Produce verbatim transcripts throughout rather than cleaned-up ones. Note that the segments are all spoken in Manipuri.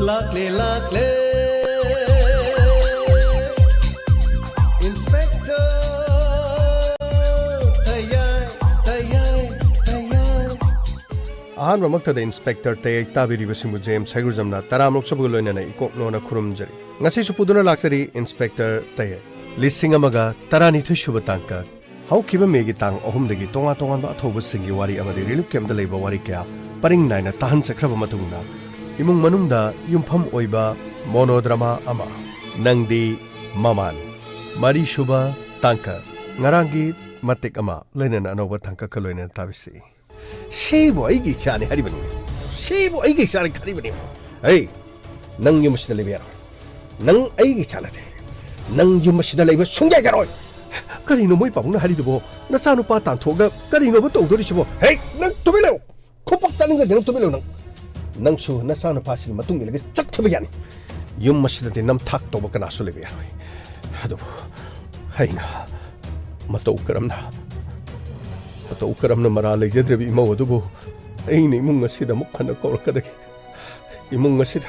ꯂꯥꯛꯂꯦ, ꯂꯥꯛꯂꯦ, Inspector ꯇꯌꯥꯏ, ꯇꯌꯥꯏ, ꯇꯌꯥꯏ꯫ ꯑꯍꯥꯟꯕꯃꯛꯇꯗ Inspector ꯇꯌꯥꯏ ꯇꯥꯕꯤꯔꯤꯕꯁꯤꯡꯕꯨ ꯖꯦꯝꯁ ꯍꯩꯒ꯭ꯔꯨꯖꯝꯅ ꯇꯔꯥꯝꯅ ꯑꯣꯛꯆꯕꯒ ꯂꯣꯏꯅꯅ ꯏꯀꯣꯛꯅꯣꯅ ꯈꯨꯔꯨꯝꯖꯔꯤ꯫ ꯉꯁꯤꯁꯨ ꯄꯨꯗꯨꯅ ꯂꯥꯛꯆꯔꯤ Inspector ꯇꯌꯥꯏ꯫ ꯂꯤꯁꯤꯡ ꯑꯃꯒ ꯇꯔꯥꯅꯤꯊꯣꯏ ꯁꯨꯕ ꯇꯥꯡꯀꯛ꯫ ꯍꯧꯈꯤꯕ ꯃꯦꯒꯤ ꯇꯥꯡ ꯑꯍꯨꯝꯗꯒꯤ ꯇꯣꯉꯥꯟ ꯇꯣꯉꯥꯟꯕ ꯑꯊꯧꯕꯁꯤꯡꯒꯤ ꯋꯥꯔꯤ ꯑꯃꯗꯤ relief campꯇ ꯂꯩꯕ ꯋꯥꯔꯤ ꯀꯌꯥ ꯄꯔꯤꯡ ꯅꯥꯏꯅ ꯇꯥꯍꯟꯖꯈ꯭ꯔꯕ ꯃꯇꯨꯡꯗ, ꯏꯃꯨꯡ ꯃꯅꯨꯡꯗ ꯌꯨꯝꯐꯝ ꯑꯣꯏꯕ monodrama ꯑꯃ, ꯅꯪꯗꯤ ꯃꯃꯥꯅꯤ꯫ ꯃꯔꯤꯁꯨꯕ ꯇꯥꯡꯀꯛ, ꯉꯔꯥꯡꯒꯤ ꯃꯇꯦꯛ ꯑꯃ ꯂꯣꯏꯅꯅ ꯑꯅꯧꯕ ꯇꯥꯡꯀꯛꯀ ꯂꯣꯏꯅꯅ ꯇꯥꯕꯤꯁꯤ꯫ ꯁꯤꯕꯨ ꯑꯩꯒꯤ ꯏꯆꯥꯅꯤ ꯍꯥꯏꯔꯤꯕꯅꯤ꯫ ꯁꯤꯕꯨ ꯑꯩꯒꯤ ꯏꯆꯥꯅꯤ ꯈꯜꯂꯤꯕꯅꯤ꯫ ꯑꯩ ꯅꯪ ꯌꯨꯝ ꯑꯁꯤꯗ ꯂꯩꯕ ꯌꯥꯔꯣꯏ꯫ ꯅꯪ ꯑꯩꯒꯤ ꯏꯆꯥ ꯅꯠꯇꯦ꯫ ꯅꯪ ꯌꯨꯝ ꯑꯁꯤꯗ ꯂꯩꯕ ꯁꯨꯡꯌꯥ ꯌꯥꯔꯣꯏ꯫ ꯀꯔꯤꯅꯣ ꯃꯣꯏ ꯄꯥꯕꯨꯡꯅ ꯍꯥꯏꯔꯤꯗꯨꯕꯣ? ꯅꯆꯥꯅꯨꯄꯥ ꯇꯥꯟꯊꯣꯛꯑꯒ ꯀꯔꯤꯅꯣꯕ ꯇꯧꯗꯣꯔꯤꯁꯤꯕꯣ? ꯍꯦ, ꯅꯪ ꯇꯨꯃꯤꯟ ꯂꯩꯌꯨ꯫ ꯈꯨꯄꯥꯛ ꯆꯥꯅꯤꯡꯗ꯭ꯔꯗꯤ ꯅꯪ ꯇꯨꯃꯤꯟ ꯂꯩꯌꯨ ꯅꯪ꯫ ꯅꯪꯁꯨ ꯅꯆꯥꯅꯨꯄꯥꯁꯤꯒꯤ ꯃꯇꯨꯡ ꯏꯜꯂꯒ ꯆꯠꯈꯤꯕ ꯌꯥꯅꯤ꯫ ꯌꯨꯝ ꯑꯁꯤꯗꯗꯤ ꯅꯝꯊꯥꯛ ꯇꯧꯕ ꯀꯅꯥꯁꯨ ꯂꯩꯕ ꯌꯥꯔꯣꯏ꯫ ꯑꯗꯨꯕꯨ ꯑꯩꯅ ꯃꯇꯧ ꯀꯔꯝꯅ, ꯃꯇꯧ ꯀꯔꯝꯅ ꯃꯔꯥ ꯂꯩꯖꯗ꯭ꯔꯕ ꯏꯃꯧ ꯑꯗꯨꯕꯨ ꯑꯩꯅ ꯏꯃꯨꯡ ꯑꯁꯤꯗ ꯑꯃꯨꯛ ꯍꯟꯅ ꯀꯧꯔꯛꯀꯗꯒꯦ? ꯏꯃꯨꯡ ꯑꯁꯤꯗ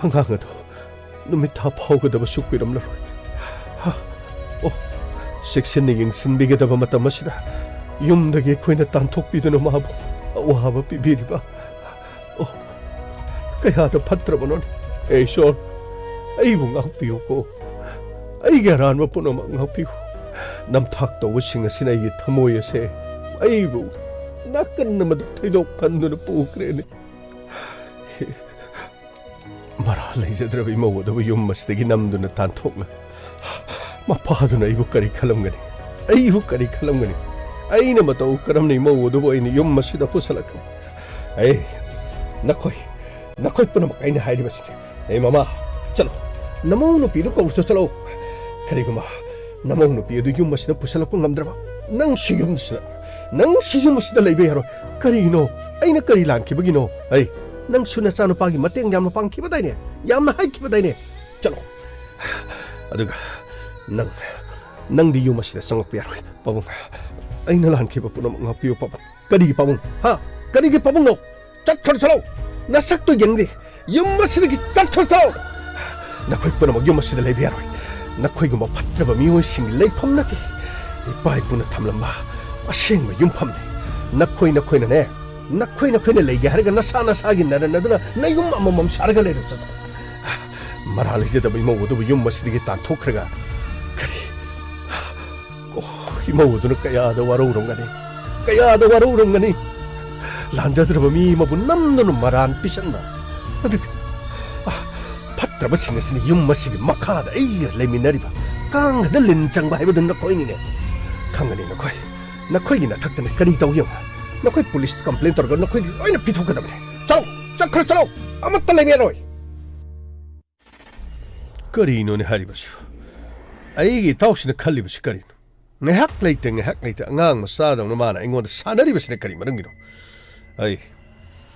ꯑꯉꯥꯡ ꯑꯗꯨ ꯅꯨꯃꯤꯠ ꯊꯥ ꯐꯥꯎꯒꯗꯕꯁꯨ ꯀꯨꯏꯔꯝꯂꯔꯣꯏ꯫ ꯑꯣ, ꯆꯦꯛꯁꯤꯟꯅ ꯌꯦꯡꯁꯤꯟꯕꯤꯒꯗꯕ ꯃꯇꯝ ꯑꯁꯤꯗ ꯌꯨꯝꯗꯒꯤ ꯑꯩꯈꯣꯏꯅ ꯇꯥꯟꯊꯣꯛꯄꯤꯗꯨꯅ ꯃꯥꯕꯨ ꯑꯋꯥꯕ ꯄꯤꯕꯤꯔꯤꯕ꯫ ꯑꯣ, ꯀꯌꯥꯗ ꯐꯠꯇ꯭ꯔꯕꯅꯣꯅꯦ꯫ ꯑꯦ ꯏꯁꯣꯔ, ꯑꯩꯕꯨ ꯉꯥꯛꯄꯤꯌꯨꯀꯣ꯫ ꯑꯩꯒꯤ ꯑꯔꯥꯟꯕ ꯄꯨꯝꯅꯃꯛ ꯉꯥꯛꯄꯤꯌꯨ꯫ ꯅꯝꯊꯥꯛ ꯇꯧꯕꯁꯤꯡ ꯑꯁꯤꯅ ꯑꯩꯒꯤ ꯊꯃꯣꯏ ꯑꯁꯦ, ꯑꯩꯕꯨ ꯅꯥꯀꯟ ꯑꯃꯗ ꯊꯩꯗꯣꯛ ꯈꯟꯗꯨꯅ ꯄꯨꯈ꯭ꯔꯦꯅꯦ꯫ ꯃꯔꯥ ꯂꯩꯖꯗ꯭ꯔꯕ ꯏꯃꯧ ꯑꯗꯨꯕꯨ ꯌꯨꯝ ꯑꯁꯤꯗꯒꯤ ꯅꯝꯗꯨꯅ ꯇꯥꯟꯊꯣꯛꯂꯒ ꯃꯄꯥꯗꯨꯅ ꯑꯩꯕꯨ ꯀꯔꯤ ꯈꯜꯂꯝꯒꯅꯤ? ꯑꯩꯕꯨ ꯀꯔꯤ ꯈꯜꯂꯝꯒꯅꯤ? ꯑꯩꯅ ꯃꯇꯧ ꯀꯔꯝꯅ ꯏꯃꯧ ꯑꯗꯨꯕꯨ ꯑꯩꯅ ꯌꯨꯝ ꯑꯁꯤꯗ ꯄꯨꯁꯜꯂꯛꯀꯅꯤ? ꯑꯩ, ꯅꯈꯣꯏ, ꯅꯈꯣꯏ ꯄꯨꯝꯅꯃꯛ ꯑꯩꯅ ꯍꯥꯏꯔꯤꯕꯁꯤꯅꯤ꯫ ꯑꯩ ꯃꯃꯥ, ꯆꯠꯂꯣ, ꯅꯃꯧ ꯅꯨꯄꯤꯗꯨ ꯀꯧꯔꯨꯆꯣ, ꯆꯠꯂꯣ꯫ ꯀꯔꯤꯒꯨꯝꯕ ꯅꯃꯧ ꯅꯨꯄꯤ ꯑꯗꯨ ꯌꯨꯝ ꯑꯁꯤꯗ ꯄꯨꯁꯜꯂꯛꯄ ꯉꯝꯗ꯭ꯔꯕ, ꯅꯪꯁꯨ ꯌꯨꯝꯁꯤꯗ, ꯅꯪꯁꯨ ꯌꯨꯝ ꯑꯁꯤꯗ ꯂꯩꯕ ꯌꯥꯔꯣꯏ꯫ ꯀꯔꯤꯒꯤꯅꯣ? ꯑꯩꯅ ꯀꯔꯤ ꯂꯥꯟꯈꯤꯕꯒꯤꯅꯣ? ꯑꯩ, ꯅꯪꯁꯨ ꯅꯆꯥꯅꯨꯄꯥꯒꯤ ꯃꯇꯦꯡ ꯌꯥꯝꯅ ꯄꯥꯡꯈꯤꯕꯗꯥꯏꯅꯦ? ꯌꯥꯝꯅ ꯍꯥꯏꯈꯤꯕꯗꯥꯏꯅꯦ? ꯆꯠꯂꯣ꯫ ꯑꯗꯨꯒ ꯅꯪ, ꯅꯪꯗꯤ ꯌꯨꯝ ꯑꯁꯤꯗ ꯆꯪꯂꯛꯄ ꯌꯥꯔꯣꯏ꯫ ꯄꯥꯕꯨꯡ, ꯑꯩꯅ ꯂꯥꯟꯈꯤꯕ ꯄꯨꯝꯅꯃꯛ ꯉꯥꯛꯄꯤꯌꯨ, ꯄꯥꯕꯨꯡ꯫ ꯀꯔꯤꯒꯤ ꯄꯥꯕꯨꯡ? ꯍꯥ? ꯀꯔꯤꯒꯤ ꯄꯥꯕꯨꯡꯅꯣ? ꯆꯠꯈ꯭ꯔꯣ, ꯆꯠꯂꯣ꯫ ꯅꯁꯛꯇꯨ ꯌꯦꯡꯗꯦ꯫ ꯌꯨꯝ ꯑꯁꯤꯗꯒꯤ ꯆꯠꯈ꯭ꯔꯣ, ꯆꯠꯂꯣ꯫ ꯅꯈꯣꯏ ꯄꯨꯝꯅꯃꯛ ꯌꯨꯝ ꯑꯁꯤꯗ ꯂꯩꯕ ꯌꯥꯔꯣꯏ꯫ ꯅꯈꯣꯏꯒꯨꯝꯕ ꯐꯠꯇ꯭ꯔꯕ ꯃꯤꯑꯣꯏꯁꯤꯡꯒꯤ ꯂꯩꯐꯝ ꯅꯠꯇꯦ꯫ ꯏꯄꯥ ꯏꯄꯨꯅ ꯊꯝꯂꯝꯕ ꯑꯁꯦꯡꯕ ꯌꯨꯝꯐꯝꯅꯤ꯫ ꯅꯈꯣꯏ ꯅꯈꯣꯏꯅꯅꯦ, ꯅꯈꯣꯏ ꯅꯈꯣꯏꯅ ꯂꯩꯒꯦ ꯍꯥꯏꯔꯒ ꯅꯁꯥ ꯅꯁꯥꯒꯤ ꯅꯔꯟ ꯑꯗꯨꯅ ꯅꯌꯨꯝ ꯑꯃꯃꯝ ꯁꯥꯔꯒ ꯂꯩꯔꯣ, ꯆꯠꯂꯣ꯫ ꯃꯔꯥ ꯂꯩꯖꯗꯕ ꯏꯃꯧ ꯑꯗꯨꯕꯨ ꯌꯨꯝ ꯑꯁꯤꯗꯒꯤ ꯇꯥꯟꯊꯣꯛꯈ꯭ꯔꯒ ꯀꯔꯤ ꯑꯣ, ꯏꯃꯧ ꯑꯗꯨꯅ ꯀꯌꯥꯗ ꯋꯥꯔꯧꯔꯝꯒꯅꯤ, ꯀꯌꯥꯗ ꯋꯥꯔꯧꯔꯝꯒꯅꯤ꯫ ꯂꯥꯟꯖꯗ꯭ꯔꯕ ꯃꯤ ꯑꯃꯕꯨ ꯅꯝꯗꯨꯅ ꯃꯔꯥꯟ ꯄꯤꯁꯟꯕ꯫ ꯑꯗꯨꯒ, ꯑ, ꯐꯠꯇ꯭ꯔꯕꯁꯤꯡ ꯑꯁꯤꯅ ꯌꯨꯝ ꯑꯁꯤꯒꯤ ꯃꯈꯥꯗ ꯑꯩꯒ ꯂꯩꯃꯤꯟꯅꯔꯤꯕ ꯀꯥꯡꯒꯗ ꯂꯤꯟ ꯆꯪꯕ ꯍꯥꯏꯕꯗꯨ ꯅꯈꯣꯏꯅꯤꯅꯦ꯫ ꯈꯪꯒꯅꯤ ꯅꯈꯣꯏ, ꯅꯈꯣꯏꯒꯤ ꯅꯊꯛꯇꯅ ꯀꯔꯤ ꯇꯧ ꯌꯦꯡꯉꯨ꯫ ꯅꯈꯣꯏ ꯄꯨꯂꯤꯁꯇ ꯀꯝꯄ꯭ꯂꯦꯟ ꯇꯧꯔꯒ ꯅꯈꯣꯏꯒꯤ ꯂꯣꯏꯅ ꯄꯤꯊꯣꯛꯀꯗꯕꯅꯦ꯫ ꯆꯠꯂꯣ, ꯆꯠꯈ꯭ꯔꯣ, ꯆꯠꯂꯣ, ꯑꯃꯠꯇ ꯂꯩꯕ ꯌꯥꯔꯣꯏ꯫ ꯀꯔꯤꯅꯣꯅꯦ ꯍꯥꯏꯔꯤꯕꯁꯤꯕꯨ? ꯑꯩꯒꯤ ꯏꯇꯥꯎꯁꯤꯅ ꯈꯜꯂꯤꯕꯁꯤ ꯀꯔꯤꯅꯣ? ꯉꯥꯏꯍꯥꯛ ꯂꯩꯇ, ꯉꯥꯏꯍꯥꯛ ꯂꯩꯇ ꯑꯉꯥꯡ ꯃꯆꯥꯗꯧꯅ ꯃꯥꯅ ꯑꯩꯉꯣꯟꯗ ꯁꯥꯟꯅꯔꯤꯕꯁꯤꯅ ꯀꯔꯤ ꯃꯔꯝꯒꯤꯅꯣ? ꯑꯩ,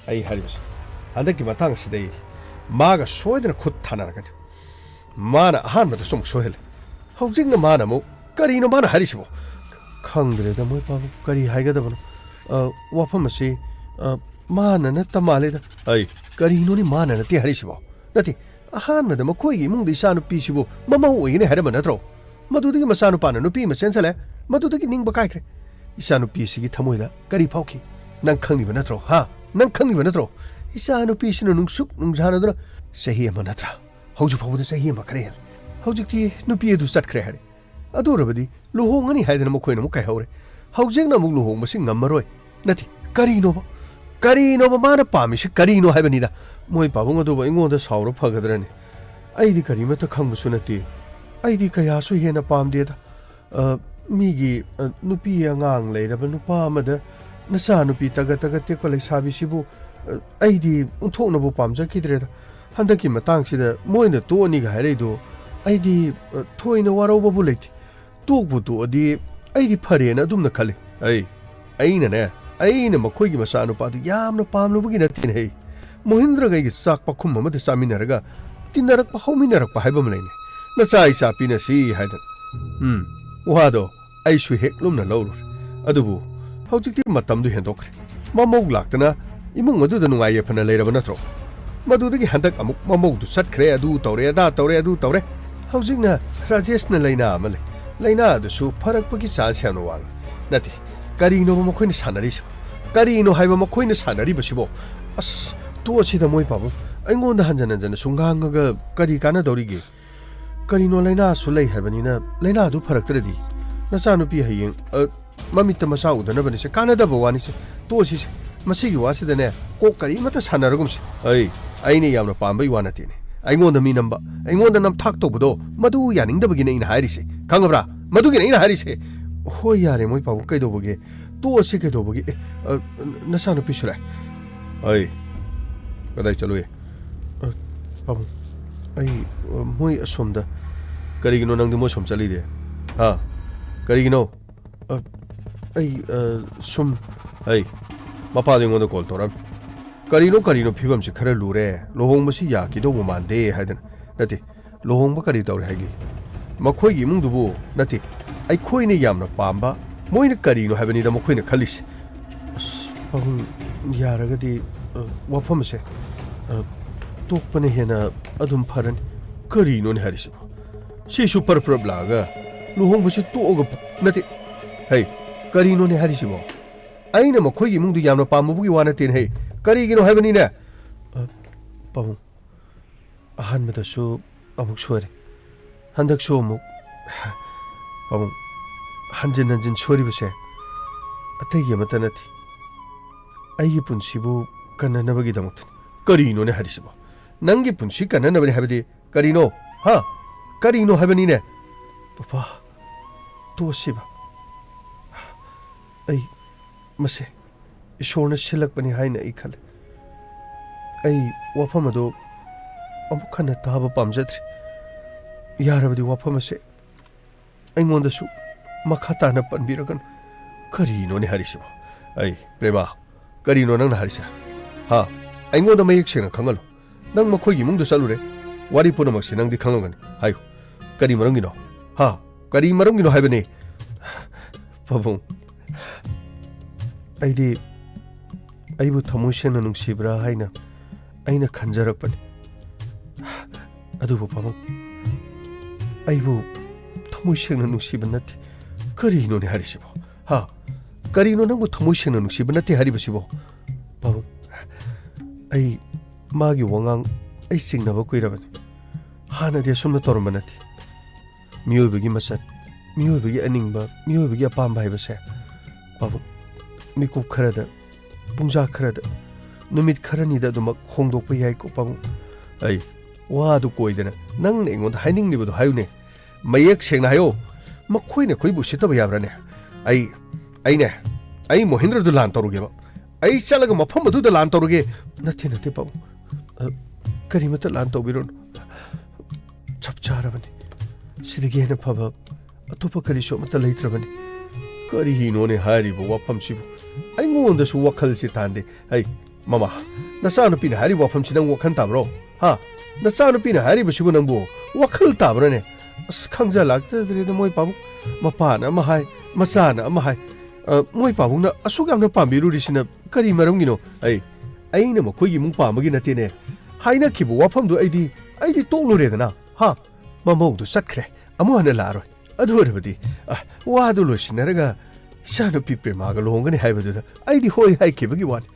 ꯑꯩ ꯍꯥꯏꯔꯤꯕꯁꯤ, ꯍꯟꯗꯛꯀꯤ ꯃꯇꯥꯡ ꯑꯁꯤꯗ ꯑꯩ ꯃꯥꯒ ꯁꯣꯏꯗꯅ ꯈꯨꯠ ꯊꯥꯅꯔꯒꯅꯤ꯫ ꯃꯥꯅ ꯑꯍꯥꯟꯕꯗꯁꯨ ꯑꯃꯨꯛ ꯁꯣꯏꯍꯜꯂꯦ꯫ ꯍꯧꯖꯤꯛꯅ ꯃꯥꯅ ꯑꯃꯨꯛ, ꯀꯔꯤꯅꯣ ꯃꯥꯅ ꯍꯥꯏꯔꯤꯁꯤꯕꯣ? ꯈꯪꯗ꯭ꯔꯦꯗ ꯃꯣꯏ ꯄꯥꯕꯨꯡ, ꯀꯔꯤ ꯍꯥꯏꯒꯗꯕꯅꯣ? ꯑ, ꯋꯥꯐꯝ ꯑꯁꯤ, ꯑ, ꯃꯥꯅ ꯅꯠꯇ ꯃꯥꯜꯂꯦꯗ꯫ ꯑꯩ, ꯀꯔꯤꯅꯣꯅꯦ ꯃꯥꯅ ꯅꯠꯇꯦ ꯍꯥꯏꯔꯤꯁꯤꯕꯣ? ꯅꯠꯇꯦ, ꯑꯍꯥꯟꯕꯗ ꯃꯈꯣꯏꯒꯤ ꯏꯃꯨꯡꯗ ꯏꯆꯥꯅꯨꯄꯤꯁꯤꯕꯨ ꯃꯃꯧ ꯑꯣꯏꯒꯅꯤ ꯍꯥꯏꯔꯝꯕ ꯅꯠꯇ꯭ꯔꯣ? ꯃꯗꯨꯗꯒꯤ ꯃꯆꯥꯅꯨꯄꯥꯅ ꯅꯨꯄꯤ ꯑꯃ ꯆꯦꯟꯁꯜꯂꯦ, ꯃꯗꯨꯗꯒꯤ ꯅꯤꯡꯕ ꯀꯥꯏꯈ꯭ꯔꯦ꯫ ꯏꯆꯥꯅꯨꯄꯤ ꯑꯁꯤꯒꯤ ꯊꯃꯣꯏꯗ ꯀꯔꯤ ꯐꯥꯎꯈꯤ? ꯅꯪ ꯈꯪꯂꯤꯕ ꯅꯠꯇ꯭ꯔꯣ? ꯍꯥ? ꯅꯪ ꯈꯪꯂꯤꯕ ꯅꯠꯇ꯭ꯔꯣ? ꯏꯆꯥꯅꯨꯄꯤꯁꯤꯅ ꯅꯨꯡꯁꯨꯛ ꯅꯨꯡꯖꯥꯅꯗꯨꯅ ꯆꯍꯤ ꯑꯃ ꯅꯠꯇ꯭ꯔꯥ? ꯍꯧꯖꯤꯛ ꯐꯥꯎꯕꯗ ꯆꯍꯤ ꯑꯃ ꯈꯔ ꯍꯦꯜꯂꯦ꯫ ꯍꯧꯖꯤꯛꯇꯤ ꯅꯨꯄꯤ ꯑꯗꯨ ꯆꯠꯈ꯭ꯔꯦ ꯍꯥꯏꯔꯦ꯫ ꯑꯗꯨ ꯑꯣꯏꯔꯕꯗꯤ ꯂꯨꯍꯣꯡꯒꯅꯤ ꯍꯥꯏꯗꯅ ꯃꯈꯣꯏꯅ ꯑꯃꯨꯛ ꯀꯥꯏꯍꯧꯔꯦ꯫ ꯍꯧꯖꯤꯛꯅ ꯑꯃꯨꯛ ꯂꯨꯍꯣꯡꯕꯁꯤ ꯉꯝꯃꯔꯣꯏ꯫ ꯅꯠꯇꯦ, ꯀꯔꯤꯅꯣꯕ? ꯀꯔꯤꯅꯣꯕ ꯃꯥꯅ ꯄꯥꯝꯃꯤꯁꯤ ꯀꯔꯤꯅꯣ ꯍꯥꯏꯕꯅꯤꯗ? ꯃꯣꯏ ꯄꯥꯕꯨꯡ ꯑꯗꯨꯕꯨ ꯑꯩꯉꯣꯟꯗ ꯁꯥꯎꯔ ꯐꯒꯗ꯭ꯔꯅꯦ? ꯑꯩꯗꯤ ꯀꯔꯤꯃꯠꯇ ꯈꯪꯕꯁꯨ ꯅꯠꯇꯦ꯫ ꯑꯩꯗꯤ ꯀꯌꯥꯁꯨ ꯍꯦꯟꯅ ꯄꯥꯝꯗꯦꯗ꯫ ꯑ, ꯃꯤꯒꯤ, ꯑ, ꯅꯨꯄꯤ ꯑꯉꯥꯡ ꯂꯩꯔꯕ ꯅꯨꯄꯥ ꯑꯃꯗ ꯅꯆꯥ ꯅꯨꯄꯤ ꯇꯒꯠ ꯇꯒꯠ ꯇꯦꯛꯄ ꯂꯩꯁꯥꯕꯤꯁꯤꯕꯨ, ꯑ, ꯑꯩꯗꯤ ꯑꯣꯟꯊꯣꯛꯅꯕꯨ ꯄꯥꯝꯖꯈꯤꯗ꯭ꯔꯦꯗ꯫ ꯍꯟꯗꯛꯀꯤ ꯃꯇꯥꯡꯁꯤꯗ ꯃꯣꯏꯅ ꯇꯣꯛꯑꯅꯤꯒ ꯍꯥꯏꯔꯛꯏꯗꯣ ꯑꯩꯗꯤ, ꯑ, ꯊꯣꯏꯅ ꯋꯥꯔꯧꯕꯕꯨ ꯂꯩꯇꯦ꯫ ꯇꯣꯛꯄꯨ ꯇꯣꯛꯑꯗꯤ ꯑꯩꯗꯤ ꯐꯔꯦꯅ ꯑꯗꯨꯝꯅ ꯈꯜꯂꯤ꯫ ꯑꯩ, ꯑꯩꯅꯅꯦ, ꯑꯩꯅ ꯃꯈꯣꯏꯒꯤ ꯃꯆꯥꯅꯨꯄꯥꯗꯨ ꯌꯥꯝꯅ ꯄꯥꯝꯂꯨꯕꯒꯤ ꯅꯠꯇꯦꯅꯦꯍꯦ꯫ ꯃꯣꯍꯤꯟꯗ꯭ꯔꯒ ꯑꯩꯒ ꯆꯥꯛ ꯄꯥꯈꯨꯝ ꯑꯃꯗ ꯆꯥꯃꯤꯟꯅꯔꯒ ꯇꯤꯟꯅꯔꯛꯄ ꯍꯧꯃꯤꯟꯅꯔꯛꯄ ꯍꯥꯏꯕ ꯑꯃ ꯂꯩꯅꯦ꯫ ꯅꯆꯥ ꯏꯆꯥ ꯄꯤꯅꯁꯤ ꯍꯥꯏꯗꯅ꯫ ꯎꯝ, ꯋꯥꯗꯣ ꯑꯩꯁꯨ ꯍꯦꯛ ꯂꯨꯝꯅ ꯂꯧꯔꯨꯔꯦ꯫ ꯑꯗꯨꯕꯨ ꯍꯧꯖꯤꯛꯇꯤ ꯃꯇꯝꯗꯨ ꯍꯦꯟꯗꯣꯛꯈ꯭ꯔꯦ꯫ ꯃꯃꯧ ꯂꯥꯛꯇꯅ ꯏꯃꯨꯡ ꯑꯗꯨꯗ ꯅꯨꯡꯉꯥꯏ ꯌꯥꯏꯐꯅ ꯂꯩꯔꯕ ꯅꯠꯇ꯭ꯔꯣ? ꯃꯗꯨꯗꯒꯤ ꯍꯟꯗꯛ ꯑꯃꯨꯛ ꯃꯃꯧꯗꯨ ꯆꯠꯈ꯭ꯔꯦ, ꯑꯗꯨ ꯇꯧꯔꯦ, ꯑꯗꯥ ꯇꯧꯔꯦ, ꯑꯗꯨ ꯇꯧꯔꯦ꯫ ꯍꯧꯖꯤꯛꯅ ꯔꯥꯖꯦꯁꯅ ꯂꯥꯏꯅꯥ ꯑꯃ ꯂꯩ꯫ ꯂꯥꯏꯅꯥ ꯑꯗꯨꯁꯨ ꯐꯔꯛꯄꯒꯤ ꯆꯥꯟꯁ ꯌꯥꯝꯅ ꯋꯥꯡꯉꯤ꯫ ꯅꯠꯇꯦ, ꯀꯔꯤꯅꯣꯕ ꯃꯈꯣꯏꯅ ꯁꯥꯟꯅꯔꯤꯁꯤꯕꯣ? ꯀꯔꯤꯅꯣ ꯍꯥꯏꯕ ꯃꯈꯣꯏꯅ ꯁꯥꯟꯅꯔꯤꯕꯁꯤꯕꯣ? ꯑꯁ, ꯇꯣꯛꯑꯁꯤꯗ ꯃꯣꯏ ꯄꯥꯕꯨꯡ꯫ ꯑꯩꯉꯣꯟꯗ ꯍꯟꯖꯟ ꯍꯟꯖꯟꯅꯁꯨ ꯉꯥꯡꯉꯒ ꯀꯔꯤ ꯀꯥꯟꯅꯗꯧꯔꯤꯒꯦ? ꯀꯔꯤꯅꯣ, ꯂꯥꯏꯅꯥꯁꯨ ꯂꯩ ꯍꯥꯏꯕꯅꯤꯅ, ꯂꯥꯏꯅꯥꯗꯨ ꯐꯔꯛꯇ꯭ꯔꯗꯤ ꯅꯆꯥꯅꯨꯄꯤ ꯍꯌꯦꯡ, ꯑ, ꯃꯃꯤꯠꯇ ꯃꯆꯥ ꯎꯗꯅꯕꯅꯤꯁꯦ, ꯀꯥꯟꯅꯗꯕ ꯋꯥꯅꯤꯁꯦ꯫ ꯇꯣꯛꯑꯁꯤꯁꯦ꯫ ꯃꯁꯤꯒꯤ ꯋꯥꯁꯤꯗꯅꯦ, ꯀꯣꯛ ꯀꯔꯤꯃꯠꯇ ꯁꯥꯟꯅꯔꯒꯨꯝꯁꯦ꯫ ꯑꯩ, ꯑꯩꯅ ꯌꯥꯝꯅ ꯄꯥꯝꯕꯩ ꯋꯥ ꯅꯠꯇꯦꯅꯦ꯫ ꯑꯩꯉꯣꯟꯗ ꯃꯤ ꯅꯝꯕ, ꯑꯩꯉꯣꯟꯗ ꯅꯝꯊꯥꯛ ꯇꯧꯕꯗꯣ, ꯃꯗꯨ ꯌꯥꯅꯤꯡꯗꯕꯒꯤꯅꯦ ꯑꯩꯅ ꯍꯥꯏꯔꯤꯁꯦ꯫ ꯈꯪꯉꯕ꯭ꯔꯥ? ꯃꯗꯨꯒꯤꯅꯦ ꯑꯩꯅ ꯍꯥꯏꯔꯤꯁꯦ꯫ ꯍꯣꯏ, ꯌꯥꯔꯦ, ꯃꯣꯏ ꯄꯥꯕꯨꯡ, ꯀꯩꯗꯧꯕꯒꯦ? ꯇꯣꯛꯑꯁꯤ, ꯀꯩꯗꯧꯕꯒꯦ? ꯑꯦ, ꯑ, ꯅꯆꯥꯅꯨꯄꯤꯁꯨ ꯂꯥꯛꯑꯦ꯫ ꯑꯩ, ꯀꯗꯥꯏ ꯆꯠꯂꯨꯏ? ꯑ, ꯄꯥꯕꯨꯡ, ꯑꯩ, ꯑ, ꯃꯣꯏ ꯑꯁꯣꯝꯗ꯫ ꯀꯔꯤꯒꯤꯅꯣ ꯅꯪꯗꯤ ꯃꯣꯏ ꯑꯁꯣꯝ ꯆꯠꯂꯤꯗꯤ? ꯍꯥ? ꯀꯔꯤꯒꯤꯅꯣ? ꯑ, ꯑꯩ, ꯑ, ꯁꯨꯝ, ꯑꯩ, ꯃꯄꯥꯗꯣ ꯑꯩꯉꯣꯟꯗ ꯀꯣꯜ ꯇꯧꯔꯛꯑꯝꯃꯤ꯫ "ꯀꯔꯤꯅꯣ, ꯀꯔꯤꯅꯣ, ꯐꯤꯕꯝꯁꯤ ꯈꯔ ꯂꯨꯔꯦ, ꯂꯨꯍꯣꯡꯕꯁꯤ ꯌꯥꯈꯤꯗꯧꯕ ꯃꯥꯟꯗꯦ" ꯍꯥꯏꯗꯅ꯫ ꯅꯠꯇꯦ, ꯂꯨꯍꯣꯡꯕ ꯀꯔꯤ ꯇꯧꯔꯦ ꯍꯥꯏꯒꯦ? ꯃꯈꯣꯏꯒꯤ ꯏꯃꯨꯡꯗꯨꯕꯨ, ꯅꯠꯇꯦ, ꯑꯩꯈꯣꯏꯅ ꯌꯥꯝꯅ ꯄꯥꯝꯕ, ꯃꯣꯏꯅ ꯀꯔꯤꯅꯣ ꯍꯥꯏꯕꯅꯤꯗ ꯃꯈꯣꯏꯅ ꯈꯜꯂꯤꯁꯦ꯫ ꯑꯁ, ꯄꯥꯕꯨꯡ, ꯌꯥꯔꯒꯗꯤ, ꯑ, ꯋꯥꯐꯝꯁꯦ, ꯑ, ꯇꯣꯛꯄꯅ ꯍꯦꯟꯅ ꯑꯗꯨꯝ ꯐꯔꯅꯤ꯫ ꯀꯔꯤꯅꯣꯅꯦ ꯍꯥꯏꯔꯤꯁꯤꯕꯣ? ꯁꯤꯁꯨ ꯄꯔꯞ ꯄꯔꯞ ꯂꯥꯛꯑꯒ ꯂꯨꯍꯣꯡꯕꯁꯤ ꯇꯣꯛꯑꯒ ꯐ-, ꯅꯠꯇꯦ꯫ ꯍꯩ, ꯀꯔꯤꯅꯣꯅꯦ ꯍꯥꯏꯔꯤꯁꯤꯕꯣ? ꯑꯩꯅ ꯃꯈꯣꯏꯒꯤ ꯏꯃꯨꯡꯗꯨ ꯌꯥꯝꯅ ꯄꯥꯝꯕꯕꯨꯒꯤ ꯋꯥ ꯅꯠꯇꯦꯅꯦ꯫ ꯍꯩ, ꯀꯔꯤꯒꯤꯅꯣ ꯍꯥꯏꯕꯅꯤꯅꯦ? ꯑ, ꯄꯥꯕꯨꯡ, ꯑꯍꯥꯟꯕꯗꯁꯨ ꯑꯃꯨꯛ ꯁꯣꯏꯔꯦ꯫ ꯍꯟꯗꯛꯁꯨ ꯑꯃꯨꯛ꯫ ꯄꯥꯕꯨꯡ, ꯍꯟꯖꯤꯟ ꯍꯟꯖꯤꯟ ꯁꯣꯏꯔꯤꯕꯁꯦ ꯑꯇꯩꯒꯤ ꯑꯃꯠꯇ ꯅꯠꯇꯦ꯫ ꯑꯩꯒꯤ ꯄꯨꯟꯁꯤꯕꯨ ꯀꯟꯅꯅꯕꯒꯤꯗꯃꯛꯇꯅꯤ꯫ ꯀꯔꯤꯅꯣꯅꯦ ꯍꯥꯏꯔꯤꯁꯤꯕꯣ? ꯅꯪꯒꯤ ꯄꯨꯟꯁꯤ ꯀꯟꯅꯅꯕꯅꯤ ꯍꯥꯏꯕꯗꯤ ꯀꯔꯤꯅꯣ? ꯍꯥ? ꯀꯔꯤꯅꯣ ꯍꯥꯏꯕꯅꯤꯅꯦ? ꯄꯄꯥ, ꯇꯣꯛꯑꯁꯤꯕ꯫ ꯑꯩ ꯃꯁꯦ ꯏꯁꯣꯔꯅ ꯁꯤꯜꯂꯛꯄꯅꯤ ꯍꯥꯏꯅ ꯑꯩ ꯈꯜꯂꯦ꯫ ꯑꯩ ꯋꯥꯐꯝ ꯑꯗꯨ ꯑꯃꯨꯛ ꯍꯟꯅ ꯇꯥꯕ ꯄꯥꯝꯖꯗ꯭ꯔꯦ꯫ ꯌꯥꯔꯕꯗꯤ ꯋꯥꯐꯝ ꯑꯁꯦ ꯑꯩꯉꯣꯟꯗꯁꯨ ꯃꯈꯥ ꯇꯥꯅ ꯄꯟꯕꯤꯔꯒꯅꯨ꯫ ꯀꯔꯤꯅꯣꯅꯦ ꯍꯥꯏꯔꯤꯁꯤꯕꯣ? ꯑꯩ, ꯄ꯭ꯔꯦꯃꯥ, ꯀꯔꯤꯅꯣ ꯅꯪꯅ ꯍꯥꯏꯔꯤꯁꯦ? ꯍꯥ? ꯑꯩꯉꯣꯟꯗ ꯃꯌꯦꯛ ꯁꯦꯡꯅ ꯈꯪꯍꯜꯂꯨ꯫ ꯅꯪ ꯃꯈꯣꯏꯒꯤ ꯏꯃꯨꯡꯗ ꯆꯠꯂꯨꯔꯦ꯫ ꯋꯥꯔꯤ ꯄꯨꯝꯅꯃꯛꯁꯤ ꯅꯪꯗꯤ ꯈꯪꯂꯝꯒꯅꯤ꯫ ꯍꯥꯏꯌꯨ꯫ ꯀꯔꯤ ꯃꯔꯝꯒꯤꯅꯣ? ꯍꯥ? ꯀꯔꯤ ꯃꯔꯝꯒꯤꯅꯣ ꯍꯥꯏꯕꯅꯤ? ꯄꯥꯕꯨꯡ, ꯑꯩꯗꯤ ꯑꯩꯕꯨ ꯊꯃꯣꯏ ꯁꯦꯡꯅ ꯅꯨꯡꯁꯤꯕ꯭ꯔꯥ ꯍꯥꯏꯅ ꯑꯩꯅ ꯈꯟꯖꯔꯛꯄꯅꯤ꯫ ꯑꯗꯨꯕꯨ ꯄꯥꯕꯨꯡ, ꯑꯩꯕꯨ ꯊꯃꯣꯏ ꯁꯦꯡꯅ ꯅꯨꯡꯁꯤꯕ ꯅꯠꯇꯦ꯫ ꯀꯔꯤꯅꯣꯅꯦ ꯍꯥꯏꯔꯤꯁꯤꯕꯣ? ꯍꯥ? ꯀꯔꯤꯅꯣ ꯅꯪꯕꯨ ꯊꯃꯣꯏ ꯁꯦꯡꯅ ꯅꯨꯡꯁꯤꯕ ꯅꯠꯇꯦ ꯍꯥꯏꯔꯤꯕꯁꯤꯕꯣ? ꯄꯥꯕꯨꯡ, ꯑꯩ ꯃꯥꯒꯤ ꯋꯥꯉꯥꯡ ꯑꯩ ꯆꯤꯡꯅꯕ ꯀꯨꯏꯔꯕꯅꯤ꯫ ꯍꯥꯟꯅꯗꯤ ꯑꯁꯨꯝꯅ ꯇꯧꯔꯝꯕ ꯅꯠꯇꯦ꯫ ꯃꯤꯑꯣꯏꯕꯒꯤ ꯃꯁꯛ, ꯃꯤꯑꯣꯏꯕꯒꯤ ꯑꯅꯤꯡꯕ, ꯃꯤꯑꯣꯏꯕꯒꯤ ꯑꯄꯥꯝꯕ ꯍꯥꯏꯕꯁꯦ, ꯄꯥꯕꯨꯡ, ꯃꯤꯀꯨꯞ ꯈꯔꯗ, ꯄꯨꯡꯖꯥ ꯈꯔꯗ, ꯅꯨꯃꯤꯠ ꯈꯔꯅꯤꯗ ꯑꯗꯨꯃꯛ ꯍꯣꯡꯗꯣꯛꯄ ꯌꯥꯏꯀꯣ, ꯄꯥꯕꯨꯡ꯫ ꯑꯩ, ꯋꯥꯗꯨ ꯀꯣꯏꯗꯅ ꯅꯪꯅ ꯑꯩꯉꯣꯟꯗ ꯍꯥꯏꯅꯤꯡꯂꯤꯕꯗꯨ ꯍꯥꯏꯌꯨꯅꯦ꯫ ꯃꯌꯦꯛ ꯁꯦꯡꯅ ꯍꯥꯏꯌꯣ꯫ ꯃꯈꯣꯏꯅ ꯑꯩꯈꯣꯏꯕꯨ ꯎꯁꯤꯠꯇꯕ ꯌꯥꯕ꯭ꯔꯥꯅꯦ? ꯑꯩ, ꯑꯩꯅꯦ, ꯑꯩ ꯃꯣꯍꯤꯟꯗ꯭ꯔꯗꯨ ꯂꯥꯟ ꯇꯧꯔꯨꯒꯦꯕ꯫ ꯑꯩ ꯆꯠꯂꯒ ꯃꯐꯝ ꯑꯗꯨꯗ ꯂꯥꯟ ꯇꯧꯔꯨꯒꯦ꯫ ꯅꯠꯇꯦ, ꯅꯠꯇꯦ, ꯄꯥꯕꯨꯡ꯫ ꯑ, ꯀꯔꯤꯃꯠꯇ ꯂꯥꯟ ꯇꯧꯕꯤꯔꯨꯅꯨ꯫ ꯆꯞ ꯆꯥꯔꯕꯅꯤ꯫ ꯁꯤꯗꯒꯤ ꯍꯦꯟꯅ ꯐꯕ ꯑꯇꯣꯞꯄ ꯀꯔꯤꯁꯨ ꯑꯃꯠꯇ ꯂꯩꯇ꯭ꯔꯕꯅꯤ꯫ ꯀꯔꯤꯅꯣꯅꯦ ꯍꯥꯏꯔꯤꯕ ꯋꯥꯐꯝꯁꯤꯕꯨ? ꯑꯩꯉꯣꯟꯗꯁꯨ ꯋꯥꯈꯜꯁꯤ ꯇꯥꯟꯗꯦ꯫ ꯍꯩ, ꯃꯃꯥ, ꯅꯆꯥꯅꯨꯄꯤꯅ ꯍꯥꯏꯔꯤꯕ ꯋꯥꯐꯝꯁꯤ ꯅꯪ ꯋꯥꯈꯜ ꯇꯥꯕ꯭ꯔꯣ? ꯍꯥ? ꯅꯆꯥꯅꯨꯄꯤꯅ ꯍꯥꯏꯔꯤꯕꯁꯤꯕꯨ ꯅꯪꯕꯨ ꯋꯥꯈꯜ ꯇꯥꯕ꯭ꯔꯥꯅꯦ? ꯑꯁ, ꯈꯪꯖ ꯂꯥꯛꯆꯗ꯭ꯔꯦꯗ ꯃꯣꯏ ꯄꯥꯕꯨꯡ꯫ ꯃꯄꯥꯅ ꯑꯃ ꯍꯥꯏ, ꯃꯆꯥꯅ ꯑꯃ ꯍꯥꯏ꯫ ꯑ, ꯃꯣꯏ ꯄꯥꯕꯨꯡꯅ ꯑꯁꯨꯛ ꯌꯥꯝꯅ ꯄꯥꯝꯕꯤꯔꯨꯔꯤꯁꯤꯅ ꯀꯔꯤ ꯃꯔꯝꯒꯤꯅꯣ? ꯑꯩ, ꯑꯩꯅ ꯃꯈꯣꯏꯒꯤ ꯏꯃꯨꯡ ꯄꯥꯝꯕꯒꯤ ꯅꯠꯇꯦꯅꯦ꯫ ꯍꯥꯏꯅꯈꯤꯕ ꯋꯥꯐꯝꯗꯨ ꯑꯩꯗꯤ, ꯑꯩꯗꯤ ꯇꯣꯛꯂꯨꯔꯦꯗꯅ꯫ ꯍꯥ? ꯃꯃꯧꯗꯨ ꯆꯠꯈ꯭ꯔꯦ꯫ ꯑꯃꯨꯛ ꯍꯟꯅ ꯂꯥꯛꯑꯔꯣꯏ꯫ ꯑꯗꯨ ꯑꯣꯏꯔꯕꯗꯤ, ꯑ, ꯋꯥꯗꯨ ꯂꯣꯏꯁꯤꯟꯅꯔꯒ ꯏꯆꯥꯅꯨꯄꯤ ꯄ꯭ꯔꯦꯃꯥꯒ ꯂꯨꯍꯣꯡꯒꯅꯤ ꯍꯥꯏꯕꯗꯨꯗ ꯑꯩꯗꯤ ꯍꯣꯏ ꯍꯥꯏꯈꯤꯕꯒꯤ ꯋꯥꯅꯤ꯫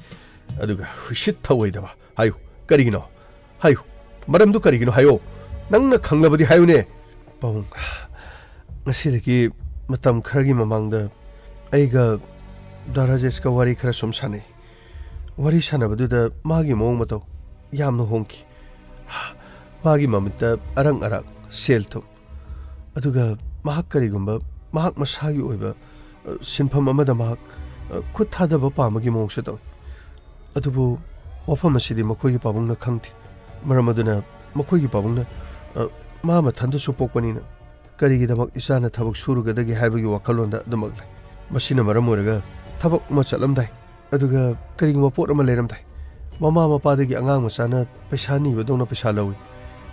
ꯑꯗꯨꯒ ꯍꯨꯏꯁꯤꯠ ꯊꯧꯑꯣꯏꯗꯕ꯫ ꯍꯥꯏꯌꯨ, ꯀꯔꯤꯒꯤꯅꯣ? ꯍꯥꯏꯌꯨ, ꯃꯔꯝꯗꯨ ꯀꯔꯤꯒꯤꯅꯣ ꯍꯥꯏꯌꯣ꯫ ꯅꯪꯅ ꯈꯪꯂꯕꯗꯤ ꯍꯥꯏꯌꯨꯅꯦ꯫ ꯄꯥꯕꯨꯡ, ꯉꯁꯤꯗꯒꯤ ꯃꯇꯝ ꯈꯔꯒꯤ ꯃꯃꯥꯡꯗ ꯑꯩꯒ ꯗꯥ ꯔꯥꯖꯦꯁꯀ ꯋꯥꯔꯤ ꯈꯔ ꯁꯨꯝ ꯁꯥꯟꯅꯩ꯫ ꯋꯥꯔꯤ ꯁꯥꯟꯅꯕꯗꯨꯗ ꯃꯥꯒꯤ ꯃꯑꯣꯡ ꯃꯇꯧ ꯌꯥꯝꯅ ꯍꯣꯡꯈꯤ꯫ ꯃꯥꯒꯤ ꯃꯃꯤꯠꯇ ꯑꯔꯪ ꯑꯔꯥꯛ, ꯁꯦꯜ ꯊꯨꯝ, ꯑꯗꯨꯒ ꯃꯍꯥꯛ ꯀꯔꯤꯒꯨꯝꯕ ꯃꯍꯥꯛ ꯃꯁꯥꯒꯤ ꯑꯣꯏꯕ, ꯑ, ꯁꯤꯟꯐꯝ ꯑꯃꯗ ꯃꯍꯥꯛ, ꯑ, ꯈꯨꯠ ꯊꯥꯗꯕ ꯄꯥꯝꯕꯒꯤ ꯃꯑꯣꯡꯁꯨ ꯇꯧꯏ꯫ ꯑꯗꯨꯕꯨ ꯋꯥꯐꯝ ꯑꯁꯤꯗꯤ ꯃꯈꯣꯏꯒꯤ ꯄꯥꯕꯨꯡꯅ ꯈꯪꯗꯦ꯫ ꯃꯔꯝ ꯑꯗꯨꯅ ꯃꯈꯣꯏꯒꯤ ꯄꯥꯕꯨꯡꯅ, ꯑ, ꯃꯥ ꯃꯊꯟꯇꯁꯨ ꯄꯣꯛꯄꯅꯤꯅ ꯀꯔꯤꯒꯤꯗꯃꯛ ꯏꯆꯥꯅ ꯊꯕꯛ ꯁꯨꯔꯨꯒꯗꯒꯦ ꯍꯥꯏꯕꯒꯤ ꯋꯥꯈꯜꯂꯣꯟꯗ ꯑꯗꯨꯃꯛ ꯂꯩ꯫ ꯃꯁꯤꯅ ꯃꯔꯝ ꯑꯣꯏꯔꯒ ꯊꯕꯛ ꯑꯃ ꯆꯠꯂꯝꯗꯥꯏ, ꯑꯗꯨꯒ ꯀꯔꯤꯒꯨꯝꯕ ꯄꯣꯠ ꯑꯃ ꯂꯩꯔꯝꯗꯥꯏ, ꯃꯃꯥ ꯃꯄꯥꯗꯒꯤ ꯑꯉꯥꯡ ꯃꯆꯥꯅ ꯄꯩꯁꯥ ꯅꯤꯕꯗꯧꯅ ꯄꯩꯁꯥ ꯂꯧꯏ꯫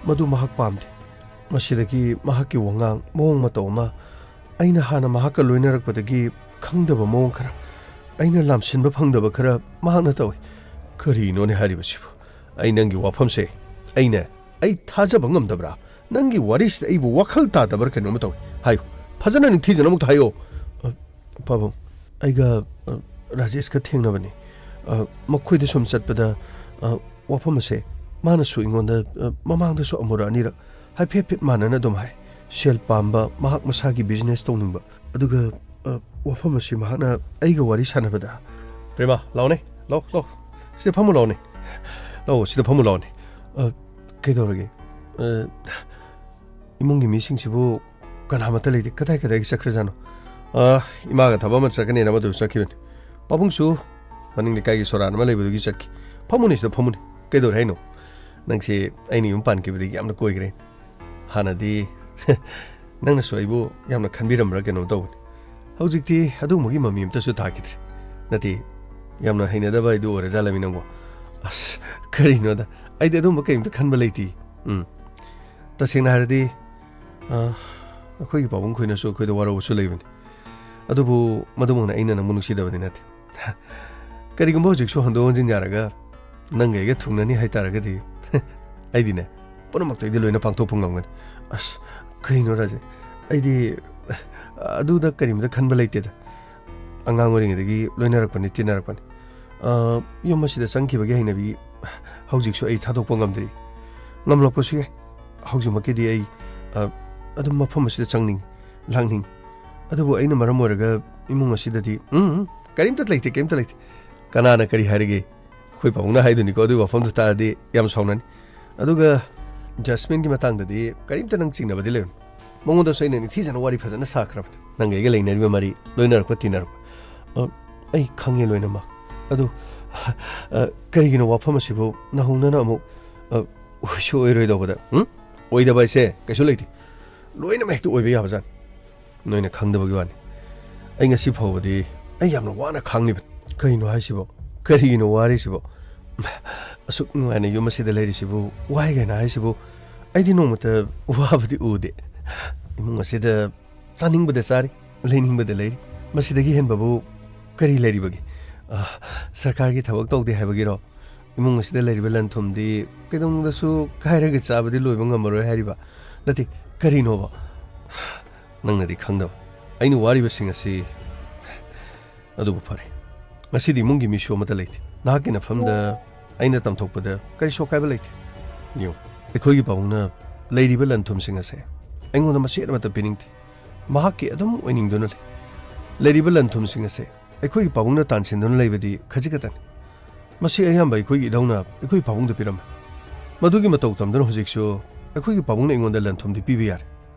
ꯃꯗꯨ ꯃꯍꯥꯛ ꯄꯥꯝꯗꯦ꯫ ꯃꯁꯤꯗꯒꯤ ꯃꯍꯥꯛꯀꯤ ꯋꯥꯉꯥꯡ, ꯃꯑꯣꯡ ꯃꯇꯧ ꯑꯃ, ꯑꯩꯅ ꯍꯥꯟꯅ ꯃꯍꯥꯛꯀ ꯂꯣꯏꯅꯔꯛꯄꯗꯒꯤ ꯈꯪꯗꯕ ꯃꯑꯣꯡ ꯈꯔ, ꯑꯩꯅ ꯂꯥꯝꯁꯤꯟꯕ ꯐꯪꯗꯕ ꯈꯔ ꯃꯍꯥꯛꯅ ꯇꯧꯏ꯫ ꯀꯔꯤꯅꯣꯅꯦ ꯍꯥꯏꯔꯤꯕꯁꯤꯕꯨ? ꯑꯩ ꯅꯪꯒꯤ ꯋꯥꯐꯝꯁꯦ, ꯑꯩꯅ, ꯑꯩ ꯊꯥꯖꯕ ꯉꯝꯗꯕ꯭ꯔꯥ? ꯅꯪꯒꯤ ꯋꯥꯔꯤꯁꯤꯗ ꯑꯩꯕꯨ ꯋꯥꯈꯜ ꯇꯥꯗꯕ꯭ꯔꯥ ꯀꯩꯅꯣꯝꯃ ꯇꯧꯏ꯫ ꯍꯥꯏꯌꯨ, ꯐꯖꯅ ꯅꯤꯡꯊꯤꯖꯅ ꯑꯃꯨꯛꯇ ꯍꯥꯏꯌꯣ꯫ ꯑ, ꯄꯥꯕꯨꯡ, ꯑꯩꯒ, ꯑ, ꯔꯥꯖꯦꯁꯀ ꯊꯦꯡꯅꯕꯅꯤ꯫ ꯑ, ꯃꯈꯣꯏꯗ ꯁꯨꯝ ꯆꯠꯄꯗ, ꯑ, ꯋꯥꯐꯝ ꯑꯁꯦ ꯃꯥꯅꯁꯨ ꯑꯩꯉꯣꯟꯗ, ꯑ, ꯃꯃꯥꯡꯗꯁꯨ ꯑꯃꯨꯔꯛ ꯑꯅꯤꯔꯛ ꯍꯥꯏꯐꯦꯠ ꯍꯥꯏꯐꯦꯠ ꯃꯥꯟꯅꯅ ꯑꯗꯨꯝ ꯍꯥꯏ꯫ ꯁꯦꯜ ꯄꯥꯝꯕ, ꯃꯍꯥꯛ ꯃꯁꯥꯒꯤ business ꯇꯧꯅꯤꯡꯕ꯫ ꯑꯗꯨꯒ, ꯑ, ꯋꯥꯐꯝ ꯑꯁꯤ ꯃꯍꯥꯛꯅ ꯑꯩꯒ ꯋꯥꯔꯤ ꯁꯥꯟꯅꯕꯗ, "ꯄ꯭ꯔꯦꯃꯥ, ꯂꯥꯎꯅꯦ, ꯂꯥꯎ, ꯂꯥꯎ꯫ ꯁꯤꯗ ꯐꯝꯃꯨ ꯂꯥꯎꯅꯦ꯫ ꯂꯥꯎ, ꯁꯤꯗ ꯐꯝꯃꯨ ꯂꯥꯎꯅꯦ꯫ ꯑ, ꯀꯩꯗꯧꯔꯒꯦ? ꯑ, ꯏꯃꯨꯡꯒꯤ ꯃꯤꯁꯤꯡꯁꯤꯕꯨ ꯀꯅꯥꯃꯠꯇ ꯂꯩꯇꯦ꯫ ꯀꯗꯥꯏ ꯀꯗꯥꯏꯒꯤ ꯆꯠꯈ꯭ꯔꯖꯥꯠꯅꯣ? ꯑ, ꯏꯃꯥꯒ ꯊꯕꯛ ꯑꯃ ꯆꯠꯀꯅꯦꯅ ꯑꯃꯗꯨ ꯆꯠꯈꯤꯕꯅꯤ꯫ ꯄꯥꯕꯨꯡꯁꯨ ꯃꯅꯤꯡ ꯂꯩꯀꯥꯏꯒꯤ ꯁꯣꯔꯥꯟ ꯑꯃ ꯂꯩꯕꯗꯨꯒꯤ ꯆꯠꯈꯤ꯫ ꯐꯝꯃꯨꯅꯦ, ꯁꯤꯗ ꯐꯝꯃꯨꯅꯦ꯫ ꯀꯩꯗꯧꯔꯦ ꯍꯥꯏꯅꯣ? ꯅꯪꯁꯦ ꯑꯩꯅ ꯌꯨꯝ ꯄꯥꯟꯈꯤꯕꯗꯒꯤ ꯌꯥꯝꯅ ꯀꯣꯏꯈ꯭ꯔꯦ꯫ ꯍꯥꯟꯅꯗꯤ ꯅꯪꯅꯁꯨ ꯑꯩꯕꯨ ꯌꯥꯝꯅ ꯈꯟꯕꯤꯔꯝꯕ꯭ꯔꯥ ꯀꯩꯅꯣꯝ ꯇꯧꯕꯅꯤ꯫ ꯍꯧꯖꯤꯛꯇꯤ ꯑꯗꯨꯒꯨꯝꯕꯒꯤ ꯃꯃꯤ ꯑꯝꯇꯁꯨ ꯇꯥꯈꯤꯗ꯭ꯔꯦ꯫ ꯅꯠꯇꯦ, ꯌꯥꯝꯅ ꯍꯩꯅꯗꯕ ꯍꯥꯏꯗꯨ ꯑꯣꯏꯔꯖꯥꯠꯂꯃꯤ ꯅꯪꯕꯣ?" "ꯑꯁ, ꯀꯔꯤꯅꯣꯗ, ꯑꯩꯗꯤ ꯑꯗꯨꯒꯨꯝꯕ ꯀꯔꯤꯝꯇ ꯈꯟꯕ ꯂꯩꯇꯦ꯫ ꯎꯝ, ꯇꯁꯦꯡꯅ ꯍꯥꯏꯔꯗꯤ, ꯑ, ꯑꯩꯈꯣꯏꯒꯤ ꯄꯥꯕꯨꯡ ꯈꯣꯏꯅꯁꯨ ꯑꯩꯈꯣꯏꯗ ꯋꯥꯔꯧꯕꯁꯨ ꯂꯩꯕꯅꯤ꯫ ꯑꯗꯨꯕꯨ ꯃꯗꯨꯃꯛꯅ ꯑꯩꯅ ꯅꯪꯕꯨ ꯅꯨꯡꯁꯤꯗꯕꯗꯤ ꯅꯠꯇꯦ꯫ ꯀꯔꯤꯒꯨꯝꯕ ꯍꯧꯖꯤꯛꯁꯨ ꯍꯟꯗꯣꯛ ꯍꯟꯖꯤꯟ ꯌꯥꯔꯒ ꯅꯪꯒ ꯑꯩꯒ ꯊꯨꯡꯅꯅꯤ ꯍꯥꯏꯇꯥꯔꯒꯗꯤ, ꯑꯩꯗꯤꯅꯦ, ꯄꯨꯝꯅꯃꯛꯇꯣ ꯑꯩꯗꯤ ꯂꯣꯏꯅ ꯄꯥꯡꯊꯣꯛꯄ ꯉꯝꯒꯅꯤ꯫" "ꯑꯁ, ꯀꯩꯅꯣ ꯔꯥꯖꯦ, ꯑꯩꯗꯤ ꯑꯗꯨꯗ ꯀꯔꯤꯝꯇ ꯈꯟꯕ ꯂꯩꯇꯦꯗ꯫ ꯑꯉꯥꯡ ꯑꯣꯏꯔꯤꯉꯩꯗꯒꯤ ꯂꯣꯏꯅꯔꯛꯄꯅꯤ, ꯇꯤꯟꯅꯔꯛꯄꯅꯤ꯫ ꯑ, ꯌꯨꯝ ꯑꯁꯤꯗ ꯆꯪꯈꯤꯕꯒꯤ ꯍꯩꯅꯕꯤ ꯍꯧꯖꯤꯛꯁꯨ ꯑꯩ ꯊꯥꯗꯣꯛꯄ ꯉꯝꯗ꯭ꯔꯤ꯫ ꯉꯝꯂꯛꯄꯁꯨ ꯌꯥꯏ꯫ ꯍꯧꯖꯤꯛꯃꯛꯀꯤꯗꯤ ꯑꯩ, ꯑ, ꯑꯗꯨꯝ ꯃꯐꯝ ꯑꯁꯤꯗ ꯆꯪꯅꯤꯡꯉꯤ, ꯂꯥꯛꯅꯤꯡꯉꯤ꯫ ꯑꯗꯨꯕꯨ ꯑꯩꯅ ꯃꯔꯝ ꯑꯣꯏꯔꯒ ꯏꯃꯨꯡ ꯑꯁꯤꯗꯗꯤ, ꯎꯝ, ꯎꯝ, ꯀꯔꯤꯝꯇ ꯂꯩꯇꯦ, ꯀꯔꯤꯝꯇ ꯂꯩꯇꯦ꯫ ꯀꯅꯥꯅ ꯀꯔꯤ ꯍꯥꯏꯔꯒꯦ?" ꯑꯩꯈꯣꯏ ꯄꯥꯕꯨꯡꯅ ꯍꯥꯏꯗꯨꯅꯤꯀꯣ, ꯑꯗꯨꯒꯤ ꯋꯥꯐꯝꯗꯨ ꯇꯥꯔꯗꯤ ꯌꯥꯝ ꯁꯥꯎꯅꯅꯤ꯫ ꯑꯗꯨꯒ ꯖꯁꯃꯤꯟꯒꯤ ꯃꯇꯥꯡꯗꯗꯤ ꯀꯔꯤꯝꯇ ꯅꯪ ꯆꯤꯡꯅꯕꯗꯤ ꯂꯩꯔꯨꯅꯨ꯫ ꯃꯉꯣꯟꯗꯁꯨ ꯑꯩꯅ ꯅꯤꯡꯊꯤꯖꯅ ꯋꯥꯔꯤ ꯐꯖꯅ ꯁꯥꯈ꯭ꯔꯕꯅꯤ꯫ ꯅꯪꯒ ꯑꯩꯒ ꯂꯩꯅꯔꯤꯕ ꯃꯔꯤ, ꯂꯣꯏꯅꯔꯛꯄ, ꯇꯤꯟꯅꯔꯛꯄ꯫ ꯑ, ꯑꯩ ꯈꯪꯉꯦ ꯂꯣꯏꯅꯃꯛ꯫ ꯑꯗꯨ, ꯑ, ꯀꯔꯤꯒꯤꯅꯣ ꯋꯥꯐꯝ ꯑꯁꯤꯕꯨ ꯅꯧꯍꯧꯅꯅ ꯑꯃꯨꯛ, ꯑ, ꯑꯣꯏꯁꯨ ꯑꯣꯏꯔꯣꯏꯗꯧꯕꯗ, ꯎꯝ? ꯑꯣꯏꯗꯕ ꯍꯥꯏꯁꯦ ꯀꯩꯁꯨ ꯂꯩꯇꯦ꯫ ꯂꯣꯏꯅꯃꯛ ꯍꯦꯛꯇ ꯑꯣꯏꯕ ꯌꯥꯕꯖꯥꯠꯅꯤ꯫ ꯅꯣꯏꯅ ꯈꯪꯗꯕꯒꯤ ꯋꯥꯅꯤ꯫ ꯑꯩ ꯉꯁꯤ ꯐꯥꯎꯕꯗꯤ ꯑꯩ ꯌꯥꯝꯅ ꯋꯥꯅ ꯈꯥꯡꯂꯤꯕꯅꯤ꯫ ꯀꯩꯅꯣ ꯍꯥꯏꯁꯤꯕꯣ? ꯀꯔꯤꯒꯤꯅꯣ ꯋꯥꯔꯤꯁꯤꯕꯣ? ꯑꯁꯨꯛ ꯅꯨꯡꯉꯥꯏꯅ ꯌꯨꯝ ꯑꯁꯤꯗ ꯂꯩꯔꯤꯁꯤꯕꯨ ꯋꯥꯏ ꯀꯥꯏꯅ ꯍꯥꯏꯁꯤꯕꯨ? ꯑꯩꯗꯤ ꯅꯣꯡꯃꯇ ꯋꯥꯕꯗꯤ ꯎꯗꯦ꯫ ꯏꯃꯨꯡ ꯑꯁꯤꯗ ꯆꯥꯅꯤꯡꯕꯗ ꯆꯥꯔꯤ, ꯂꯩꯅꯤꯡꯕꯗ ꯂꯩꯔꯤ꯫ ꯃꯁꯤꯗꯒꯤ ꯍꯦꯟꯕꯕꯨ ꯀꯔꯤ ꯂꯩꯔꯤꯕꯒꯦ? ꯑ, ꯁꯔꯀꯥꯔꯒꯤ ꯊꯕꯛ ꯇꯧꯗꯦ ꯍꯥꯏꯕꯒꯤꯔꯣ? ꯏꯃꯨꯡ ꯑꯁꯤꯗ ꯂꯩꯔꯤꯕ ꯂꯟ ꯊꯨꯝꯗꯤ ꯀꯩꯗꯧꯅꯨꯡꯗꯁꯨ ꯀꯥꯏꯔꯒ ꯆꯥꯕꯗꯤ ꯂꯣꯏꯕ ꯉꯝꯃꯔꯣꯏ ꯍꯥꯏꯔꯤꯕ? ꯅꯠꯇꯦ, ꯀꯔꯤꯅꯣꯕ? ꯅꯪꯅꯗꯤ ꯈꯪꯗꯕ꯫ ꯑꯩꯅ ꯋꯥꯔꯤꯕꯁꯤꯡ ꯑꯁꯤ꯫ ꯑꯗꯨꯕꯨ ꯐꯔꯦ, ꯉꯁꯤꯗꯤ ꯏꯃꯨꯡꯒꯤ ꯃꯤꯁꯨ ꯑꯃꯠꯇ ꯂꯩꯇꯦ꯫ ꯅꯍꯥꯛꯀꯤ ꯅꯐꯝꯗ ꯑꯩꯅ ꯇꯝꯊꯣꯛꯄꯗ ꯀꯔꯤꯁꯨ ꯑꯀꯥꯏꯕ ꯂꯩꯇꯦ꯫ ꯌꯦꯡꯉꯨ, ꯑꯩꯈꯣꯏꯒꯤ ꯄꯥꯕꯨꯡꯅ ꯂꯩꯔꯤꯕ ꯂꯟ ꯊꯨꯝꯁꯤꯡ ꯑꯁꯦ ꯑꯩꯉꯣꯟꯗ ꯃꯆꯦꯠ ꯑꯃꯠꯇ ꯄꯤꯅꯤꯡꯗꯦ꯫ ꯃꯍꯥꯛꯀꯤ ꯑꯗꯨꯝ ꯑꯣꯏꯅꯤꯡꯗꯨꯅ ꯂꯩ꯫ ꯂꯩꯔꯤꯕ ꯂꯟ ꯊꯨꯝꯁꯤꯡ ꯑꯁꯦ ꯑꯩꯈꯣꯏꯒꯤ ꯄꯥꯕꯨꯡꯅ ꯇꯥꯟꯁꯤꯟꯗꯨꯅ ꯂꯩꯕꯗꯤ ꯈꯖꯤꯛ ꯈꯛꯇꯅꯤ꯫ ꯃꯁꯤ ꯑꯌꯥꯝꯕ ꯑꯩꯈꯣꯏꯒꯤ ꯏꯙꯧꯅ ꯑꯩꯈꯣꯏꯒꯤ ꯄꯥꯕꯨꯡꯗ ꯄꯤꯔꯝꯃꯤ꯫ ꯃꯗꯨꯒꯤ ꯃꯇꯧ ꯇꯝꯗꯨꯅ ꯍꯧꯖꯤꯛꯁꯨ ꯑꯩꯈꯣꯏꯒꯤ ꯄꯥꯕꯨꯡꯅ ꯑꯩꯉꯣꯟꯗ ꯂꯟ ꯊꯨꯝꯗꯤ ꯄꯤꯕ ꯌꯥꯔꯦ꯫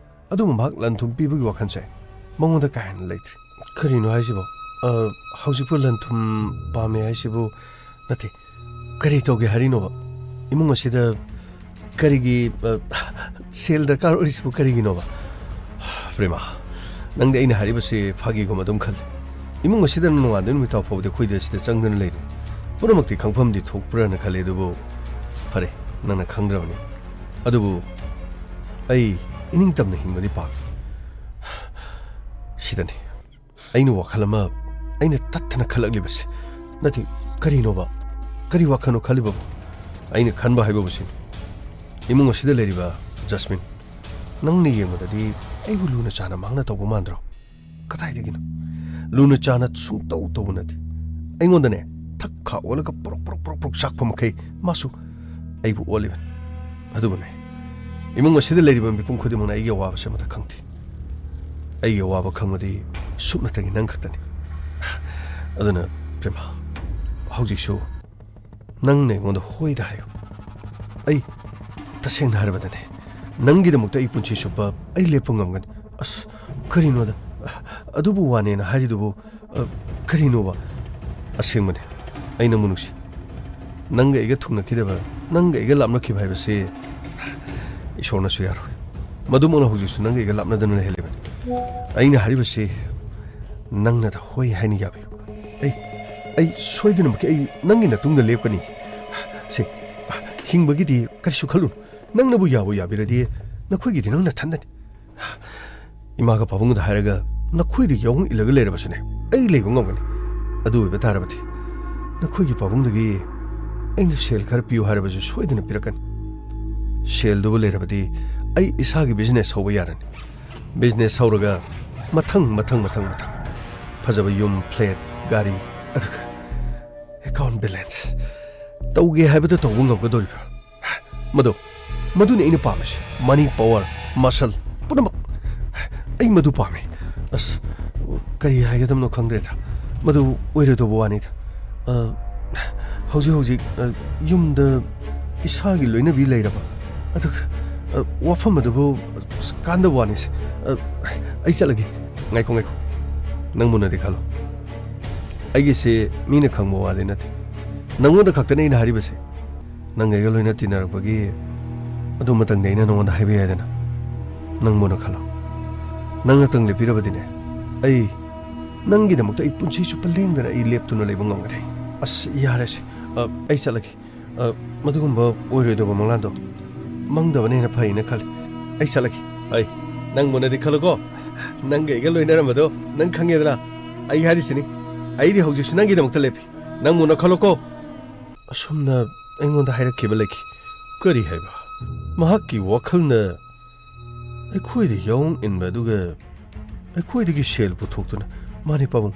ꯑꯗꯨꯕꯨ ꯃꯍꯥꯛ ꯂꯟ ꯊꯨꯝ ꯄꯤꯕꯒꯤ ꯋꯥꯈꯜꯁꯦ ꯃꯉꯣꯟꯗ ꯀꯥ ꯍꯦꯟꯅ ꯂꯩꯇ꯭ꯔꯤ꯫ ꯀꯔꯤꯅꯣ ꯍꯥꯏꯁꯤꯕꯣ? ꯑ, ꯍꯧꯖꯤꯛꯄꯨ ꯂꯟ ꯊꯨꯝ ꯄꯥꯝꯃꯦ ꯍꯥꯏꯁꯤꯕꯨ? ꯅꯠꯇꯦ, ꯀꯔꯤ ꯇꯧꯒꯦ ꯍꯥꯏꯔꯤꯅꯣꯕ? ꯏꯃꯨꯡ ꯑꯁꯤꯗ ꯀꯔꯤꯒꯤ, ꯑ, ꯁꯦꯜ ꯗꯔꯀꯥꯔ ꯑꯣꯏꯔꯤꯁꯤꯕꯨ ꯀꯔꯤꯒꯤꯅꯣꯕ? ꯄ꯭ꯔꯦꯃꯥ, ꯅꯪꯗꯤ ꯑꯩꯅ ꯍꯥꯏꯔꯤꯕꯁꯤ ꯐꯥꯒꯤꯒꯨꯝ ꯑꯗꯨꯝ ꯈꯜꯂꯤ꯫ ꯏꯃꯨꯡ ꯑꯁꯤꯗ ꯅꯣꯡꯉꯥꯟꯗꯩ ꯅꯨꯃꯤꯠ ꯇꯥꯕ ꯐꯥꯎꯕꯗꯤ ꯑꯩꯈꯣꯏꯗ ꯁꯤꯗ ꯆꯪꯗꯨꯅ ꯂꯩꯔꯤ꯫ ꯄꯨꯝꯅꯃꯛꯇꯤ ꯈꯪꯐꯝꯗꯤ ꯊꯣꯛꯄ꯭ꯔꯥꯅ ꯈꯜꯂꯤ, ꯑꯗꯨꯕꯨ ꯐꯔꯦ, ꯅꯪꯅ ꯈꯪꯗ꯭ꯔꯕꯅꯤ꯫ ꯑꯗꯨꯕꯨ ꯑꯩ ꯏꯅꯤꯡꯇꯝꯅ ꯍꯤꯡꯕꯗꯤ ꯄꯥꯝꯃꯤ꯫ ꯁꯤꯗꯅꯤ ꯑꯩꯅ ꯋꯥꯈꯜ ꯑꯃ, ꯑꯩꯅ ꯇꯠꯇꯅ ꯈꯜꯂꯛꯂꯤꯕꯁꯦ꯫ ꯅꯠꯇꯦ, ꯀꯔꯤꯅꯣꯕ? ꯀꯔꯤ ꯋꯥꯈꯜꯅꯣ ꯈꯜꯂꯤꯕꯕꯨ? ꯑꯩꯅ ꯈꯟꯕ ꯍꯥꯏꯕꯕꯨ ꯁꯤꯅꯤ꯫ ꯏꯃꯨꯡ ꯑꯁꯤꯗ ꯂꯩꯔꯤꯕ ꯖꯁꯃꯤꯟ, ꯅꯪꯅ ꯌꯦꯡꯕꯗꯗꯤ ꯑꯩꯕꯨ ꯂꯨꯅ ꯆꯥꯟꯅ ꯃꯍꯥꯛꯅ ꯇꯧꯕ ꯃꯥꯟꯗ꯭ꯔꯣ? ꯀꯗꯥꯏꯗꯒꯤꯅꯣ? ꯂꯨꯅ ꯆꯥꯟꯅ ꯁꯨꯡꯇꯧ ꯇꯧꯕ ꯅꯠꯇꯦ꯫ ꯑꯩꯉꯣꯟꯗꯅꯦ, ꯊꯛ ꯈꯥ ꯑꯣꯜꯂꯒ ꯄ꯭ꯔꯣꯛ ꯄ꯭ꯔꯣꯛ ꯄ꯭ꯔꯣꯛ ꯄ꯭ꯔꯣꯛ ꯆꯥꯛꯄ ꯃꯈꯩ ꯃꯥꯁꯨ ꯑꯩꯕꯨ ꯑꯣꯜꯂꯤꯕꯅꯤ꯫ ꯑꯗꯨꯕꯨꯅꯦ, ꯏꯃꯨꯡ ꯑꯁꯤꯗ ꯂꯩꯔꯤꯕ ꯃꯤꯄꯨꯝ ꯈꯨꯗꯤꯡꯃꯛꯅ ꯑꯩꯒꯤ ꯑꯋꯥꯕꯁꯦ ꯑꯃꯠꯇ ꯈꯪꯗꯦ꯫ ꯑꯩꯒꯤ ꯑꯋꯥꯕ ꯈꯪꯕꯗꯤ ꯁꯨꯞꯅꯇꯒꯤ ꯅꯪ ꯈꯛꯇꯅꯤ꯫ ꯑꯗꯨꯅ ꯄ꯭ꯔꯦꯃꯥ, ꯍꯧꯖꯤꯛꯁꯨ ꯅꯪꯅ ꯑꯩꯉꯣꯟꯗ ꯍꯣꯏꯗ ꯍꯥꯏꯌꯨ꯫ ꯑꯩ ꯇꯁꯦꯡꯅ ꯍꯥꯏꯔꯕꯗꯅꯦ, ꯅꯪꯒꯤꯗꯃꯛꯇ ꯑꯩ ꯄꯨꯟꯁꯤ ꯆꯨꯞꯄ ꯑꯩ ꯂꯦꯞꯄ ꯉꯝꯒꯅꯤ꯫ ꯑꯁ, ꯀꯔꯤꯅꯣꯗ, ꯑꯗꯨꯕꯨ ꯋꯥꯅꯦꯅ ꯍꯥꯏꯔꯤꯗꯨꯕꯨ? ꯑ, ꯀꯔꯤꯅꯣꯕ? ꯑꯁꯦꯡꯕꯅꯦ, ꯑꯩ ꯅꯪꯕꯨ ꯅꯨꯡꯁꯤ꯫ ꯅꯪꯒ ꯑꯩꯒ ꯊꯨꯡꯅꯈꯤꯗꯕ, ꯅꯪꯒ ꯑꯩꯒ ꯂꯥꯞꯅꯈꯤꯕ ꯍꯥꯏꯕꯁꯤ ꯏꯁꯣꯔꯅꯁꯨ ꯌꯥꯔꯣꯏ꯫ ꯃꯗꯨꯃꯛꯅ ꯍꯧꯖꯤꯛꯁꯨ ꯅꯪꯒ ꯑꯩꯒ ꯂꯥꯞꯅꯗꯅ ꯂꯩꯍꯜꯂꯤꯕꯅꯤ꯫ ꯑꯩꯅ ꯍꯥꯏꯔꯤꯕꯁꯤ ꯅꯪꯅꯗ ꯍꯣꯏ ꯍꯥꯏꯅ ꯌꯥꯕꯤꯌꯨ꯫ ꯑꯩ, ꯑꯩ ꯁꯣꯏꯗꯅꯃꯛꯀꯤ ꯑꯩ ꯅꯪꯒꯤ ꯅꯇꯨꯡꯗ ꯂꯦꯞꯀꯅꯤ꯫ ꯁꯦ, ꯍꯤꯡꯕꯒꯤꯗꯤ ꯀꯔꯤꯁꯨ ꯈꯜꯂꯨꯅꯨ꯫ ꯅꯪꯅꯕꯨ ꯌꯥꯕꯨ ꯌꯥꯕꯤꯔꯗꯤ ꯅꯈꯣꯏꯒꯤꯗꯤ ꯅꯪ ꯅꯊꯟꯗꯅꯤ꯫ ꯏꯃꯥꯒ ꯄꯥꯕꯨꯡꯒꯗ ꯍꯥꯏꯔꯒ ꯅꯈꯣꯏꯗ ꯌꯥꯑꯣꯡ ꯏꯜꯂꯒ ꯂꯩꯔꯕꯁꯨꯅꯦ, ꯑꯩ ꯂꯩꯕ ꯉꯝꯒꯅꯤ꯫ ꯑꯗꯨ ꯑꯣꯏꯕ ꯇꯥꯔꯕꯗꯤ ꯅꯈꯣꯏꯒꯤ ꯄꯥꯕꯨꯡꯗꯒꯤ ꯑꯩꯅ ꯁꯦꯜ ꯈꯔ ꯄꯤꯌꯨ ꯍꯥꯏꯔꯕꯁꯨ ꯁꯣꯏꯗꯅ ꯄꯤꯔꯛꯀꯅꯤ꯫ ꯁꯦꯜꯗꯨꯕꯨ ꯂꯩꯔꯕꯗꯤ ꯑꯩ ꯏꯁꯥꯒꯤ ꯕꯤꯖꯤꯅꯦꯁ ꯍꯧꯕ ꯌꯥꯔꯅꯤ꯫ ꯕꯤꯖꯤꯅꯦꯁ ꯍꯧꯔꯒ ꯃꯊꯪ, ꯃꯊꯪ, ꯃꯊꯪ, ꯃꯊꯪ꯫ ꯐꯖꯕ ꯌꯨꯝ, ꯐ꯭ꯂꯦꯠ, ꯒꯥꯔꯤ, ꯑꯗꯨꯒ ꯑꯦꯀꯥꯎꯟ ꯕꯦꯂꯦꯟꯁ꯫ ꯇꯧꯒꯦ ꯍꯥꯏꯕꯗ ꯇꯧꯕ ꯉꯝꯒꯗꯧꯔꯤꯕ꯭ꯔꯥ? ꯃꯗꯨ, ꯃꯗꯨꯅꯤ ꯑꯩꯅ ꯄꯥꯝꯃꯤꯁꯦ꯫ ꯃꯅꯤ, ꯄꯋꯥꯔ, ꯃꯁꯜ, ꯄꯨꯝꯅꯃꯛ꯫ ꯑꯩ ꯃꯗꯨ ꯄꯥꯝꯃꯤ꯫ ꯑꯁ, ꯀꯔꯤ ꯍꯥꯏꯒꯗꯕꯅꯣ ꯈꯪꯗ꯭ꯔꯦꯗ꯫ ꯃꯗꯨ ꯑꯣꯏꯔꯣꯏꯗꯧꯕ ꯋꯥꯅꯤꯗ꯫ ꯑ, ꯍꯧꯖꯤꯛ ꯍꯧꯖꯤꯛ, ꯑ, ꯌꯨꯝꯗ ꯏꯁꯥꯒꯤ ꯂꯣꯏꯅꯕꯤ ꯂꯩꯔꯕ꯫ ꯑꯗꯨꯒ, ꯑ, ꯋꯥꯐꯝ ꯑꯗꯨꯕꯨ, ꯑꯁ, ꯀꯥꯟꯗꯕ ꯋꯥꯅꯤꯁꯦ꯫ ꯑ, ꯑꯩ ꯆꯠꯂꯒꯦ꯫ ꯉꯥꯏꯈꯣ, ꯉꯥꯏꯈꯣ꯫ ꯅꯪ ꯃꯨꯟꯅꯗꯤ ꯈꯜꯂꯣ꯫ ꯑꯩꯒꯤꯁꯦ ꯃꯤꯅ ꯈꯪꯕ ꯋꯥꯗꯤ ꯅꯠꯇꯦ꯫ ꯅꯪꯉꯣꯟꯗ ꯈꯛꯇꯅꯦ ꯑꯩꯅ ꯍꯥꯏꯔꯤꯕꯁꯦ꯫ ꯅꯪ ꯑꯩꯒ ꯂꯣꯏꯅ ꯇꯤꯟꯅꯔꯛꯄꯒꯤ ꯑꯗꯨ ꯃꯇꯪꯗꯤ ꯑꯩꯅ ꯅꯉꯣꯟꯗ ꯍꯥꯏꯕ ꯌꯥꯏꯗꯅ꯫ ꯅꯪ ꯃꯨꯟꯅ ꯈꯜꯂꯣ꯫ ꯅꯪ ꯅꯇꯪ ꯂꯦꯞꯄꯤꯔꯕꯗꯤꯅꯦ, ꯑꯩ ꯅꯪꯒꯤꯗꯃꯛꯇ ꯑꯩ ꯄꯨꯟꯁꯤ ꯆꯨꯞꯄ ꯂꯦꯡꯗꯅ ꯑꯩ ꯂꯦꯞꯇꯨꯅ ꯂꯩꯕ ꯉꯝꯒꯅꯤ꯫ ꯑꯁ, ꯌꯥꯔꯦꯁꯦ꯫ ꯑ, ꯑꯩ ꯆꯠꯂꯒꯦ꯫ ꯑ, ꯃꯗꯨꯒꯨꯝꯕ ꯑꯣꯏꯔꯣꯏꯗꯧꯕ ꯃꯪꯂꯥꯟꯗꯣ ꯃꯪꯗꯕꯅ ꯍꯦꯟꯅ ꯐꯩꯅ ꯈꯜꯂꯤ꯫ ꯑꯩ ꯆꯠꯂꯒꯦ꯫ ꯑꯩ, ꯅꯪ ꯃꯨꯟꯅꯗꯤ ꯈꯜꯂꯨꯀꯣ꯫ ꯅꯪꯒ ꯑꯩꯒ ꯂꯣꯏꯅꯔꯝꯕꯗꯣ ꯅꯪ ꯈꯪꯉꯦꯗꯅ꯫ ꯑꯩ ꯍꯥꯏꯔꯤꯁꯤꯅꯤ, ꯑꯩꯗꯤ ꯍꯧꯖꯤꯛꯁꯨ ꯅꯪꯒꯤꯗꯃꯛꯇ ꯂꯦꯞꯄꯤ꯫ ꯅꯪ ꯃꯨꯟꯅ ꯈꯜꯂꯨꯀꯣ꯫ ꯑꯁꯨꯝꯅ ꯑꯩꯉꯣꯟꯗ ꯍꯥꯏꯔꯛꯈꯤꯕ ꯂꯩꯈꯤ꯫ ꯀꯔꯤ ꯍꯥꯏꯕ? ꯃꯍꯥꯛꯀꯤ ꯋꯥꯈꯜꯅ ꯑꯩꯈꯣꯏꯗ ꯌꯥꯑꯣꯡ ꯏꯟꯕ ꯑꯗꯨꯒ ꯑꯩꯈꯣꯏꯗꯒꯤ ꯁꯦꯜ ꯄꯨꯊꯣꯛꯇꯨꯅ, ꯃꯥꯅꯤ ꯄꯥꯕꯨꯡ,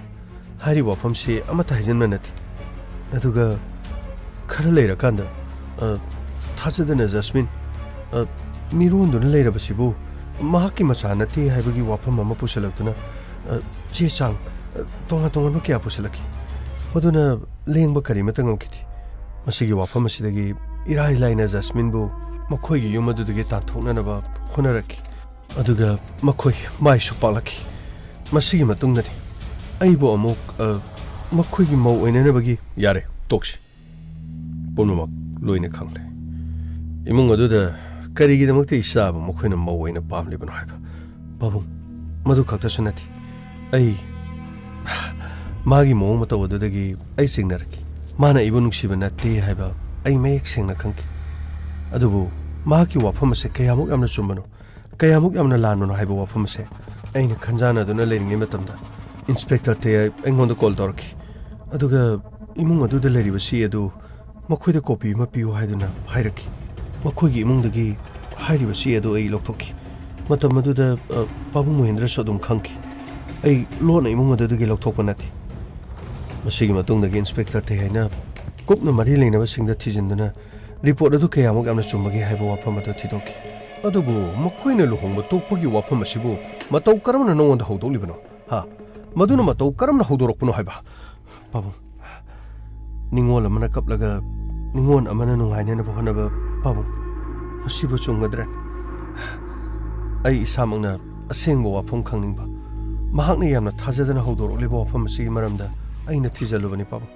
ꯍꯥꯏꯔꯤꯕ ꯋꯥꯐꯝꯁꯤ ꯑꯃꯠꯇ ꯍꯥꯏꯖꯤꯟꯕ ꯅꯠꯇꯦ꯫ ꯑꯗꯨꯒ ꯈꯔ ꯂꯩꯔꯀꯥꯟꯗ, ꯑ, ꯊꯥꯖꯗꯅ ꯖꯁꯃꯤꯟ, ꯑ, ꯃꯤꯔꯣꯟꯗꯨꯅ ꯂꯩꯔꯕꯁꯤꯕꯨ ꯃꯍꯥꯛꯀꯤ ꯃꯆꯥ ꯅꯠꯇꯦ ꯍꯥꯏꯕꯒꯤ ꯋꯥꯐꯝ ꯑꯃ ꯄꯨꯁꯜꯂꯛꯇꯨꯅ, ꯑ, ꯆꯦ ꯆꯥꯡ, ꯑ, ꯇꯣꯉꯥꯟ ꯇꯣꯉꯥꯟꯕ ꯀꯌꯥ ꯄꯨꯁꯜꯂꯛꯈꯤ꯫ ꯃꯗꯨꯅ ꯂꯦꯡꯕ ꯀꯔꯤꯃꯠꯇ ꯉꯝꯈꯤꯗꯦ꯫ ꯃꯁꯤꯒꯤ ꯋꯥꯐꯝ ꯑꯁꯤꯗꯒꯤ ꯏꯔꯥꯏ ꯂꯥꯏꯅ ꯖꯁꯃꯤꯟꯕꯨ ꯃꯈꯣꯏꯒꯤ ꯌꯨꯝ ꯑꯗꯨꯗꯒꯤ ꯇꯥꯟꯊꯣꯛꯅꯅꯕ ꯍꯣꯠꯅꯔꯛꯈꯤ꯫ ꯑꯗꯨꯒ ꯃꯈꯣꯏ ꯃꯥꯏꯁꯨ ꯄꯥꯛꯂꯛꯈꯤ꯫ ꯃꯁꯤꯒꯤ ꯃꯇꯨꯡꯗꯗꯤ ꯑꯩꯕꯨ ꯑꯃꯨꯛ, ꯑ, ꯃꯈꯣꯏꯒꯤ ꯃꯧ ꯑꯣꯏꯅꯅꯕꯒꯤ ꯌꯥꯔꯦ, ꯇꯣꯛꯁꯤ꯫ ꯄꯨꯝꯅꯃꯛ ꯂꯣꯏꯅ ꯈꯪꯂꯦ꯫ ꯏꯃꯨꯡ ꯑꯗꯨꯗ ꯀꯔꯤꯒꯤꯗꯃꯛꯇ ꯏꯆꯥꯕꯨ ꯃꯈꯣꯏꯅ ꯃꯧ ꯑꯣꯏꯅ ꯄꯥꯝꯂꯤꯕꯅꯣ ꯍꯥꯏꯕ꯫ ꯄꯥꯕꯨꯡ, ꯃꯗꯨ ꯈꯛꯇꯁꯨ ꯅꯠꯇꯦ꯫ ꯑꯩ ꯃꯥꯒꯤ ꯃꯑꯣꯡ ꯃꯇꯧ ꯑꯗꯨꯗꯒꯤ ꯑꯩ ꯆꯤꯡꯅꯔꯛꯈꯤ꯫ ꯃꯥꯅ ꯑꯩꯕꯨ ꯅꯨꯡꯁꯤꯕ ꯅꯠꯇꯦ ꯍꯥꯏꯕ ꯑꯩ ꯃꯌꯦꯛ ꯁꯦꯡꯅ ꯈꯪꯈꯤ꯫ ꯑꯗꯨꯕꯨ ꯃꯍꯥꯛꯀꯤ ꯋꯥꯐꯝ ꯑꯁꯦ ꯀꯌꯥꯃꯨꯛ ꯌꯥꯝꯅ ꯆꯨꯝꯕꯅꯣ, ꯀꯌꯥꯃꯨꯛ ꯌꯥꯝꯅ ꯂꯥꯟꯕꯅꯣ ꯍꯥꯏꯕ ꯋꯥꯐꯝ ꯑꯁꯦ ꯑꯩꯅ ꯈꯟꯖꯥꯟꯅꯗꯨꯅ ꯂꯩꯔꯤꯉꯩ ꯃꯇꯝꯗ ꯏꯟꯁꯄꯦꯛꯇꯔ ꯇꯦꯌꯥꯏ ꯑꯩꯉꯣꯟꯗ ꯀꯣꯜ ꯇꯧꯔꯛꯈꯤ꯫ ꯑꯗꯨꯒ ꯏꯃꯨꯡ ꯑꯗꯨꯗ ꯂꯩꯔꯤꯕ ꯆꯦ ꯑꯗꯨ ꯃꯈꯣꯏꯗ ꯀꯣꯄꯤ ꯑꯃ ꯄꯤꯌꯨ ꯍꯥꯏꯗꯨꯅ ꯍꯥꯏꯔꯛꯈꯤ꯫ ꯃꯈꯣꯏꯒꯤ ꯏꯃꯨꯡꯗꯒꯤ ꯍꯥꯏꯔꯤꯕ ꯆꯦ ꯑꯗꯨ ꯑꯩ ꯂꯧꯊꯣꯛꯈꯤ꯫ ꯃꯇꯝ ꯑꯗꯨꯗ, ꯑ, ꯄꯥꯕꯨꯡ ꯃꯣꯍꯦꯟꯗ꯭ꯔꯁꯨ ꯑꯗꯨꯝ ꯈꯪꯈꯤ꯫ ꯑꯩ ꯂꯣꯟꯅ ꯏꯃꯨꯡ ꯑꯗꯨꯗꯒꯤ ꯂꯧꯊꯣꯛꯄ ꯅꯠꯇꯦ꯫ ꯃꯁꯤꯒꯤ ꯃꯇꯨꯡꯗꯒꯤ ꯏꯟꯁꯄꯦꯛꯇꯔ ꯊꯩꯍꯩꯅ ꯀꯨꯞꯅ ꯃꯔꯤ ꯂꯩꯅꯕꯁꯤꯡꯗ ꯊꯤꯖꯤꯟꯗꯨꯅ ꯔꯤꯄꯣꯔꯠ ꯑꯗꯨ ꯀꯌꯥꯃꯨꯛ ꯌꯥꯝꯅ ꯆꯨꯝꯕꯒꯦ ꯍꯥꯏꯕ ꯋꯥꯐꯝ ꯑꯗꯨ ꯊꯤꯗꯣꯛꯈꯤ꯫ "ꯑꯗꯨꯕꯨ ꯃꯈꯣꯏꯅ ꯂꯨꯍꯣꯡꯕ ꯇꯣꯛꯄꯒꯤ ꯋꯥꯐꯝ ꯑꯁꯤꯕꯨ ꯃꯇꯧ ꯀꯔꯝꯅ ꯅꯉꯣꯟꯗ ꯍꯧꯗꯣꯛꯂꯤꯕꯅꯣ? ꯍꯥ? ꯃꯗꯨꯅ ꯃꯇꯧ ꯀꯔꯝꯅ ꯍꯧꯗꯣꯔꯛꯄꯅꯣ ꯍꯥꯏꯕ?" "ꯄꯥꯕꯨꯡ, ꯅꯤꯉꯣꯜ ꯑꯃꯅ ꯀꯞꯂꯒ ꯅꯤꯉꯣꯜ ꯑꯃꯅ ꯅꯨꯡꯉꯥꯏꯅꯅꯕ ꯍꯣꯠꯅꯕ, ꯄꯥꯕꯨꯡ, ꯃꯁꯤꯕꯨ ꯆꯨꯝꯒꯗ꯭ꯔꯦ? ꯑꯩ ꯏꯁꯥꯃꯛꯅ ꯑꯁꯦꯡꯕ ꯋꯥꯐꯝ ꯈꯪꯅꯤꯡꯕ, ꯃꯍꯥꯛꯅ ꯌꯥꯝꯅ ꯊꯥꯖꯗꯅ ꯍꯧꯗꯣꯔꯛꯂꯤꯕ ꯋꯥꯐꯝ ꯑꯁꯤꯒꯤ ꯃꯔꯝꯗ ꯑꯩꯅ ꯊꯤꯖꯜꯂꯨꯕꯅꯤ, ꯄꯥꯕꯨꯡ꯫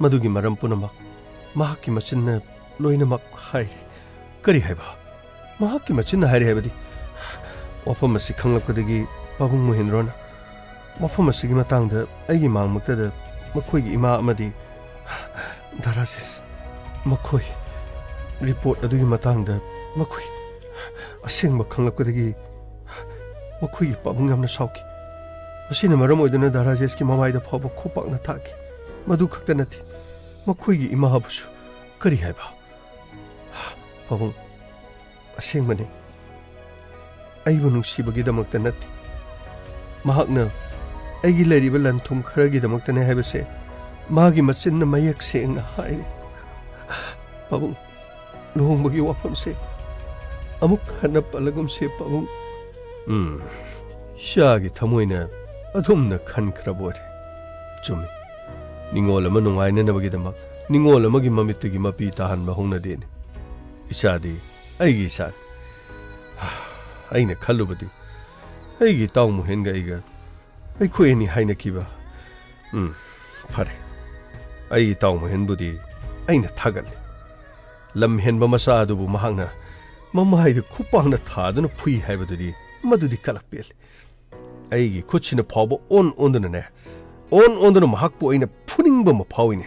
ꯃꯗꯨꯒꯤ ꯃꯔꯝ ꯄꯨꯝꯅꯃꯛ ꯃꯍꯥꯛꯀꯤ ꯃꯆꯤꯟꯅ ꯂꯣꯏꯅꯃꯛ ꯍꯥꯏꯔꯤ꯫" "ꯀꯔꯤ ꯍꯥꯏꯕ? ꯃꯍꯥꯛꯀꯤ ꯃꯆꯤꯟꯅ ꯍꯥꯏꯔꯤ ꯍꯥꯏꯕꯗꯤ?" "ꯋꯥꯐꯝ ꯑꯁꯤ ꯈꯪꯂꯛꯄꯗꯒꯤ ꯄꯥꯕꯨꯡ ꯃꯣꯍꯦꯟꯗ꯭ꯔꯣꯅ ꯋꯥꯐꯝ ꯑꯁꯤꯒꯤ ꯃꯇꯥꯡꯗ ꯑꯩꯒꯤ ꯃꯥꯡꯃꯛꯇꯗ ꯃꯈꯣꯏꯒꯤ ꯏꯃꯥ ꯑꯃꯗꯤ ꯗꯥ ꯔꯥꯖꯦꯁ, ꯃꯈꯣꯏ ꯔꯤꯄꯣꯔꯠ ꯑꯗꯨꯒꯤ ꯃꯇꯥꯡꯗ ꯃꯈꯣꯏ ꯑꯁꯦꯡꯕ ꯈꯪꯂꯛꯄꯗꯒꯤ ꯃꯈꯣꯏꯒꯤ ꯄꯥꯕꯨꯡ ꯌꯥꯝꯅ ꯁꯥꯎꯈꯤ꯫ ꯃꯁꯤꯅ ꯃꯔꯝ ꯑꯣꯏꯗꯨꯅ ꯗꯥ ꯔꯥꯖꯦꯁꯀꯤ ꯃꯃꯥꯏꯗ ꯐꯥꯎꯕ ꯈꯣꯡꯄꯥꯛꯅ ꯊꯥꯈꯤ꯫ ꯃꯗꯨ ꯈꯛꯇ ꯅꯠꯇꯦ, ꯃꯈꯣꯏꯒꯤ ꯏꯃꯥꯕꯨꯁꯨ꯫" "ꯀꯔꯤ ꯍꯥꯏꯕ?" "ꯄꯥꯕꯨꯡ, ꯑꯁꯦꯡꯕꯅꯤ꯫ ꯑꯩꯕꯨ ꯅꯨꯡꯁꯤꯕꯒꯤꯗꯃꯛꯇ ꯅꯠꯇꯦ꯫ ꯃꯍꯥꯛꯅ ꯑꯩꯒꯤ ꯂꯩꯔꯤꯕ ꯂꯟ ꯊꯨꯝ ꯈꯔꯒꯤꯗꯃꯛꯇꯅꯦ ꯍꯥꯏꯕꯁꯦ ꯃꯥꯒꯤ ꯃꯆꯤꯟꯅ ꯃꯌꯦꯛ ꯁꯦꯡꯅ ꯍꯥꯏꯔꯦ꯫ ꯄꯥꯕꯨꯡ, ꯂꯨꯍꯣꯡꯕꯒꯤ ꯋꯥꯐꯝꯁꯦ ꯑꯃꯨꯛ ꯍꯟꯅ ꯄꯜꯂꯒꯨꯝꯁꯦ, ꯄꯥꯕꯨꯡ꯫" ꯎꯝ, ꯏꯆꯥꯒꯤ ꯊꯃꯣꯏꯅ ꯑꯗꯨꯝꯅ ꯈꯟꯈ꯭ꯔꯕ ꯑꯣꯏꯔꯦ꯫ ꯆꯨꯝꯃꯤ, ꯅꯤꯉꯣꯜ ꯑꯃ ꯅꯨꯡꯉꯥꯏꯅꯅꯕꯒꯤꯗꯃꯛ ꯅꯤꯉꯣꯜ ꯑꯃꯒꯤ ꯃꯃꯤꯠꯇꯒꯤ ꯃꯄꯤ ꯇꯥꯍꯟꯕ ꯍꯧꯅꯗꯦꯅꯦ꯫ ꯏꯆꯥꯗꯤ ꯑꯩꯒꯤ ꯏꯆꯥꯅꯤ꯫ ꯑꯩꯅ ꯈꯜꯂꯨꯕꯗꯤ ꯑꯩꯒꯤ ꯏꯇꯥꯎ ꯃꯣꯍꯦꯟꯒ ꯑꯩꯒ ꯑꯩꯈꯣꯏ ꯑꯅꯤ ꯍꯥꯏꯅꯈꯤꯕ꯫ ꯎꯝ, ꯐꯔꯦ꯫ ꯑꯩ ꯏꯇꯥꯎ ꯃꯣꯍꯦꯟꯕꯨꯗꯤ ꯑꯩꯅ ꯊꯥꯒꯠꯂꯤ꯫ ꯂꯝ ꯍꯦꯟꯕ ꯃꯆꯥ ꯑꯗꯨꯕꯨ ꯃꯍꯥꯛꯅ ꯃꯃꯥꯏꯗ ꯈꯨꯄꯥꯛꯅ ꯊꯥꯗꯨꯅ ꯐꯨꯏ ꯍꯥꯏꯕꯗꯨꯗꯤ, ꯃꯗꯨꯗꯤ ꯀꯂꯛ ꯄꯦꯜꯂꯤ꯫ ꯑꯩꯒꯤ ꯈꯨꯠꯁꯤꯅ ꯐꯥꯎꯕ ꯑꯣꯟ ꯑꯣꯟꯗꯨꯅꯅꯦ, ꯑꯣꯟ ꯑꯣꯟꯗꯨꯅ ꯃꯍꯥꯛꯄꯨ ꯑꯩꯅ ꯐꯨꯅꯤꯡꯕ ꯑꯃ ꯐꯥꯎꯏꯅꯦ꯫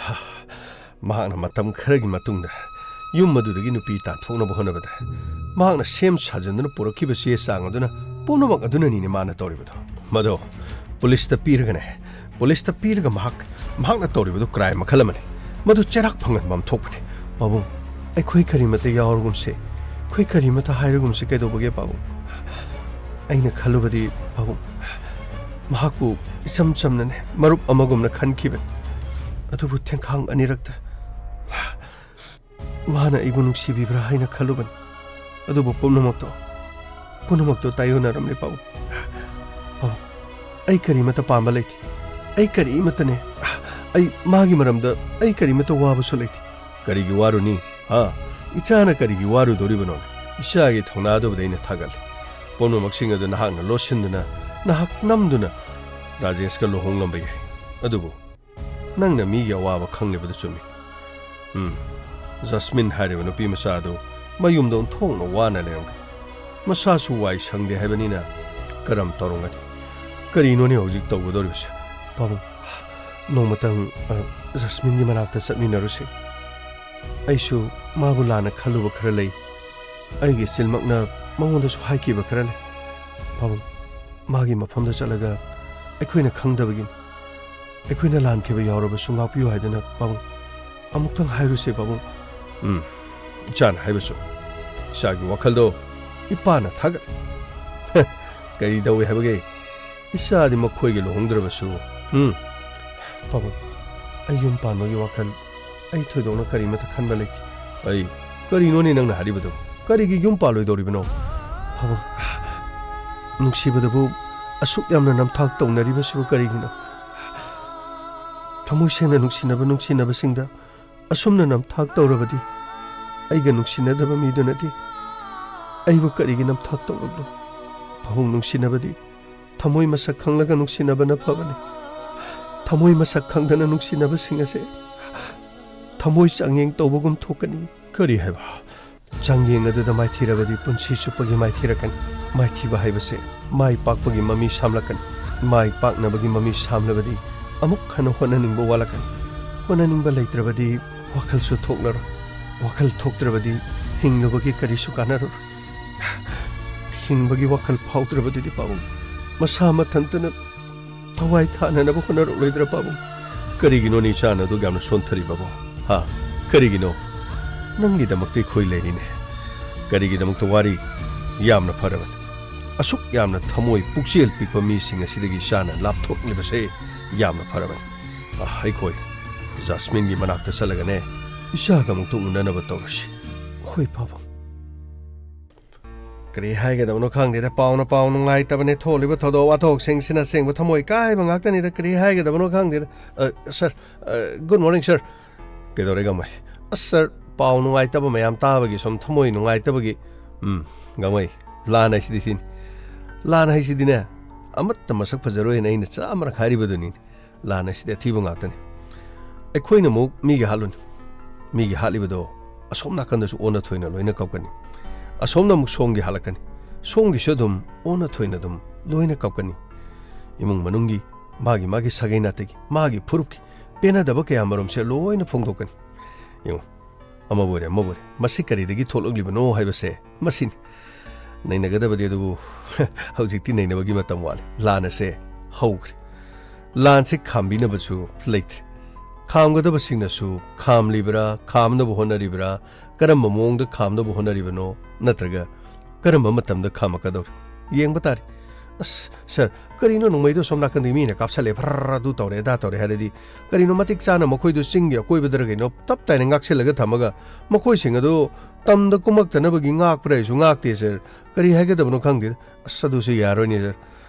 ꯍꯥ, ꯃꯍꯥꯛꯅ ꯃꯇꯝ ꯈꯔꯒꯤ ꯃꯇꯨꯡꯗ ꯌꯨꯝ ꯑꯗꯨꯗꯒꯤ ꯅꯨꯄꯤ ꯇꯥꯟꯊꯣꯛꯅꯕ ꯍꯣꯠꯅꯕꯗ ꯃꯍꯥꯛꯅ ꯁꯦꯝ ꯁꯥꯖꯤꯟꯗꯨꯅ ꯄꯨꯔꯛꯈꯤꯕ ꯆꯦ ꯆꯥꯡ ꯑꯗꯨꯅ ꯄꯨꯝꯅꯃꯛ ꯑꯗꯨꯅꯅꯤꯅꯦ ꯃꯥꯅ ꯇꯧꯔꯤꯕꯗꯣ꯫ ꯃꯗꯣ ꯄꯨꯂꯤꯁꯇ ꯄꯤꯔꯒꯅꯦ, ꯄꯨꯂꯤꯁꯇ ꯄꯤꯔꯒ ꯃꯍꯥꯛ, ꯃꯍꯥꯛꯅ ꯇꯧꯔꯤꯕꯗꯨ ꯀ꯭ꯔꯥꯏꯝ ꯃꯈꯜ ꯑꯃꯅꯤ꯫ ꯃꯗꯨ ꯆꯩꯔꯥꯛ ꯐꯪꯍꯟꯕ ꯑꯃ ꯊꯣꯛꯄꯅꯤ꯫ "ꯄꯥꯕꯨꯡ, ꯑꯩꯈꯣꯏ ꯀꯔꯤꯃꯇ ꯌꯥꯎꯔꯒꯨꯝꯁꯦ, ꯑꯩꯈꯣꯏ ꯀꯔꯤꯃꯇ ꯍꯥꯏꯔꯒꯨꯝꯁꯦ ꯀꯩꯗꯧꯕꯒꯦ ꯄꯥꯕꯨꯡ?" ꯑꯩꯅ ꯈꯜꯂꯨꯕꯗꯤ, ꯄꯥꯕꯨꯡ, ꯃꯍꯥꯛꯄꯨ ꯏꯆꯝ ꯆꯝꯅꯅꯦ ꯃꯔꯨꯞ ꯑꯃꯒꯨꯝꯅ ꯈꯟꯈꯤꯕꯅꯤ꯫ ꯑꯗꯨꯕꯨ ꯊꯦꯡꯈꯥꯡ ꯑꯅꯤꯔꯛꯇ ꯃꯥꯅ ꯑꯩꯕꯨ ꯅꯨꯡꯁꯤꯕꯤꯕ꯭ꯔꯥ ꯍꯥꯏꯅ ꯈꯜꯂꯨꯕꯅꯤ꯫ ꯑꯗꯨꯕꯨ ꯄꯨꯝꯅꯃꯛꯇꯣ, ꯄꯨꯝꯅꯃꯛꯇꯣ ꯇꯥꯏꯌꯣꯟꯅꯔꯝꯂꯦ ꯄꯥꯕꯨꯡ꯫ ꯄꯥꯕꯨꯡ, ꯑꯩ ꯀꯔꯤꯃꯠꯇ ꯄꯥꯝꯕ ꯂꯩꯇꯦ꯫ ꯑꯩ ꯀꯔꯤꯃꯠꯇꯅꯦ, ꯑꯩ ꯃꯥꯒꯤ ꯃꯔꯝꯗ ꯑꯩ ꯀꯔꯤꯃꯠꯇ ꯋꯥꯕꯁꯨ ꯂꯩꯇꯦ꯫ ꯀꯔꯤꯒꯤ ꯋꯥꯔꯨꯅꯤ? ꯍꯥ? ꯏꯆꯥꯅ ꯀꯔꯤꯒꯤ ꯋꯥꯔꯨꯗꯣꯔꯤꯕꯅꯣ? ꯏꯆꯥꯒꯤ ꯊꯧꯅꯥꯗꯨꯕꯨꯗꯤ ꯑꯩꯅ ꯊꯥꯒꯠꯂꯤ꯫ ꯄꯨꯝꯅꯃꯛꯁꯤꯡ ꯑꯗꯨ ꯅꯍꯥꯛꯅ ꯂꯣꯠꯁꯤꯟꯗꯨꯅ, ꯅꯍꯥꯛ ꯅꯝꯗꯨꯅ ꯔꯥꯖꯦꯁꯀ ꯂꯨꯍꯣꯡꯂꯝꯕ ꯌꯥꯏ꯫ ꯑꯗꯨꯕꯨ ꯅꯪꯅ ꯃꯤꯒꯤ ꯑꯋꯥꯕ ꯈꯪꯂꯤꯕꯗꯨ ꯆꯨꯝꯃꯤ꯫ ꯎꯝ, ꯖꯁꯃꯤꯟ ꯍꯥꯏꯔꯤꯕ ꯅꯨꯄꯤ ꯃꯆꯥ ꯑꯗꯨ ꯃꯌꯨꯝꯗ ꯑꯣꯟꯊꯣꯛꯅ ꯋꯥꯅ ꯂꯩꯔꯝꯒꯅꯤ꯫ ꯃꯁꯥꯁꯨ ꯋꯥꯏ ꯁꯪꯗꯦ ꯍꯥꯏꯕꯅꯤꯅ ꯀꯔꯝ ꯇꯧꯔꯝꯒꯅꯤ? ꯀꯔꯤꯅꯣꯅꯦ ꯍꯧꯖꯤꯛ ꯇꯧꯒꯗꯧꯔꯤꯕꯁꯤ? ꯄꯥꯕꯨꯡ, ꯅꯣꯡꯃꯇꯪ, ꯑ, ꯖꯁꯃꯤꯟꯒꯤ ꯃꯅꯥꯛꯇ ꯆꯠꯃꯤꯟꯅꯔꯨꯁꯤ꯫ ꯑꯩꯁꯨ ꯃꯥꯕꯨ ꯂꯥꯟꯅ ꯈꯜꯂꯨꯕ ꯈꯔ ꯂꯩ꯫ ꯑꯩꯒꯤ ꯏꯆꯤꯜꯃꯛꯅ ꯃꯉꯣꯟꯗꯁꯨ ꯍꯥꯏꯈꯤꯕ ꯈꯔ ꯂꯩ꯫ ꯄꯥꯕꯨꯡ, ꯃꯥꯒꯤ ꯃꯐꯝꯗ ꯆꯠꯂꯒ ꯑꯩꯈꯣꯏꯅ ꯈꯪꯗꯕꯒꯤꯅꯤ꯫ ꯑꯩꯈꯣꯏꯅ ꯂꯥꯟꯈꯤꯕ ꯌꯥꯎꯔꯕꯁꯨ ꯉꯥꯛꯄꯤꯌꯨ ꯍꯥꯏꯗꯨꯅ, ꯄꯥꯕꯨꯡ, ꯑꯃꯨꯛꯇꯪ ꯍꯥꯏꯔꯨꯁꯦ, ꯄꯥꯕꯨꯡ꯫ ꯎꯝ, ꯏꯆꯥꯅ ꯍꯥꯏꯕꯁꯨ, ꯏꯆꯥꯒꯤ ꯋꯥꯈꯜꯗꯣ ꯏꯄꯥꯅ ꯊꯥꯒꯠ꯫ ꯀꯔꯤ ꯇꯧꯏ ꯍꯥꯏꯕꯒꯦ? ꯏꯆꯥꯗꯤ ꯃꯈꯣꯏꯒꯤ ꯂꯨꯍꯣꯡꯗ꯭ꯔꯕꯁꯨ, ꯎꯝ꯫ ꯄꯥꯕꯨꯡ, ꯑꯩ ꯌꯨꯝ ꯄꯥꯟꯕꯒꯤ ꯋꯥꯈꯜ ꯑꯩ ꯊꯣꯏꯗꯣꯛꯅ ꯀꯔꯤꯃꯠꯇ ꯈꯟꯕ ꯂꯩꯇꯦ꯫ ꯑꯩ, ꯀꯔꯤꯅꯣꯅꯦ ꯅꯪꯅ ꯍꯥꯏꯔꯤꯕꯗꯨ? ꯀꯔꯤꯒꯤ ꯌꯨꯝ ꯄꯥꯜꯂꯣꯏꯗꯧꯔꯤꯕꯅꯣ? ꯄꯥꯕꯨꯡ, ꯅꯨꯡꯁꯤꯕꯗꯕꯨ ꯑꯁꯨꯛ ꯌꯥꯝꯅ ꯅꯝꯊꯥꯛ ꯇꯧꯅꯔꯤꯕꯁꯤꯕꯨ ꯀꯔꯤꯒꯤꯅꯣ? ꯊꯃꯣꯏ ꯁꯦꯡꯅ ꯅꯨꯡꯁꯤꯅꯕ ꯅꯨꯡꯁꯤꯅꯕꯁꯤꯡꯗ ꯑꯁꯨꯝꯅ ꯅꯝꯊꯥꯛ ꯇꯧꯔꯕꯗꯤ ꯑꯩꯒ ꯅꯨꯡꯁꯤꯅꯗꯕ ꯃꯤꯗꯨꯅꯗꯤ ꯑꯩꯕꯨ ꯀꯔꯤꯒꯤ ꯅꯝꯊꯥꯛ ꯇꯧꯔꯕꯅꯣ? ꯄꯥꯕꯨꯡ, ꯅꯨꯡꯁꯤꯅꯕꯗꯤ ꯊꯃꯣꯏ ꯃꯁꯛ ꯈꯪꯂꯒ ꯅꯨꯡꯁꯤꯅꯕꯅ ꯐꯕꯅꯤ꯫ ꯊꯃꯣꯏ ꯃꯁꯛ ꯈꯪꯗꯅ ꯅꯨꯡꯁꯤꯅꯕꯁꯤꯡ ꯑꯁꯦ ꯊꯃꯣꯏ ꯆꯥꯡꯌꯦꯡ ꯇꯧꯕꯒꯨꯝ ꯊꯣꯛꯀꯅꯤ꯫ ꯀꯔꯤ ꯍꯥꯏꯕ? ꯆꯥꯡꯌꯦꯡ ꯑꯗꯨꯗ ꯃꯥꯏꯊꯤꯔꯕꯗꯤ ꯄꯨꯟꯁꯤ ꯆꯨꯞꯄꯒꯤ ꯃꯥꯏꯊꯤꯔꯛꯀꯅꯤ꯫ ꯃꯥꯏꯊꯤꯕ ꯍꯥꯏꯕꯁꯦ ꯃꯥꯏ ꯄꯥꯛꯄꯒꯤ ꯃꯃꯤ ꯁꯥꯝꯂꯛꯀꯅꯤ꯫ ꯃꯥꯏ ꯄꯥꯛꯅꯕꯒꯤ ꯃꯃꯤ ꯁꯥꯝꯂꯕꯗꯤ ꯑꯃꯨꯛ ꯍꯟꯅ ꯍꯣꯠꯅꯅꯤꯡꯕ ꯋꯥꯠꯂꯛꯀꯅꯤ꯫ ꯍꯣꯠꯅꯅꯤꯡꯕ ꯂꯩꯇ꯭ꯔꯕꯗꯤ ꯋꯥꯈꯜꯁꯨ ꯊꯣꯛꯂꯔꯣꯏ꯫ ꯋꯥꯈꯜ ꯊꯣꯛꯇ꯭ꯔꯕꯗꯤ ꯍꯤꯡꯂꯨꯕꯒꯤ ꯀꯔꯤꯁꯨ ꯀꯥꯟꯅꯔꯔꯣꯏ꯫ ꯍꯤꯡꯕꯒꯤ ꯋꯥꯈꯜ ꯐꯥꯎꯗ꯭ꯔꯕꯗꯨꯗꯤ ꯄꯥꯕꯨꯡ, ꯃꯁꯥ ꯃꯊꯟꯇꯅ ꯊꯋꯥꯏ ꯊꯥꯅꯅꯕ ꯍꯣꯠꯅꯔꯛꯂꯣꯏꯗ꯭ꯔꯥ, ꯄꯥꯕꯨꯡ? ꯀꯔꯤꯒꯤꯅꯣꯅꯦ ꯏꯆꯥꯅ ꯑꯗꯨꯛ ꯌꯥꯝꯅ ꯁꯣꯟꯊꯔꯤꯕꯕꯣ? ꯍꯥ? ꯀꯔꯤꯒꯤꯅꯣ? ꯅꯪꯒꯤꯗꯃꯛꯇ ꯑꯩꯈꯣꯏ ꯂꯩꯔꯤꯅꯦ꯫ ꯀꯔꯤꯒꯤꯗꯃꯛꯇ ꯋꯥꯔꯤ? ꯌꯥꯝꯅ ꯐꯔꯕꯅꯤ꯫ ꯑꯁꯨꯛ ꯌꯥꯝꯅ ꯊꯃꯣꯏ ꯄꯨꯛꯆꯦꯜ ꯄꯤꯛꯄ ꯃꯤꯁꯤꯡ ꯑꯁꯤꯗꯒꯤ ꯏꯆꯥꯅ ꯂꯥꯞꯊꯣꯛꯂꯤꯕꯁꯦ ꯌꯥꯝꯅ ꯐꯔꯕꯅꯤ꯫ ꯑꯥ, ꯑꯩꯈꯣꯏ ꯖꯥꯁꯃꯤꯟꯒꯤ ꯃꯅꯥꯛꯇ ꯆꯠꯂꯒꯅꯦ, ꯏꯆꯥꯒ ꯑꯃꯨꯛꯇ ꯎꯅꯅꯕ ꯇꯧꯔꯁꯤ꯫ ꯍꯣꯏ, ꯄꯥꯕꯨꯡ꯫ ꯀꯔꯤ ꯍꯥꯏꯒꯗꯕꯅꯣ ꯈꯪꯗꯦꯗ, ꯄꯥꯎꯅ ꯄꯥꯎ ꯅꯨꯡꯉꯥꯏꯇꯕꯅꯦ꯫ ꯊꯣꯛꯂꯤꯕ ꯊꯧꯗꯣꯛ ꯋꯥꯊꯣꯛꯁꯤꯡꯁꯤꯅ ꯑꯁꯦꯡꯕ ꯊꯃꯣꯏ ꯀꯥꯏꯕ ꯉꯥꯛꯇꯅꯤꯗ꯫ ꯀꯔꯤ ꯍꯥꯏꯒꯗꯕꯅꯣ ꯈꯪꯗꯦꯗ꯫ ꯑ, ꯁꯥꯔ, ꯑ, ꯒꯨꯗ ꯃꯣꯔꯅꯤꯡ, ꯁꯥꯔ꯫ ꯀꯩꯗꯧꯔꯦ, ꯒꯥꯡꯃꯩ? ꯑꯁ, ꯁꯥꯔ, ꯄꯥꯎ ꯅꯨꯡꯉꯥꯏꯇꯕ ꯃꯌꯥꯝ ꯇꯥꯕꯒꯤ ꯁꯨꯝ ꯊꯃꯣꯏ ꯅꯨꯡꯉꯥꯏꯇꯕꯒꯤ꯫ ꯎꯝ, ꯒꯥꯡꯃꯩ, ꯂꯥꯟ ꯍꯥꯏꯁꯤꯗꯤ ꯁꯤꯅꯤ꯫ ꯂꯥꯟ ꯍꯥꯏꯁꯤꯗꯤꯅꯦ, ꯑꯃꯠꯇ ꯃꯁꯛ ꯐꯖꯔꯣꯏꯅ ꯑꯩꯅ ꯆꯥꯝꯃꯔꯛ ꯍꯥꯏꯔꯤꯕꯗꯨꯅꯤ꯫ ꯂꯥꯟ ꯑꯁꯤꯗꯤ ꯑꯊꯤꯕ ꯉꯥꯛꯇꯅꯤ꯫ ꯑꯩꯈꯣꯏꯅ ꯑꯃꯨꯛ ꯃꯤꯒꯤ ꯍꯥꯠꯂꯨꯅꯤ꯫ ꯃꯤꯒꯤ ꯍꯥꯠꯂꯤꯕꯗꯣ ꯑꯁꯣꯝ ꯅꯥꯀꯟꯗꯁꯨ ꯑꯣꯟꯅ ꯊꯣꯏꯅ ꯂꯣꯏꯅ ꯀꯞꯀꯅꯤ꯫ ꯑꯁꯣꯝꯅ ꯑꯃꯨꯛ ꯁꯣꯝꯒꯤ ꯍꯥꯠꯂꯛꯀꯅꯤ꯫ ꯁꯣꯝꯒꯤꯁꯨ ꯑꯗꯨꯝ ꯑꯣꯟꯅ ꯊꯣꯏꯅ ꯑꯗꯨꯝ ꯂꯣꯏꯅ ꯀꯞꯀꯅꯤ꯫ ꯏꯃꯨꯡ ꯃꯅꯨꯡꯒꯤ, ꯃꯥꯒꯤ ꯃꯥꯒꯤ ꯁꯥꯒꯩ ꯅꯥꯇꯩꯒꯤ, ꯃꯥꯒꯤ ꯐꯨꯔꯨꯞꯀꯤ ꯄꯦꯟꯅꯗꯕ ꯀꯌꯥ ꯃꯔꯨꯝꯁꯦ ꯂꯣꯏꯅ ꯐꯣꯡꯗꯣꯛꯀꯅꯤ꯫ ꯌꯦꯡꯉꯨ, ꯑꯃꯕꯨ ꯑꯣꯏꯔꯦ, ꯑꯃꯕꯨ ꯑꯣꯏꯔꯦ, ꯃꯁꯤ ꯀꯔꯤꯗꯒꯤ ꯊꯣꯛꯂꯛꯂꯤꯕꯅꯣ ꯍꯥꯏꯕꯁꯦ ꯃꯁꯤꯅꯤ꯫ ꯅꯩꯅꯒꯗꯕꯗꯤ ꯑꯗꯨꯕꯨ ꯍꯧꯖꯤꯛꯇꯤ ꯅꯩꯅꯕꯒꯤ ꯃꯇꯝ ꯋꯥꯠꯂꯤ꯫ ꯂꯥꯟ ꯑꯁꯦ ꯍꯧꯈ꯭ꯔꯦ꯫ ꯂꯥꯟꯁꯦ ꯈꯥꯝꯕꯤꯅꯕꯁꯨ ꯂꯩꯇ꯭ꯔꯦ꯫ ꯈꯥꯝꯒꯗꯕꯁꯤꯡꯅꯁꯨ ꯈꯥꯝꯂꯤꯕ꯭ꯔꯥ, ꯈꯥꯝꯅꯕ ꯍꯣꯠꯅꯔꯤꯕ꯭ꯔꯥ, ꯀꯔꯝꯕ ꯃꯑꯣꯡꯗ ꯈꯥꯝꯅꯕ ꯍꯣꯠꯅꯔꯤꯕꯅꯣ, ꯅꯠꯇ꯭ꯔꯒ ꯀꯔꯝꯕ ꯃꯇꯝꯗ ꯈꯥꯝꯃꯛꯀꯗꯧꯔꯤ? ꯌꯦꯡꯕ ꯇꯥꯔꯦ꯫ ꯑꯁ, ꯁꯥꯔ, ꯀꯔꯤꯅꯣ ꯅꯣꯡꯃꯩꯗꯣ ꯁꯣꯝ ꯅꯥꯀꯟꯗꯒꯤ ꯃꯤꯅ ꯀꯥꯞꯁꯜꯂꯦ, ꯐꯔꯔ ꯑꯗꯨ ꯇꯧꯔꯦ, ꯑꯗꯥ ꯇꯧꯔꯦ ꯍꯥꯏꯔꯗꯤ, ꯀꯔꯤꯅꯣ ꯃꯇꯤꯛ ꯆꯥꯅ ꯃꯈꯣꯏꯗꯣ ꯆꯤꯡꯒꯤ ꯑꯀꯣꯏꯕꯗꯔ ꯀꯩꯅꯣ ꯇꯞ ꯇꯥꯏꯅ ꯉꯥꯛꯁꯤꯜꯂꯒ ꯊꯝꯃꯒ, ꯃꯈꯣꯏꯁꯤꯡ ꯑꯗꯨ ꯇꯝꯗ ꯀꯨꯝꯃꯛꯇꯅꯕꯒꯤ ꯉꯥꯛꯄ꯭ꯔꯥ ꯍꯥꯏꯁꯨ ꯉꯥꯛꯇꯦ, ꯁꯥꯔ꯫ ꯀꯔꯤ ꯍꯥꯏꯒꯗꯕꯅꯣ ꯈꯪꯗꯦ꯫ ꯑꯁ, ꯑꯗꯨꯁꯨ ꯌꯥꯔꯣꯏꯅꯦ, ꯁꯥꯔ꯫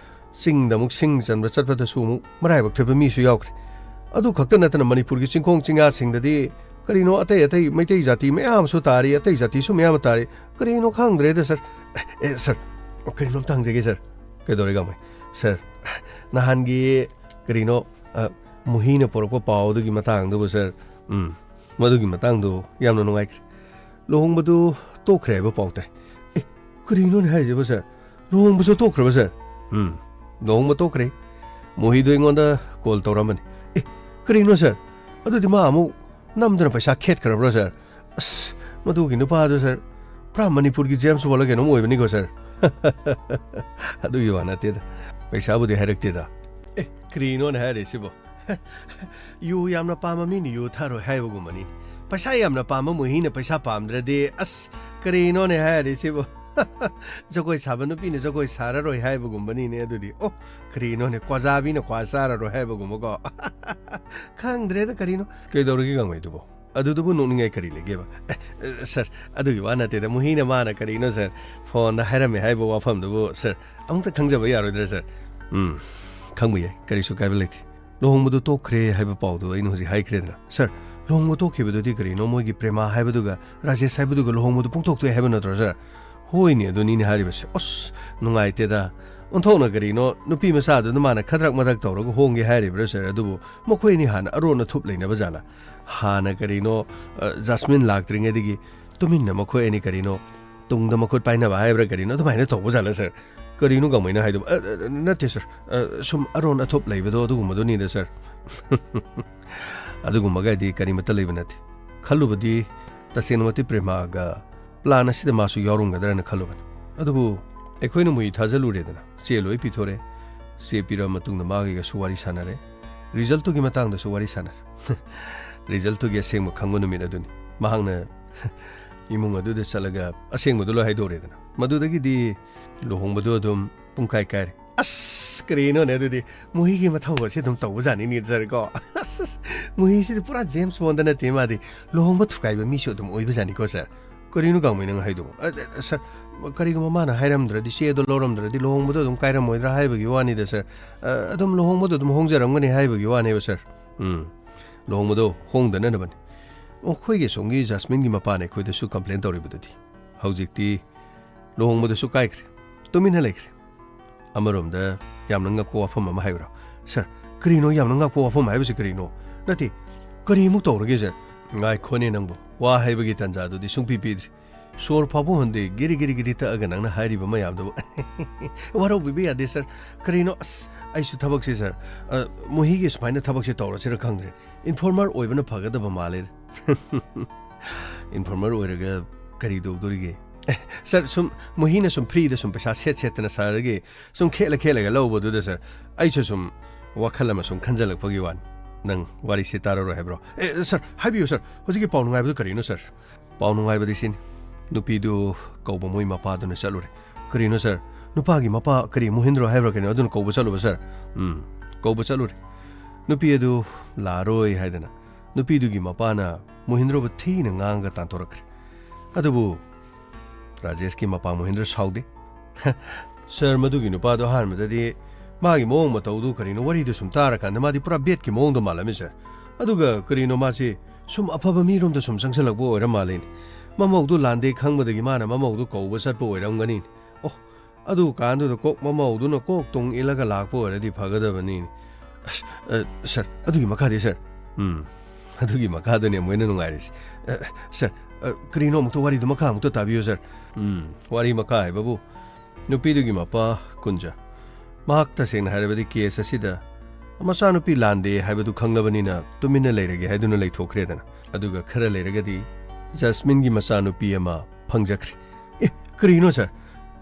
ꯆꯤꯡꯗ ꯑꯃꯨꯛ ꯁꯤꯡ ꯆꯟꯕ ꯆꯠꯄꯗꯁꯨ ꯑꯃꯨꯛ ꯃꯔꯥꯏꯕꯛ ꯊꯤꯕ ꯃꯤꯁꯨ ꯌꯥꯎꯈ꯭ꯔꯦ꯫ ꯑꯗꯨ ꯈꯛꯇ ꯅꯠꯇꯅ ꯃꯅꯤꯄꯨꯔꯒꯤ ꯆꯤꯡꯈꯣꯡ ꯆꯤꯡꯌꯥꯁꯤꯡꯗꯗꯤ ꯀꯔꯤꯅꯣ ꯑꯇꯩ ꯑꯇꯩ ꯃꯩꯇꯩ ꯖꯥꯇꯤ ꯃꯌꯥꯝ ꯑꯃꯁꯨ ꯇꯥꯔꯤ, ꯑꯇꯩ ꯖꯥꯇꯤꯁꯨ ꯃꯌꯥꯝ ꯑꯃ ꯇꯥꯔꯤ꯫ ꯀꯔꯤꯅꯣ ꯈꯪꯗ꯭ꯔꯦꯗ, ꯁꯥꯔ꯫ ꯑꯦ, ꯁꯥꯔ, ꯀꯔꯤꯅꯣꯝꯇ ꯍꯪꯖꯒꯦ, ꯁꯥꯔ꯫ ꯀꯩꯗꯧꯔꯦ, ꯒꯥꯡꯃꯩ? ꯁꯥꯔ, ꯅꯍꯥꯟꯒꯤ ꯀꯔꯤꯅꯣ, ꯑ, ꯃꯨꯍꯤꯅ ꯄꯣꯔꯛꯄ ꯄꯥꯎ ꯑꯗꯨꯒꯤ ꯃꯇꯥꯡꯗꯨꯕꯨ, ꯁꯥꯔ, ꯎꯝ, ꯃꯗꯨꯒꯤ ꯃꯇꯥꯡꯗꯨ ꯌꯥꯝꯅ ꯅꯨꯡꯉꯥꯏꯈ꯭ꯔꯦ꯫ ꯂꯨꯍꯣꯡꯕꯗꯨ ꯇꯣꯛꯈ꯭ꯔꯦ ꯍꯥꯏꯕ ꯄꯥꯎ ꯇꯥꯏ꯫ ꯑꯦ, ꯀꯔꯤꯅꯣꯅꯦ ꯍꯥꯏꯁꯤꯕꯣ, ꯁꯥꯔ? ꯂꯨꯍꯣꯡꯕꯁꯨ ꯇꯣꯛꯈ꯭ꯔꯕ, ꯁꯥꯔ? ꯎꯝ, ꯂꯨꯍꯣꯡꯕ ꯇꯣꯛꯈ꯭ꯔꯦ꯫ ꯃꯨꯍꯤꯗꯣ ꯑꯩꯉꯣꯟꯗ ꯀꯣꯜ ꯇꯧꯔꯝꯕꯅꯤ꯫ ꯑꯦ, ꯀꯔꯤꯅꯣ, ꯁꯥꯔ? ꯑꯗꯨꯗꯤ ꯃꯥ ꯑꯃꯨꯛ ꯅꯝꯗꯅ ꯄꯩꯁꯥ ꯈꯦꯠꯈ꯭ꯔꯕ꯭ꯔꯣ, ꯁꯥꯔ? ꯑꯁ, ꯃꯗꯨꯒꯤ ꯅꯨꯄꯥꯗꯨ, ꯁꯥꯔ, ꯄꯨꯔꯥ ꯃꯅꯤꯄꯨꯔꯒꯤ ꯖꯦꯝꯁ ꯕꯣꯟꯂ ꯀꯩꯅꯣꯝ ꯑꯣꯏꯕꯅꯤꯀꯣ, ꯁꯥꯔ꯫ ꯑꯗꯨꯒꯤ ꯋꯥ ꯅꯠꯇꯦꯗ꯫ ꯄꯩꯁꯥꯕꯨꯗꯤ ꯍꯥꯏꯔꯛꯇꯦꯗ꯫ ꯑꯦ, ꯀꯔꯤꯅꯣꯅꯦ ꯍꯥꯏꯔꯤꯁꯤꯕꯣ? ꯌꯨ ꯌꯥꯝꯅ ꯄꯥꯝꯕ ꯃꯤꯅ ꯌꯨ ꯊꯛꯑꯔꯣꯏ ꯍꯥꯏꯕꯒꯨꯝꯕꯅꯤ꯫ ꯄꯩꯁꯥ ꯌꯥꯝꯅ ꯄꯥꯝꯕ ꯃꯨꯍꯤꯅ ꯄꯩꯁꯥ ꯄꯥꯝꯗ꯭ꯔꯗꯤ, ꯑꯁ, ꯀꯔꯤꯅꯣꯅꯦ ꯍꯥꯏꯔꯤꯁꯤꯕꯣ? ꯖꯒꯣꯏ ꯁꯥꯕ ꯅꯨꯄꯤꯅ ꯖꯒꯣꯏ ꯁꯥꯔꯔꯣꯏ ꯍꯥꯏꯕꯒꯨꯝꯕꯅꯤꯅꯦ ꯑꯗꯨꯗꯤ꯫ ꯑꯣ, ꯀꯔꯤꯅꯣꯅꯦ, ꯀ꯭ꯋꯥꯖꯥꯕꯤꯅ ꯀ꯭ꯋꯥ ꯆꯥꯔꯔꯣꯏ ꯍꯥꯏꯕꯒꯨꯝꯕꯀꯣ? ꯈꯪꯗ꯭ꯔꯦꯗ ꯀꯔꯤꯅꯣ꯫ ꯀꯩꯗꯧꯔꯒꯦ ꯒꯥꯡꯃꯩꯗꯨꯕꯣ? ꯑꯗꯨꯗꯨꯕꯨ ꯅꯣꯛꯅꯤꯡꯉꯥꯏ ꯀꯔꯤ ꯂꯩꯒꯦꯕ? ꯑꯦ, ꯑꯦ, ꯁꯥꯔ, ꯑꯗꯨꯒꯤ ꯋꯥ ꯅꯠꯇꯦꯗ꯫ ꯃꯨꯍꯤꯅ ꯃꯥꯅ ꯀꯔꯤꯅꯣ, ꯁꯥꯔ, ꯐꯣꯟꯗ ꯍꯥꯏꯔꯝꯃꯦ ꯍꯥꯏꯕ ꯋꯥꯐꯝꯗꯨꯕꯨ, ꯁꯥꯔ, ꯑꯃꯨꯛꯇ ꯈꯪꯖꯕ ꯌꯥꯔꯣꯏꯗ꯭ꯔꯥ, ꯁꯥꯔ? ꯎꯝ, ꯈꯪꯕ ꯌꯥꯏ, ꯀꯔꯤꯁꯨ ꯀꯥꯏꯕ ꯂꯩꯇꯦ꯫ ꯂꯨꯍꯣꯡꯕꯗꯨ ꯇꯣꯛꯈ꯭ꯔꯦ ꯍꯥꯏꯕ ꯄꯥꯎꯗꯨ ꯑꯩꯅ ꯍꯧꯖꯤꯛ ꯍꯥꯏꯈ꯭ꯔꯦꯗꯅ꯫ ꯁꯥꯔ, ꯂꯨꯍꯣꯡꯕ ꯇꯣꯛꯈꯤꯕꯗꯨꯗꯤ ꯀꯔꯤꯅꯣ? ꯃꯣꯏꯒꯤ ꯄ꯭ꯔꯦꯃꯥ ꯍꯥꯏꯕꯗꯨꯒ ꯔꯥꯖꯦꯁ ꯍꯥꯏꯕꯗꯨꯒ ꯂꯨꯍꯣꯡꯕꯗꯨ ꯄꯨꯡꯇꯣꯛ ꯇꯣꯛꯑꯦ ꯍꯥꯏꯕ ꯅꯠꯇ꯭ꯔꯣ, ꯁꯥꯔ? ꯍꯣꯏꯅꯦ, ꯑꯗꯨꯅꯤꯅꯦ ꯍꯥꯏꯔꯤꯕꯁꯦ꯫ ꯑꯁ, ꯅꯨꯡꯉꯥꯏꯇꯦꯗ꯫ ꯑꯣꯟꯊꯣꯛꯅ ꯀꯔꯤꯅꯣ, ꯅꯨꯄꯤ ꯃꯆꯥꯗꯨꯅ ꯃꯥꯅ ꯈꯗ꯭ꯔꯛ ꯃꯗ꯭ꯔꯛ ꯇꯧꯔꯒ ꯍꯣꯡꯒꯦ ꯍꯥꯏꯔꯤꯕ꯭ꯔꯥ, ꯁꯥꯔ? ꯑꯗꯨꯕꯨ ꯃꯈꯣꯏ ꯑꯅꯤ ꯍꯥꯟꯅ ꯑꯔꯣꯟ ꯑꯊꯨꯞ ꯂꯩꯅꯕ ꯖꯥꯠꯂꯥ? ꯍꯥꯟꯅ ꯀꯔꯤꯅꯣ, ꯑ, ꯖꯥꯁꯃꯤꯟ ꯂꯥꯛꯇ꯭ꯔꯤꯉꯩꯗꯒꯤ ꯇꯨꯃꯤꯟꯅ ꯃꯈꯣꯏ ꯑꯅꯤ ꯀꯔꯤꯅꯣ, ꯇꯨꯡꯗ ꯃꯈꯨꯠ ꯄꯥꯏꯅꯕ ꯍꯥꯏꯕ꯭ꯔꯥ ꯀꯔꯤꯅꯣ, ꯑꯗꯨꯃꯥꯏꯅ ꯇꯧꯕ ꯖꯥꯠꯂꯥ, ꯁꯥꯔ? ꯀꯔꯤꯅꯣ ꯒꯥꯡꯃꯩꯅ ꯍꯥꯏꯗꯨꯕꯨ? ꯑ, ꯑ, ꯅꯠꯇꯦ, ꯁꯥꯔ꯫ ꯑ, ꯁꯨꯝ ꯑꯔꯣꯟ ꯑꯊꯨꯞ ꯂꯩꯕꯗꯣ ꯑꯗꯨꯒꯨꯝꯕꯗꯨꯅꯤꯗ, ꯁꯥꯔ꯫ ꯑꯗꯨꯒꯨꯝꯕꯒꯗꯤ ꯀꯔꯤꯃꯠꯇ ꯂꯩꯕ ꯅꯠꯇꯦ꯫ ꯈꯜꯂꯨꯕꯗꯤ ꯇꯁꯦꯡꯅꯃꯛꯇꯤ ꯄ꯭ꯔꯦꯃꯥꯒ ꯄ꯭ꯂꯥꯟ ꯑꯁꯤꯗ ꯃꯥꯁꯨ ꯌꯥꯎꯔꯝꯒꯗ꯭ꯔꯅ ꯈꯜꯂꯨꯕꯅꯤ꯫ ꯑꯗꯨꯕꯨ ꯑꯩꯈꯣꯏꯅ ꯃꯨꯍꯤ ꯊꯥꯖꯜꯂꯨꯔꯦꯗꯅ, ꯆꯦ ꯂꯣꯏ ꯄꯤꯊꯣꯔꯦ꯫ ꯆꯦ ꯄꯤꯔꯕ ꯃꯇꯨꯡꯗ ꯃꯥꯒꯤꯒꯁꯨ ꯋꯥꯔꯤ ꯁꯥꯟꯅꯔꯦ꯫ ꯔꯤꯖꯜꯇꯨꯒꯤ ꯃꯇꯥꯡꯗꯁꯨ ꯋꯥꯔꯤ ꯁꯥꯟꯅꯔꯦ꯫ ꯔꯤꯖꯜꯇꯨꯒꯤ ꯑꯁꯦꯡꯕ ꯈꯪꯕ ꯅꯨꯃꯤꯠ ꯑꯗꯨꯅꯤ꯫ ꯃꯍꯥꯛꯅ ꯏꯃꯨꯡ ꯑꯗꯨꯗ ꯆꯠꯂꯒ ꯑꯁꯦꯡꯕꯗꯨ ꯂꯣꯏ ꯍꯥꯏꯗꯣꯔꯦꯗꯅ꯫ ꯃꯗꯨꯗꯒꯤꯗꯤ ꯂꯨꯍꯣꯡꯕꯗꯨ ꯑꯗꯨꯝ ꯄꯨꯡꯀꯥꯏ ꯀꯥꯏꯔꯦ꯫ ꯑꯁ, ꯀꯔꯤꯅꯣꯅꯦ ꯑꯗꯨꯗꯤ? ꯃꯨꯍꯤꯒꯤ ꯃꯊꯧ ꯑꯁꯤ ꯑꯗꯨꯝ ꯇꯧꯕꯖꯥꯠꯅꯤꯅꯦ, ꯁꯥꯔ, ꯀꯣ? ꯑꯁ, ꯃꯨꯍꯤꯁꯤꯗꯤ ꯄꯨꯔꯥ ꯖꯦꯝꯁ ꯕꯣꯟꯗ ꯅꯠꯇꯦ, ꯃꯥꯗꯤ ꯂꯨꯍꯣꯡꯕ ꯊꯨꯒꯥꯏꯕ ꯃꯤꯁꯨ ꯑꯗꯨꯝ ꯑꯣꯏꯕꯖꯥꯠꯅꯤꯀꯣ, ꯁꯥꯔ꯫ ꯀꯔꯤꯅꯣ ꯒꯥꯡꯃꯩ ꯅꯪ ꯍꯥꯏꯗꯨꯕꯨ? ꯑ, ꯑ, ꯁꯥꯔ, ꯀꯔꯤꯒꯨꯝꯕ ꯃꯥꯅ ꯍꯥꯏꯔꯝꯗ꯭ꯔꯗꯤ, ꯆꯦꯗꯣ ꯂꯧꯔꯝꯗ꯭ꯔꯗꯤ ꯂꯨꯍꯣꯡꯕꯗꯣ ꯑꯗꯨꯝ ꯀꯥꯏꯔꯝꯃꯣꯏꯗ꯭ꯔꯥ ꯍꯥꯏꯕꯒꯤ ꯋꯥꯅꯤꯗ, ꯁꯥꯔ꯫ ꯑ, ꯑꯗꯨꯝ ꯂꯨꯍꯣꯡꯕꯗꯣ ꯑꯗꯨꯝ ꯍꯣꯡꯖꯔꯝꯒꯅꯤ ꯍꯥꯏꯕꯒꯤ ꯋꯥꯅꯦꯕ, ꯁꯥꯔ꯫ ꯎꯝ, ꯂꯨꯍꯣꯡꯕꯗꯣ ꯍꯣꯡꯗꯅꯅꯕꯅꯤ꯫ ꯑꯩꯈꯣꯏꯒꯤ ꯁꯣꯝꯒꯤ ꯖꯥꯁꯃꯤꯟꯒꯤ ꯃꯄꯥꯅ ꯑꯩꯈꯣꯏꯗꯁꯨ ꯀꯝꯄ꯭ꯂꯦꯟ ꯇꯧꯔꯤꯕꯗꯨꯗꯤ꯫ ꯍꯧꯖꯤꯛꯇꯤ ꯂꯨꯍꯣꯡꯕꯗꯨꯁꯨ ꯀꯥꯏꯈ꯭ꯔꯦ, ꯇꯨꯃꯤꯟꯅ ꯂꯩꯈ꯭ꯔꯦ꯫ ꯑꯃꯔꯣꯝꯗ ꯌꯥꯝꯅ ꯉꯛꯄ ꯋꯥꯐꯝ ꯑꯃ ꯍꯥꯏꯌꯨꯔꯣ? ꯁꯥꯔ, ꯀꯔꯤꯅꯣ ꯌꯥꯝꯅ ꯉꯛꯄ ꯋꯥꯐꯝ ꯍꯥꯏꯕꯁꯤ ꯀꯔꯤꯅꯣ? ꯅꯠꯇꯦ, ꯀꯔꯤꯃꯨꯛ ꯇꯧꯔꯒꯦ, ꯁꯥꯔ? ꯉꯥꯏꯈꯣꯅꯦ ꯅꯪꯕꯨ, ꯋꯥ ꯍꯥꯏꯕꯒꯤ ꯇꯥꯟꯖꯥꯗꯨꯗꯤ ꯁꯨꯡꯄꯤ ꯄꯤꯗ꯭ꯔꯤ꯫ ꯁꯣꯔ ꯐꯥꯎꯕ ꯍꯣꯟꯗꯦ, ꯒꯤꯔꯤ ꯒꯤꯔꯤ ꯒꯤꯔꯤ ꯇꯛꯑꯒ ꯅꯪꯅ ꯍꯥꯏꯔꯤꯕ ꯃꯌꯥꯝꯗꯨꯕꯨ꯫ ꯋꯥꯔꯧꯕꯤꯕ ꯌꯥꯗꯦ, ꯁꯥꯔ꯫ ꯀꯔꯤꯅꯣ, ꯑꯁ, ꯑꯩꯁꯨ ꯊꯕꯛꯁꯦ, ꯁꯥꯔ, ꯑ, ꯃꯨꯍꯤꯒꯤ ꯁꯨꯃꯥꯏꯅ ꯊꯕꯛꯁꯦ ꯇꯧꯔꯁꯤꯔ ꯈꯪꯗ꯭ꯔꯦ꯫ ꯏꯟꯐꯣꯔꯃꯔ ꯑꯣꯏꯕꯅ ꯐꯒꯗꯕ ꯃꯥꯜꯂꯦ꯫ ꯏꯟꯐꯣꯔꯃꯔ ꯑꯣꯏꯔꯒ ꯀꯔꯤ ꯇꯧꯗꯣꯔꯤꯒꯦ? ꯑꯦ, ꯁꯥꯔ, ꯁꯨꯝ ꯃꯨꯍꯤꯅ ꯁꯨꯝ ꯐ꯭ꯔꯤꯗ ꯁꯨꯝ ꯄꯩꯁꯥ ꯁꯦꯠ ꯁꯦꯠꯇꯅ ꯁꯥꯔꯒ ꯁꯨꯝ ꯈꯦꯠꯂ ꯈꯦꯠꯂꯒ ꯂꯧꯕꯗꯨꯗ, ꯁꯥꯔ, ꯑꯩꯁꯨ ꯁꯨꯝ ꯋꯥꯈꯜ ꯑꯃ ꯁꯨꯝ ꯈꯟꯖꯜꯂꯛꯄꯒꯤ ꯋꯥꯅꯤ꯫ ꯅꯪ ꯋꯥꯔꯤꯁꯤ ꯇꯥꯔꯔꯣꯏ ꯍꯥꯏꯕ꯭ꯔꯣ? ꯑꯦ, ꯁꯥꯔ, ꯍꯥꯏꯕꯤꯌꯨ, ꯁꯥꯔ꯫ ꯍꯧꯖꯤꯛꯀꯤ ꯄꯥꯎ ꯅꯨꯡꯉꯥꯏꯕꯗꯨ ꯀꯔꯤꯅꯣ, ꯁꯥꯔ? ꯄꯥꯎ ꯅꯨꯡꯉꯥꯏꯕꯗꯤ ꯁꯤꯅꯤ, ꯅꯨꯄꯤꯗꯨ ꯀꯧꯕ ꯃꯣꯏ ꯃꯄꯥꯗꯨꯅ ꯆꯠꯂꯨꯔꯦ꯫ ꯀꯔꯤꯅꯣ, ꯁꯥꯔ? ꯅꯨꯄꯥꯒꯤ ꯃꯄꯥ ꯀꯔꯤ, ꯃꯣꯍꯤꯟꯗ꯭ꯔꯣ ꯍꯥꯏꯕ꯭ꯔꯥ ꯀꯩꯅꯣ, ꯑꯗꯨꯅ ꯀꯧꯕ ꯆꯠꯂꯨꯕ, ꯁꯥꯔ? ꯎꯝ, ꯀꯧꯕ ꯆꯠꯂꯨꯔꯦ꯫ ꯅꯨꯄꯤ ꯑꯗꯨ ꯂꯥꯛꯑꯔꯣꯏ ꯍꯥꯏꯗꯅ ꯅꯨꯄꯤꯗꯨꯒꯤ ꯃꯄꯥꯅ ꯃꯣꯍꯤꯟꯗ꯭ꯔꯣꯕꯨ ꯊꯤꯅ ꯉꯥꯡꯉꯒ ꯇꯥꯟꯊꯣꯔꯛꯈ꯭ꯔꯦ꯫ ꯑꯗꯨꯕꯨ ꯔꯥꯖꯦꯁꯀꯤ ꯃꯄꯥ ꯃꯣꯍꯤꯟꯗ꯭ꯔ ꯁꯥꯎꯗꯦ꯫ ꯁꯥꯔ, ꯃꯗꯨꯒꯤ ꯅꯨꯄꯥꯗꯣ ꯑꯍꯥꯟꯕꯗꯗꯤ ꯃꯥꯒꯤ ꯃꯑꯣꯡ ꯃꯇꯧꯗꯨ ꯀꯔꯤꯅꯣ, ꯋꯥꯔꯤꯗꯨ ꯁꯨꯝ ꯇꯥꯔꯀꯥꯟꯗ ꯃꯥꯗꯤ ꯄꯨꯔꯥ ꯕꯦꯠꯀꯤ ꯃꯑꯣꯡꯗ ꯃꯥꯜꯂꯝꯃꯤ, ꯁꯥꯔ꯫ ꯑꯗꯨꯒ ꯀꯔꯤꯅꯣ, ꯃꯥꯁꯤ ꯁꯨꯝ ꯑꯐꯕ ꯃꯤꯔꯣꯝꯗ ꯁꯨꯝ ꯆꯪꯁꯜꯂꯛꯄ ꯑꯣꯏꯔ ꯃꯥꯜꯂꯦꯅꯦ꯫ ꯃꯃꯧꯗꯨ ꯂꯥꯟꯗꯦ ꯈꯪꯕꯗꯒꯤ ꯃꯥꯅ ꯃꯃꯧꯗꯨ ꯀꯧꯕ ꯆꯠꯄ ꯑꯣꯏꯔꯝꯒꯅꯤ꯫ ꯑꯣ, ꯑꯗꯨ ꯀꯥꯟꯗꯨꯗ ꯀꯣꯛ ꯃꯃꯧꯗꯨꯅ ꯀꯣꯛ ꯇꯣꯡ ꯏꯜꯂꯒ ꯂꯥꯛꯄ ꯑꯣꯏꯔꯗꯤ ꯐꯒꯗꯕꯅꯤ꯫ ꯑꯁ, ꯑ, ꯁꯥꯔ, ꯑꯗꯨꯒꯤ ꯃꯈꯥꯗꯤ, ꯁꯥꯔ? ꯎꯝ, ꯑꯗꯨꯒꯤ ꯃꯈꯥꯗꯅꯦ ꯃꯣꯏꯅ ꯅꯨꯡꯉꯥꯏꯔꯤꯁꯦ꯫ ꯑ, ꯁꯥꯔ, ꯑ, ꯀꯔꯤꯅꯣ ꯑꯃꯨꯛꯇ ꯋꯥꯔꯤꯗꯨ ꯃꯈꯥ ꯑꯃꯨꯛꯇ ꯇꯥꯕꯤꯌꯨ, ꯁꯥꯔ꯫ ꯎꯝ, ꯋꯥꯔꯤ ꯃꯈꯥ ꯍꯥꯏꯕꯕꯨ, ꯅꯨꯄꯤꯗꯨꯒꯤ ꯃꯄꯥ ꯀꯨꯟꯖ, ꯃꯍꯥꯛ ꯇꯁꯦꯡꯅ ꯍꯥꯏꯔꯕꯗꯤ ꯀꯦꯁ ꯑꯁꯤꯗ ꯃꯆꯥꯅꯨꯄꯤ ꯂꯥꯟꯗꯦ ꯍꯥꯏꯕꯗꯨ ꯈꯪꯂꯕꯅꯤꯅ ꯇꯨꯃꯤꯟꯅ ꯂꯩꯔꯒꯦ ꯍꯥꯏꯗꯨꯅ ꯂꯩꯊꯣꯛꯈ꯭ꯔꯦꯗꯅ꯫ ꯑꯗꯨꯒ ꯈꯔ ꯂꯩꯔꯒꯗꯤ ꯖꯁꯃꯤꯟꯒꯤ ꯃꯆꯥꯅꯨꯄꯤ ꯑꯃ ꯐꯪꯖꯈ꯭ꯔꯦ꯫ ꯑꯦ, ꯀꯔꯤꯅꯣ ꯁꯥꯔ?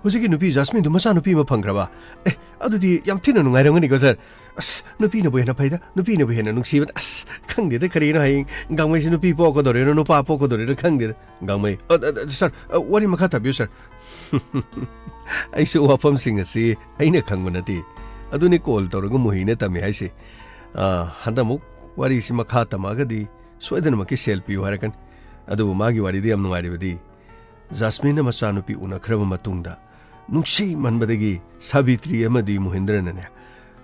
ꯍꯧꯖꯤꯛꯀꯤ ꯅꯨꯄꯤ ꯖꯁꯃꯤꯟꯗꯨ ꯃꯆꯥꯅꯨꯄꯤ ꯑꯃ ꯐꯪꯈ꯭ꯔꯕ? ꯑꯦ, ꯑꯗꯨꯗꯤ ꯌꯥꯝ ꯊꯤꯅ ꯅꯨꯡꯉꯥꯏꯔꯝꯒꯅꯤꯀꯣ ꯁꯥꯔ꯫ ꯑꯁ, ꯅꯨꯄꯤꯅꯕꯨ ꯍꯦꯟꯅ ꯐꯩꯗ, ꯅꯨꯄꯤꯅꯕꯨ ꯍꯦꯟꯅ ꯅꯨꯡꯁꯤꯕꯗ꯫ ꯑꯁ, ꯈꯪꯗꯦꯗ, ꯀꯔꯤꯅꯣ, ꯍꯌꯦꯡ ꯒꯥꯡꯃꯩꯁꯤ ꯅꯨꯄꯤ ꯄꯣꯛꯀꯗꯧꯔꯤꯅꯣ, ꯅꯨꯄꯥ ꯄꯣꯛꯀꯗꯧꯔꯤꯅꯣ ꯈꯪꯗꯦꯗ꯫ ꯒꯥꯡꯃꯩ, ꯑ, ꯑ, ꯑ, ꯁꯥꯔ, ꯑ, ꯋꯥꯔꯤ ꯃꯈꯥ ꯇꯥꯕꯤꯌꯨ, ꯁꯥꯔ꯫ ꯑꯩꯁꯨ ꯋꯥꯐꯝꯁꯤꯡ ꯑꯁꯤ ꯑꯩꯅ ꯈꯪꯕ ꯅꯠꯇꯦ꯫ ꯑꯗꯨꯅꯤ ꯀꯣꯜ ꯇꯧꯔꯒ ꯃꯨꯍꯤꯅ ꯇꯝꯃꯤ ꯍꯥꯏꯁꯦ꯫ ꯑ, ꯍꯟꯗꯛꯃꯨꯛ ꯋꯥꯔꯤꯁꯤ ꯃꯈꯥ ꯇꯝꯃꯛꯑꯒꯗꯤ ꯁꯣꯏꯗꯅꯃꯛꯀꯤ ꯁꯦꯜ ꯄꯤꯌꯨ ꯍꯥꯏꯔꯛꯀꯅꯤ꯫ ꯑꯗꯨꯕꯨ ꯃꯥꯒꯤ ꯋꯥꯔꯤꯗꯤ ꯌꯥꯝ ꯅꯨꯡꯉꯥꯏꯔꯤꯕꯗꯤ, ꯖꯥꯁꯃꯤꯟꯅ ꯃꯆꯥꯅꯨꯄꯤ ꯎꯅꯈ꯭ꯔꯕ ꯃꯇꯨꯡꯗ, ꯅꯨꯡꯁꯤꯃꯟꯕꯗꯒꯤ ꯁꯥꯕꯤꯇ꯭ꯔꯤ ꯑꯃꯗꯤ ꯃꯣꯍꯤꯟꯗ꯭ꯔꯅꯅꯦ,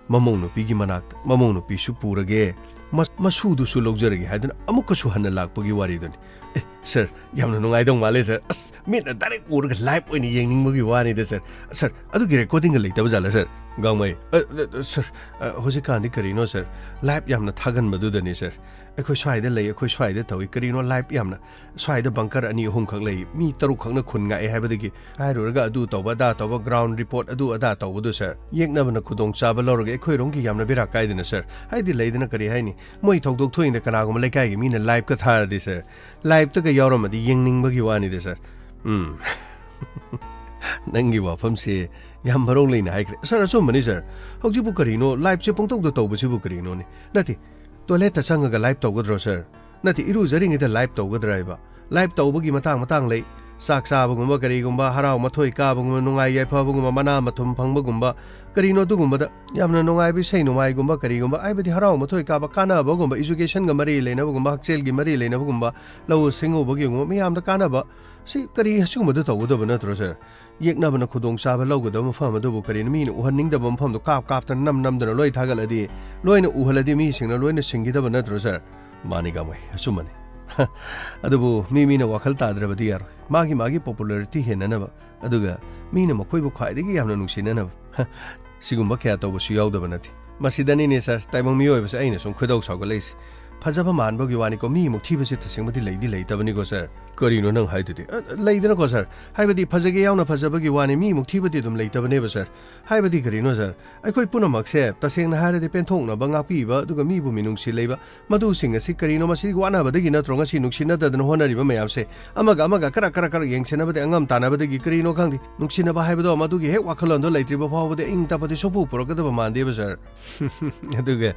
ꯃꯃꯧ ꯅꯨꯄꯤꯒꯤ ꯃꯅꯥꯛꯇ ꯃꯃꯧ ꯅꯨꯄꯤꯁꯨ ꯄꯨꯔꯒꯦ, ꯃ-, ꯃꯁꯨꯗꯨꯁꯨ ꯂꯧꯖꯔꯒꯦ ꯍꯥꯏꯗꯨꯅ ꯑꯃꯨꯛꯀꯁꯨ ꯍꯟꯅ ꯂꯥꯛꯄꯒꯤ ꯋꯥꯔꯤꯗꯨꯅꯤ꯫ ꯑꯦ, ꯁꯥꯔ, ꯌꯥꯝꯅ ꯅꯨꯡꯉꯥꯏꯗꯧ ꯃꯥꯜꯂꯦ, ꯁꯥꯔ꯫ ꯑꯁ, ꯃꯤꯠꯅ ꯗꯥꯏꯔꯦꯛ ꯎꯔꯒ ꯂꯥꯏꯚ ꯑꯣꯏꯅ ꯌꯦꯡꯅꯤꯡꯕꯒꯤ ꯋꯥꯅꯤꯗ, ꯁꯥꯔ꯫ ꯁꯥꯔ, ꯑꯗꯨꯒꯤ ꯔꯦꯀꯣꯔꯗꯤꯡꯒ ꯂꯩꯇꯕ ꯖꯥꯠꯂꯥ, ꯁꯥꯔ? ꯒꯥꯡꯃꯩ, ꯑ, ꯑ, ꯁꯥꯔ, ꯑ, ꯍꯧꯖꯤꯛꯀꯥꯟꯗꯤ ꯀꯔꯤꯅꯣ, ꯁꯥꯔ? ꯂꯥꯏꯚ ꯌꯥꯝꯅ ꯊꯥꯒꯟꯕꯗꯨꯗꯅꯤ, ꯁꯥꯔ꯫ ꯑꯩꯈꯣꯏ ꯁ꯭ꯋꯥꯏꯗ ꯂꯩ, ꯑꯩꯈꯣꯏ ꯁ꯭ꯋꯥꯏꯗ ꯇꯧꯏ꯫ ꯀꯔꯤꯅꯣ ꯂꯥꯏꯚ ꯌꯥꯝꯅ ꯁ꯭ꯋꯥꯏꯗ ꯕꯪꯀꯔ ꯑꯅꯤ ꯑꯍꯨꯝꯈꯛ ꯂꯩ, ꯃꯤ ꯇꯔꯨꯛꯈꯛꯅ ꯈꯨꯟ ꯉꯥꯛꯑꯦ ꯍꯥꯏꯕꯗꯒꯤ ꯍꯥꯏꯔꯨꯔꯒ ꯑꯗꯨ ꯇꯧꯕ, ꯑꯗꯥ ꯇꯧꯕ, ꯒ꯭ꯔꯥꯎꯟ ꯔꯤꯄꯣꯔꯠ ꯑꯗꯨ ꯑꯗꯥ ꯇꯧꯕꯗꯨ, ꯁꯥꯔ, ꯌꯦꯛꯅꯕꯅ ꯈꯨꯗꯣꯡꯆꯥꯕ ꯂꯧꯔꯒ ꯑꯩꯈꯣꯏꯔꯣꯝꯒꯤ ꯌꯥꯝꯅ ꯕꯦꯔꯥ ꯀꯥꯏꯗꯅ, ꯁꯥꯔ꯫ ꯍꯥꯏꯗꯤ ꯂꯩꯗꯅ, ꯀꯔꯤ ꯍꯥꯏꯅꯤ, ꯃꯣꯏ ꯊꯧꯗꯣꯛ ꯊꯣꯛꯏꯅ ꯀꯅꯥꯒꯨꯝꯕ ꯂꯩꯀꯥꯏꯒꯤ ꯃꯤꯅ ꯂꯥꯏꯚꯀ ꯊꯥꯔꯗꯤ, ꯁꯥꯔ, ꯂꯥꯏꯚꯇꯒ ꯌꯥꯎꯔꯝꯃꯗꯤ ꯌꯦꯡꯅꯤꯡꯕꯒꯤ ꯋꯥꯅꯤꯗ, ꯁꯥꯔ꯫ ꯎꯝ꯫ ꯅꯪꯒꯤ ꯋꯥꯐꯝꯁꯦ ꯌꯥꯝ ꯃꯔꯧ ꯂꯩꯅ ꯍꯥꯏꯈ꯭ꯔꯦ꯫ ꯁꯥꯔ, ꯑꯆꯨꯝꯕꯅꯤ ꯁꯥꯔ꯫ ꯍꯧꯖꯤꯛꯄꯨ ꯀꯔꯤꯅꯣ ꯂꯥꯏꯞꯁꯦ ꯄꯪꯇꯧꯗ ꯇꯧꯕꯁꯤꯕꯨ ꯀꯔꯤꯅꯣꯅꯦ? ꯅꯠꯇꯦ, ꯇꯣꯏꯂꯦꯠꯇ ꯆꯪꯉꯒ ꯂꯥꯏꯞ ꯇꯧꯒꯗ꯭ꯔꯣ ꯁꯥꯔ? ꯅꯠꯇꯦ, ꯏꯔꯨꯖꯔꯤꯉꯩꯗ ꯂꯥꯏꯞ ꯇꯧꯒꯗ꯭ꯔꯥ ꯍꯥꯏꯕ? ꯂꯥꯏꯞ ꯇꯧꯕꯒꯤ ꯃꯇꯥꯡ ꯃꯇꯥꯡ ꯂꯩ꯫ ꯆꯥꯛ ꯆꯥꯕꯒꯨꯝꯕ, ꯀꯔꯤꯒꯨꯝꯕ, ꯍꯔꯥꯎ ꯃꯊꯣꯏ ꯀꯥꯕꯒꯨꯝꯕ, ꯅꯨꯡꯉꯥꯏ ꯌꯥꯏꯐꯕꯒꯨꯝꯕ, ꯃꯅꯥ ꯃꯊꯨꯝ ꯐꯪꯕꯒꯨꯝꯕ, ꯀꯔꯤꯅꯣ ꯑꯗꯨꯒꯨꯝꯕꯗ ꯌꯥꯝꯅ ꯅꯨꯡꯉꯥꯏꯕ ꯏꯁꯩ ꯅꯨꯡꯉꯥꯏꯒꯨꯝꯕ, ꯀꯔꯤꯒꯨꯝꯕ, ꯍꯥꯏꯕꯗꯤ ꯍꯔꯥꯎ ꯃꯊꯣꯏ ꯀꯥꯕ, ꯀꯥꯟꯅꯕꯒꯨꯝꯕ, ꯏꯖꯨꯀꯦꯁꯟꯒ ꯃꯔꯤ ꯂꯩꯅꯕꯒꯨꯝꯕ, ꯍꯛꯁꯦꯜꯒꯤ ꯃꯔꯤ ꯂꯩꯅꯕꯒꯨꯝꯕ, ꯂꯧꯎ ꯁꯤꯡꯎꯕꯒꯤꯒꯨꯝꯕ, ꯃꯤꯌꯥꯝꯗ ꯀꯥꯟꯅꯕ, ꯁꯤ ꯀꯔꯤ ꯑꯁꯤꯒꯨꯝꯕꯗ ꯇꯧꯒꯗꯕ ꯅꯠꯇ꯭ꯔꯣ ꯁꯥꯔ? ꯌꯦꯛꯅꯕꯅ ꯈꯨꯗꯣꯡꯆꯥꯕ ꯂꯧꯒꯗꯕ ꯃꯐꯝ ꯑꯗꯨꯕꯨ ꯀꯔꯤꯅꯣ? ꯃꯤꯅ ꯎꯍꯟꯅꯤꯡꯗꯕ ꯃꯐꯝꯗꯣ ꯀꯥꯞ ꯀꯥꯞꯇꯅ, ꯅꯝ ꯅꯝꯗꯅ ꯂꯣꯏ ꯊꯥꯒꯠꯂꯗꯤ, ꯂꯣꯏꯅ ꯎꯍꯜꯂꯗꯤ ꯃꯤꯁꯤꯡꯅ ꯂꯣꯏꯅ ꯁꯤꯡꯈꯤꯗꯕ ꯅꯠꯇ꯭ꯔꯣ ꯁꯥꯔ? ꯃꯥꯅꯤ ꯒꯥꯡꯃꯩ, ꯑꯆꯨꯝꯕꯅꯤ꯫ ꯑꯗꯨꯕꯨ ꯃꯤ ꯃꯤꯅ ꯋꯥꯈꯜ ꯇꯥꯗ꯭ꯔꯕꯗꯤ ꯌꯥꯔꯣꯏ꯫ ꯃꯥꯒꯤ ꯃꯥꯒꯤ ꯄꯣꯄꯨꯂꯔꯤꯇꯤ ꯍꯦꯟꯅꯅꯕ, ꯑꯗꯨꯒ ꯃꯤꯅ ꯃꯈꯣꯏꯕꯨ ꯈ꯭ꯋꯥꯏꯗꯒꯤ ꯌꯥꯝꯅ ꯅꯨꯡꯁꯤꯅꯅꯕ꯫ ꯁꯤꯒꯨꯝꯕ ꯀꯌꯥ ꯇꯧꯕꯁꯨ ꯌꯥꯎꯗꯕ ꯅꯠꯇꯦ꯫ ꯃꯁꯤꯗꯅꯤꯅꯦ ꯁꯥꯔ, ꯇꯥꯏꯕꯪ ꯃꯤꯑꯣꯏꯕꯁꯦ ꯑꯩꯅ ꯁꯨꯝ ꯈꯣꯏꯗꯧ ꯁꯥꯎꯒꯠꯂꯛꯏꯁꯦ꯫ ꯐꯖꯕ ꯃꯥꯟꯕꯒꯤ ꯋꯥꯅꯤꯀꯣ, ꯃꯤꯃꯨꯛ ꯊꯤꯕꯁꯤ ꯇꯁꯦꯡꯕꯗꯤ ꯂꯩꯗꯤ ꯂꯩꯇꯕꯅꯤꯀꯣ ꯁꯥꯔ꯫ ꯀꯔꯤꯅꯣ ꯅꯪ ꯍꯥꯏꯗꯨꯗꯤ? ꯑ, ꯂꯩꯗꯅꯀꯣ ꯁꯥꯔ, ꯍꯥꯏꯕꯗꯤ ꯐꯖꯒꯦ ꯌꯥꯎꯅ ꯐꯖꯕꯒꯤ ꯋꯥꯅꯤ, ꯃꯤꯃꯨꯛ ꯊꯤꯕꯗꯤ ꯑꯗꯨꯝ ꯂꯩꯇꯕꯅꯦꯕ ꯁꯥꯔ꯫ ꯍꯥꯏꯕꯗꯤ ꯀꯔꯤꯅꯣ ꯁꯥꯔ, ꯑꯩꯈꯣꯏ ꯄꯨꯝꯅꯃꯛꯁꯦ ꯇꯁꯦꯡꯅ ꯍꯥꯏꯔꯗꯤ ꯄꯦꯟꯊꯣꯛꯅꯕ, ꯉꯥꯛꯄꯤꯕ, ꯑꯗꯨꯒ ꯃꯤꯕꯨ ꯃꯤꯅꯨꯡꯁꯤ ꯂꯩꯕ, ꯃꯗꯨꯁꯤꯡ ꯑꯁꯤ ꯀꯔꯤꯅꯣ? ꯃꯁꯤ ꯋꯥꯅꯕꯗꯒꯤ ꯅꯠꯇ꯭ꯔꯣ ꯉꯁꯤ ꯅꯨꯡꯁꯤꯅꯗꯗꯅ ꯍꯣꯠꯅꯔꯤꯕ ꯃꯌꯥꯝꯁꯦ? ꯑꯃꯒ ꯑꯃꯒ ꯀꯔꯛ ꯀꯔꯛ ꯀꯔꯛ ꯌꯦꯡꯁꯤꯟꯅꯕꯗꯒꯤ, ꯑꯉꯝ ꯇꯥꯟꯅꯕꯗꯒꯤ ꯀꯔꯤꯅꯣ ꯈꯪꯗꯦ, ꯅꯨꯡꯁꯤꯅꯕ ꯍꯥꯏꯕꯗꯣ ꯃꯗꯨꯒꯤ ꯍꯦꯛ ꯋꯥꯈꯜꯂꯣꯟꯗꯣ ꯂꯩꯇ꯭ꯔꯤꯕ ꯐꯥꯎꯕꯗꯤ ꯑꯏꯪ ꯇꯞꯄꯗꯤ ꯁꯨꯡꯄꯨ ꯄꯨꯔꯛꯀꯗꯕ ꯃꯥꯟꯗꯦꯕ ꯁꯥꯔ꯫ ꯑꯗꯨꯒ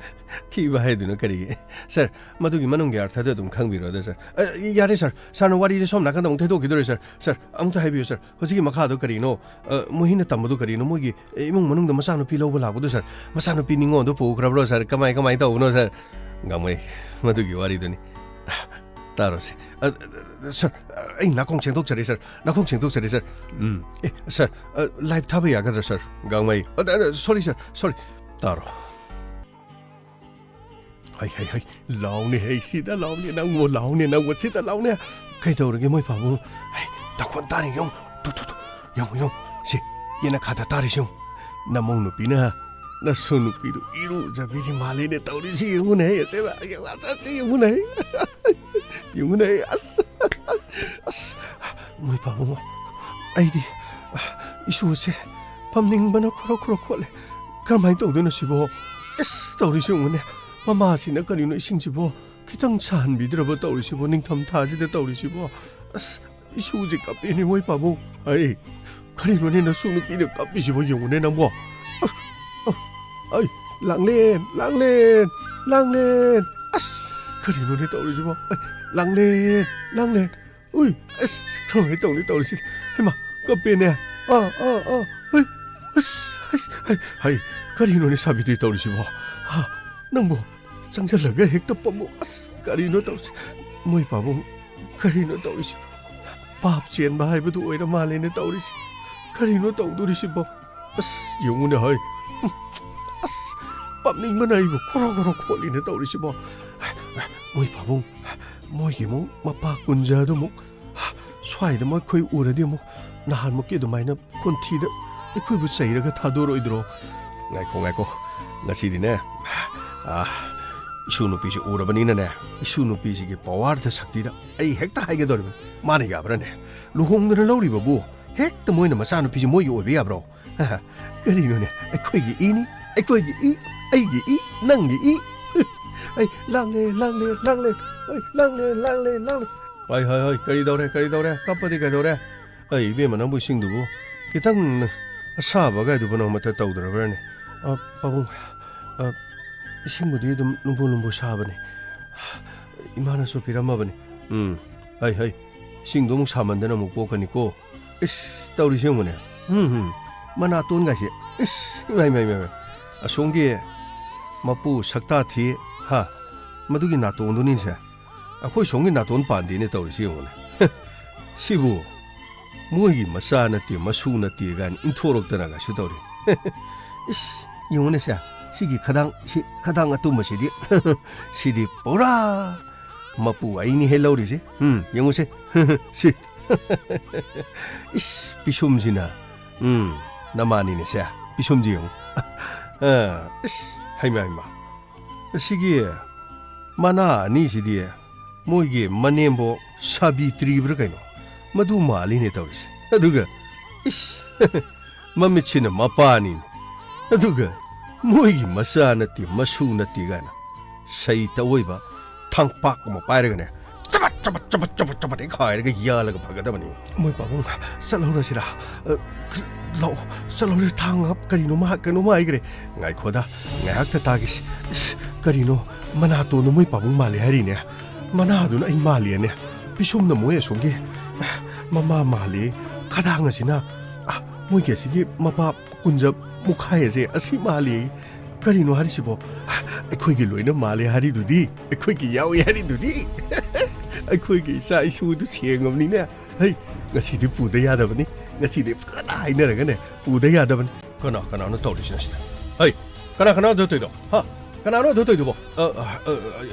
ꯊꯤꯕ ꯍꯥꯏꯗꯨꯅ ꯀꯔꯤꯒꯤ? ꯁꯥꯔ, ꯃꯗꯨꯒꯤ ꯃꯅꯨꯡꯒꯤ ꯑꯔꯊꯗꯨ ꯑꯗꯨꯝ ꯈꯪꯕꯤꯔꯣꯗ ꯁꯥꯔ꯫ ꯑ, ꯌꯥꯔꯦ ꯁꯥꯔ, ꯁꯥꯔꯅ ꯋꯥꯔꯤꯁꯦ ꯁꯣꯝ ꯅꯥꯀꯟꯗ ꯑꯃꯨꯛ ꯊꯩꯗꯣꯛꯈꯤꯗꯣꯔꯦ ꯁꯥꯔ꯫ ꯁꯥꯔ, ꯑꯃꯨꯛꯇ ꯍꯥꯏꯕꯤꯌꯨ ꯁꯥꯔ, ꯍꯧꯖꯤꯛꯀꯤ ꯃꯈꯥꯗꯣ ꯀꯔꯤꯅꯣ? ꯑ, ꯃꯣꯍꯤꯅ ꯇꯝꯕꯗꯣ ꯀꯔꯤꯅꯣ? ꯃꯣꯏꯒꯤ ꯏꯃꯨꯡ ꯃꯅꯨꯡꯗ ꯃꯆꯥꯅꯨꯄꯤ ꯂꯧꯕ ꯂꯥꯛꯄꯗꯣ ꯁꯥꯔ, ꯃꯆꯥꯅꯨꯄꯤ ꯅꯤꯉꯣꯜꯗꯣ ꯄꯨꯈ꯭ꯔꯕ꯭ꯔꯣ ꯁꯥꯔ? ꯀꯃꯥꯏ, ꯀꯃꯥꯏ ꯇꯧꯕꯅꯣ ꯁꯥꯔ? ꯒꯥꯡꯃꯩ, ꯃꯗꯨꯒꯤ ꯋꯥꯔꯤꯗꯨꯅꯤ꯫ ꯇꯥꯔꯣꯁꯦ꯫ ꯑ, ꯑ, ꯁꯥꯔ, ꯑ, ꯑꯩ ꯅꯥꯀꯣꯡ ꯁꯦꯡꯗꯣꯛꯆꯔꯦ ꯁꯥꯔ, ꯅꯥꯀꯣꯡ ꯁꯦꯡꯗꯣꯛꯆꯔꯦ ꯁꯥꯔ꯫ ꯎꯝ, ꯑꯦ, ꯁꯥꯔ, ꯑ, ꯂꯥꯏꯚ ꯊꯥꯕ ꯌꯥꯒꯗ꯭ꯔꯥ ꯁꯥꯔ? ꯒꯥꯡꯃꯩ, ꯑ, ꯑ, ꯁꯣꯔꯤ ꯁꯥꯔ, ꯁꯣꯔꯤ꯫ ꯇꯥꯔꯣ꯫ ꯍꯩ, ꯍꯩ, ꯍꯩ, ꯂꯥꯎꯅꯦ, ꯍꯩ, ꯁꯤꯗ ꯂꯥꯎꯅꯦ, ꯅꯪꯕꯨ ꯂꯥꯎꯅꯦ, ꯅꯪꯕꯨ ꯁꯤꯗ ꯂꯥꯎꯅꯦ꯫ ꯀꯩꯗꯧꯔꯒꯦ ꯃꯣꯏ ꯄꯥꯕꯨꯡ? ꯍꯩ, ꯇꯥꯈꯣꯟ ꯇꯥꯔꯤ ꯌꯦꯡꯉꯨ, ꯇꯨ, ꯇꯨ, ꯇꯨ, ꯌꯦꯡꯉꯨ, ꯌꯦꯡꯉꯨ, ꯁꯤ, ꯌꯦꯅꯈꯥꯗ ꯇꯥꯔꯤꯁꯤ ꯌꯦꯡꯉꯨ꯫ ꯅꯃꯧ ꯅꯨꯄꯤꯅ ꯅꯁꯨ ꯅꯨꯄꯤꯗꯨ ꯏꯔꯨꯖꯕꯤꯔꯤ ꯃꯥꯜꯂꯤꯅꯦ ꯇꯧꯔꯤꯁꯤ ꯌꯦꯡꯉꯨꯅꯦ, ꯍꯩ, ꯑꯁꯦ, ꯌꯦꯡꯉꯨꯅꯦ, ꯌꯦꯡꯉꯨꯅꯦ, ꯑꯁ, ꯑꯁ, ꯃꯣꯏ ꯄꯥꯕꯨꯡ, ꯑꯩꯗꯤ, ꯏꯁꯨꯁꯦ ꯐꯝꯅꯤꯡꯕꯅ ꯈꯣꯔꯣ ꯈꯣꯔꯣ ꯈꯣꯠꯂꯦ꯫ ꯀꯔꯝꯍꯥꯏꯅ ꯇꯧꯗꯣꯏꯅꯣ ꯁꯤꯕꯣ? ꯑꯁ, ꯇꯧꯔꯤꯁꯤ ꯌꯦꯡꯉꯨꯅꯦ꯫ ꯃꯃꯥꯁꯤꯅ ꯀꯔꯤꯅꯣ ꯏꯁꯤꯡꯁꯤꯕꯣ ꯈꯤꯇꯪ ꯁꯥꯍꯟꯕꯤꯗ꯭ꯔꯕ ꯇꯧꯔꯤꯁꯤꯕꯣ? ꯅꯤꯡꯊꯝ ꯊꯥꯁꯤꯗ ꯇꯧꯔꯤꯁꯤꯕꯣ? ꯑꯁ, ꯏꯁꯨꯁꯦ ꯀꯞꯄꯦꯅꯦ ꯃꯣꯏ ꯄꯥꯕꯨꯡ꯫ ꯑꯩ, ꯀꯔꯤꯅꯣꯅꯦ ꯅꯁꯨ ꯅꯨꯄꯤꯅ ꯀꯞꯄꯤꯁꯤꯕꯣ? ꯌꯦꯡꯉꯨꯅꯦ ꯅꯪꯕꯣ꯫ ꯑ, ꯑ, ꯑꯩ, ꯂꯥꯡꯂꯦꯟ, ꯂꯥꯡꯂꯦꯟ, ꯂꯥꯡꯂꯦꯟ꯫ ꯑꯁ, ꯀꯔꯤꯅꯣꯅꯦ ꯇꯧꯔꯤꯁꯤꯕꯣ? ꯑꯩ, ꯂꯥꯡꯂꯦꯟ, ꯂꯥꯡꯂꯦꯟ꯫ ꯎꯏ, ꯑꯁ, ꯀꯔꯝꯍꯥꯏꯅ ꯇꯧꯅꯤ ꯇꯧꯔꯤꯁꯤ? ꯍꯩꯃꯥ, ꯀꯞꯄꯦꯅꯦ꯫ ꯑꯥ, ꯑꯥ, ꯑꯥ꯫ ꯍꯩ, ꯑꯁ, ꯍꯩ, ꯍꯩ, ꯍꯩ, ꯀꯔꯤꯅꯣꯅꯦ ꯁꯥꯕꯤꯗ꯭ꯔꯤ ꯇꯧꯔꯤꯁꯤꯕꯣ? ꯍꯥ, ꯅꯪꯕꯨ ꯆꯪꯁꯤꯜꯂꯒ ꯍꯦꯛꯇ ꯄꯝꯃꯨ꯫ ꯑꯁ, ꯀꯔꯤꯅꯣ ꯇꯧꯔꯤꯁꯤ? ꯃꯣꯏ ꯄꯥꯕꯨꯡ, ꯀꯔꯤꯅꯣ ꯇꯧꯔꯤꯁꯤ? ꯄꯥꯞ ꯆꯦꯟꯕ ꯍꯥꯏꯕꯗꯨ ꯑꯣꯏꯔ ꯃꯥꯜꯂꯦꯅꯦ ꯇꯧꯔꯤꯁꯤ꯫ ꯀꯔꯤꯅꯣ ꯇꯧꯗꯣꯔꯤꯁꯤꯕꯣ? ꯑꯁ, ꯌꯦꯡꯉꯨꯅꯦ ꯍꯣꯏ꯫ ꯎꯝ, ꯑꯁ, ꯄꯝꯅꯤꯡꯕꯅ ꯑꯩꯕꯨ ꯈꯣꯔꯣ ꯈꯣꯔꯣ ꯈꯣꯠꯂꯤꯅꯦ ꯇꯧꯔꯤꯁꯤꯕꯣ꯫ ꯃꯣꯏ ꯄꯥꯕꯨꯡ, ꯃꯣꯏꯒꯤ ꯑꯃꯨꯛ ꯃꯄꯥ ꯀꯨꯟꯖꯗꯨ ꯑꯃꯨꯛ ꯁ꯭ꯋꯥꯏꯗ ꯃꯈꯣꯏ ꯎꯔꯗꯤ ꯑꯃꯨꯛ ꯅꯍꯥꯟꯃꯨꯛꯀꯤ ꯑꯗꯨꯃꯥꯏꯅ ꯈꯣꯟꯊꯤꯗ ꯑꯩꯈꯣꯏꯕꯨ ꯆꯩꯔꯒ ꯊꯥꯗꯣꯔꯣꯏꯗ꯭ꯔꯣ? ꯉꯥꯏꯈꯣ, ꯉꯥꯏꯈꯣ꯫ ꯉꯁꯤꯗꯤꯅꯦ, ꯑꯥ, ꯏꯁꯨ ꯅꯨꯄꯤꯁꯤ ꯎꯔꯕꯅꯤꯅꯅꯦ, ꯏꯁꯨ ꯅꯨꯄꯤꯁꯤꯒꯤ ꯄꯋꯥꯔꯗ, ꯁꯛꯇꯤꯗ ꯑꯩ ꯍꯦꯛꯇ ꯍꯥꯏꯒꯗꯧꯔꯤꯕꯅꯤ꯫ ꯃꯥꯅ ꯌꯥꯕ꯭ꯔꯥꯅꯦ? ꯂꯨꯍꯣꯡꯗꯅ ꯂꯧꯔꯤꯕꯕꯨ ꯍꯦꯛꯇ ꯃꯣꯏꯅ ꯃꯆꯥꯅꯨꯄꯤꯁꯤ ꯃꯣꯏꯒꯤ ꯑꯣꯏꯕ ꯌꯥꯕ꯭ꯔꯣ? ꯀꯔꯤꯅꯣꯅꯦ? ꯑꯩꯈꯣꯏꯒꯤ ꯏꯅꯤ, ꯑꯩꯈꯣꯏꯒꯤ ꯏ, ꯑꯩꯒꯤ ꯏ, ꯅꯪꯒꯤ ꯏ꯫ ꯑꯩ ꯂꯥꯡꯂꯦ, ꯂꯥꯡꯂꯦ, ꯂꯥꯡꯂꯦ, ꯑꯩ ꯂꯥꯡꯂꯦ, ꯂꯥꯡꯂꯦ, ꯂꯥꯡꯂꯦ꯫ ꯍꯣꯏ, ꯍꯣꯏ, ꯍꯣꯏ, ꯀꯔꯤ ꯇꯧꯔꯦ, ꯀꯔꯤ ꯇꯧꯔꯦ? ꯀꯞꯄꯗꯤ ꯀꯩꯗꯧꯔꯦ? ꯑꯩ ꯏꯕꯦꯝꯃ, ꯅꯪꯕꯨ ꯏꯁꯤꯡꯗꯨꯕꯨ ꯈꯤꯇꯪ ꯑꯁꯥꯕ ꯀꯥꯏꯗꯨꯕꯨ ꯅꯪ ꯃꯊꯛ ꯇꯧꯗ꯭ꯔꯕ꯭ꯔꯥꯅꯦ? ꯑ, ꯄꯥꯕꯨꯡ, ꯑ, ꯏꯁꯤꯡꯕꯨꯗꯤ ꯑꯗꯨꯝ ꯂꯨꯝꯕꯨ ꯂꯨꯝꯕꯨ ꯁꯥꯕꯅꯦ꯫ ꯏꯃꯥꯅꯁꯨ ꯄꯤꯔꯝꯃꯕꯅꯤ꯫ ꯎꯝ, ꯍꯩ, ꯍꯩ, ꯏꯁꯤꯡꯗꯣ ꯑꯃꯨꯛ ꯁꯥꯃꯟꯗꯅ ꯑꯃꯨꯛ ꯄꯣꯛꯀꯅꯤꯀꯣ꯫ ꯏꯁ, ꯇꯧꯔꯤꯁꯤ ꯌꯦꯡꯉꯨꯅꯦ꯫ ꯎꯝ, ꯎꯝ, ꯃꯅꯥꯇꯣꯟꯒꯥꯏꯁꯦ꯫ ꯏꯁ, ꯏꯃꯥꯏ, ꯏꯃꯥꯏ, ꯏꯃꯥꯏ, ꯏꯃꯥꯏ꯫ ꯑꯁꯣꯝꯒꯤ ꯃꯄꯨ ꯁꯛꯇꯥ ꯊꯤ, ꯍꯥ, ꯃꯗꯨꯒꯤ ꯅꯥꯇꯣꯟꯗꯨꯅꯤꯁꯦ꯫ ꯑꯩꯈꯣꯏ ꯁꯣꯝꯒꯤ ꯅꯥꯇꯣꯟ ꯄꯥꯟꯗꯦꯅꯦ ꯇꯧꯔꯤꯁꯤ ꯌꯦꯡꯉꯨꯅꯦ꯫ ꯁꯤꯕꯨ ꯃꯣꯏꯒꯤ ꯃꯆꯥ ꯅꯠꯇꯦ, ꯃꯁꯨ ꯅꯠꯇꯦ ꯀꯥꯏꯅ ꯏꯟꯊꯣꯔꯛꯇꯅꯒꯁꯨ ꯇꯧꯔꯤ꯫ ꯏꯁ, ꯌꯦꯡꯉꯨꯅꯦ ꯁꯦ, ꯁꯤꯒꯤ ꯈꯗꯥꯡ, ꯁꯤ ꯈꯗꯥꯡ ꯑꯇꯨꯝꯕꯁꯤꯗꯤ, ꯁꯤꯗꯤ ꯄꯨꯔꯥ ꯃꯄꯨ ꯑꯩꯅꯤ ꯍꯦ ꯂꯧꯔꯤꯁꯦ꯫ ꯎꯝ, ꯌꯦꯡꯉꯨꯁꯦ꯫ ꯁꯤ꯫ ꯏꯁ, ꯄꯤꯁꯨꯝꯁꯤꯅ꯫ ꯎꯝ, ꯅꯃꯥꯅꯤꯅꯦ ꯁꯦ꯫ ꯄꯤꯁꯨꯝꯁꯤ ꯌꯦꯡꯉꯨ꯫ ꯑ, ꯏꯁ, ꯍꯩꯃꯥ, ꯍꯩꯃꯥ꯫ ꯑꯁꯤꯒꯤ ꯃꯅꯥ ꯑꯅꯤꯁꯤꯗꯤ ꯃꯣꯏꯒꯤ ꯃꯅꯦꯝꯕꯣꯛ ꯁꯥꯕꯤꯇ꯭ꯔꯤꯕ꯭ꯔꯥ ꯀꯩꯅꯣ, ꯃꯗꯨ ꯃꯥꯜꯂꯤꯅꯦ ꯇꯧꯔꯤꯁꯦ꯫ ꯑꯗꯨꯒ, ꯏꯁ, ꯃꯃꯤꯠꯁꯤꯅ ꯃꯄꯥꯅꯤꯅꯦ꯫ ꯑꯗꯨꯒ ꯃꯣꯏꯒꯤ ꯃꯆꯥ ꯅꯠꯇꯦ, ꯃꯁꯨ ꯅꯠꯇꯦ ꯀꯥꯏꯅ ꯁꯩ ꯇꯧꯑꯣꯏꯕ ꯊꯥꯡꯄꯥꯛ ꯑꯃ ꯄꯥꯏꯔꯒꯅꯦ, ꯆꯞ ꯆꯕꯠ ꯆꯕꯠ ꯆꯕꯠ ꯆꯕꯠ ꯆꯕꯠ ꯍꯦꯛ ꯍꯥꯏꯔꯒ ꯌꯥꯜꯂꯒ ꯐꯒꯗꯕꯅꯤ꯫ ꯃꯣꯏ ꯄꯥꯕꯨꯡ, ꯆꯠꯍꯧꯔꯁꯤꯔꯥ? ꯑ, ꯂꯥꯛꯑꯣ, ꯆꯠꯍꯧꯔꯁꯤ꯫ ꯊꯥꯡ ꯍꯥꯞ-, ꯀꯔꯤꯅꯣꯃ ꯍꯥꯏ-, ꯀꯩꯅꯣꯝꯃ ꯍꯥꯏꯈ꯭ꯔꯦ꯫ ꯉꯥꯏꯈꯣꯗ, ꯉꯥꯏꯍꯥꯛꯇ ꯇꯥꯒꯤꯁꯤ꯫ ꯏꯁ, ꯀꯔꯤꯅꯣ, ꯃꯅꯥꯇꯣꯟꯗꯣ ꯃꯣꯏ ꯄꯥꯕꯨꯡ ꯃꯥꯜꯂꯦ ꯍꯥꯏꯔꯤꯅꯦ꯫ ꯃꯅꯥꯗꯨꯅ ꯑꯩ ꯃꯥꯜꯂꯦꯅꯦ꯫ ꯄꯤꯁꯨꯝꯅ ꯃꯣꯏ ꯑꯁꯣꯝꯒꯤ ꯃꯃꯥ ꯃꯥꯜꯂꯦ꯫ ꯈꯗꯥꯡ ꯑꯁꯤꯅ, ꯑ, ꯃꯣꯏꯒꯤ ꯑꯁꯤꯒꯤ ꯃꯄꯥ ꯀꯨꯟꯖ ꯃꯨꯈꯥꯏ ꯑꯁꯦ ꯑꯁꯤ ꯃꯥꯜꯂꯦ꯫ ꯀꯔꯤꯅꯣ ꯍꯥꯏꯔꯤꯁꯤꯕꯣ? ꯑꯩꯈꯣꯏꯒꯤ ꯂꯣꯏꯅ ꯃꯥꯜꯂꯦ ꯍꯥꯏꯔꯤꯗꯨꯗꯤ, ꯑꯩꯈꯣꯏꯒꯤ ꯌꯥꯎꯏ ꯍꯥꯏꯔꯤꯗꯨꯗꯤ꯫ ꯑꯩꯈꯣꯏꯒꯤ ꯏꯆꯥ ꯏꯁꯨꯗꯨ ꯁꯦꯡꯉꯕꯅꯤꯅꯦ꯫ ꯍꯩ, ꯉꯁꯤꯗꯤ ꯄꯨꯗ ꯌꯥꯗꯕꯅꯤ꯫ ꯉꯁꯤꯗꯤ ꯐꯖꯅ ꯍꯥꯏꯅꯔꯒꯅꯦ, ꯄꯨꯗ ꯌꯥꯗꯕꯅꯤ꯫ ꯀꯅꯥ ꯀꯅꯥꯅꯣ ꯇꯧꯔꯤꯁꯤꯅ ꯁꯤꯗ? ꯍꯩ, ꯀꯅꯥ ꯀꯅꯥꯅꯣ ꯇꯧꯔꯤꯗꯣ? ꯍꯥ? ꯀꯅꯥꯅꯣ ꯑꯗꯨ ꯇꯧꯔꯤꯗꯨꯕꯣ? ꯑ, ꯑ, ꯑ,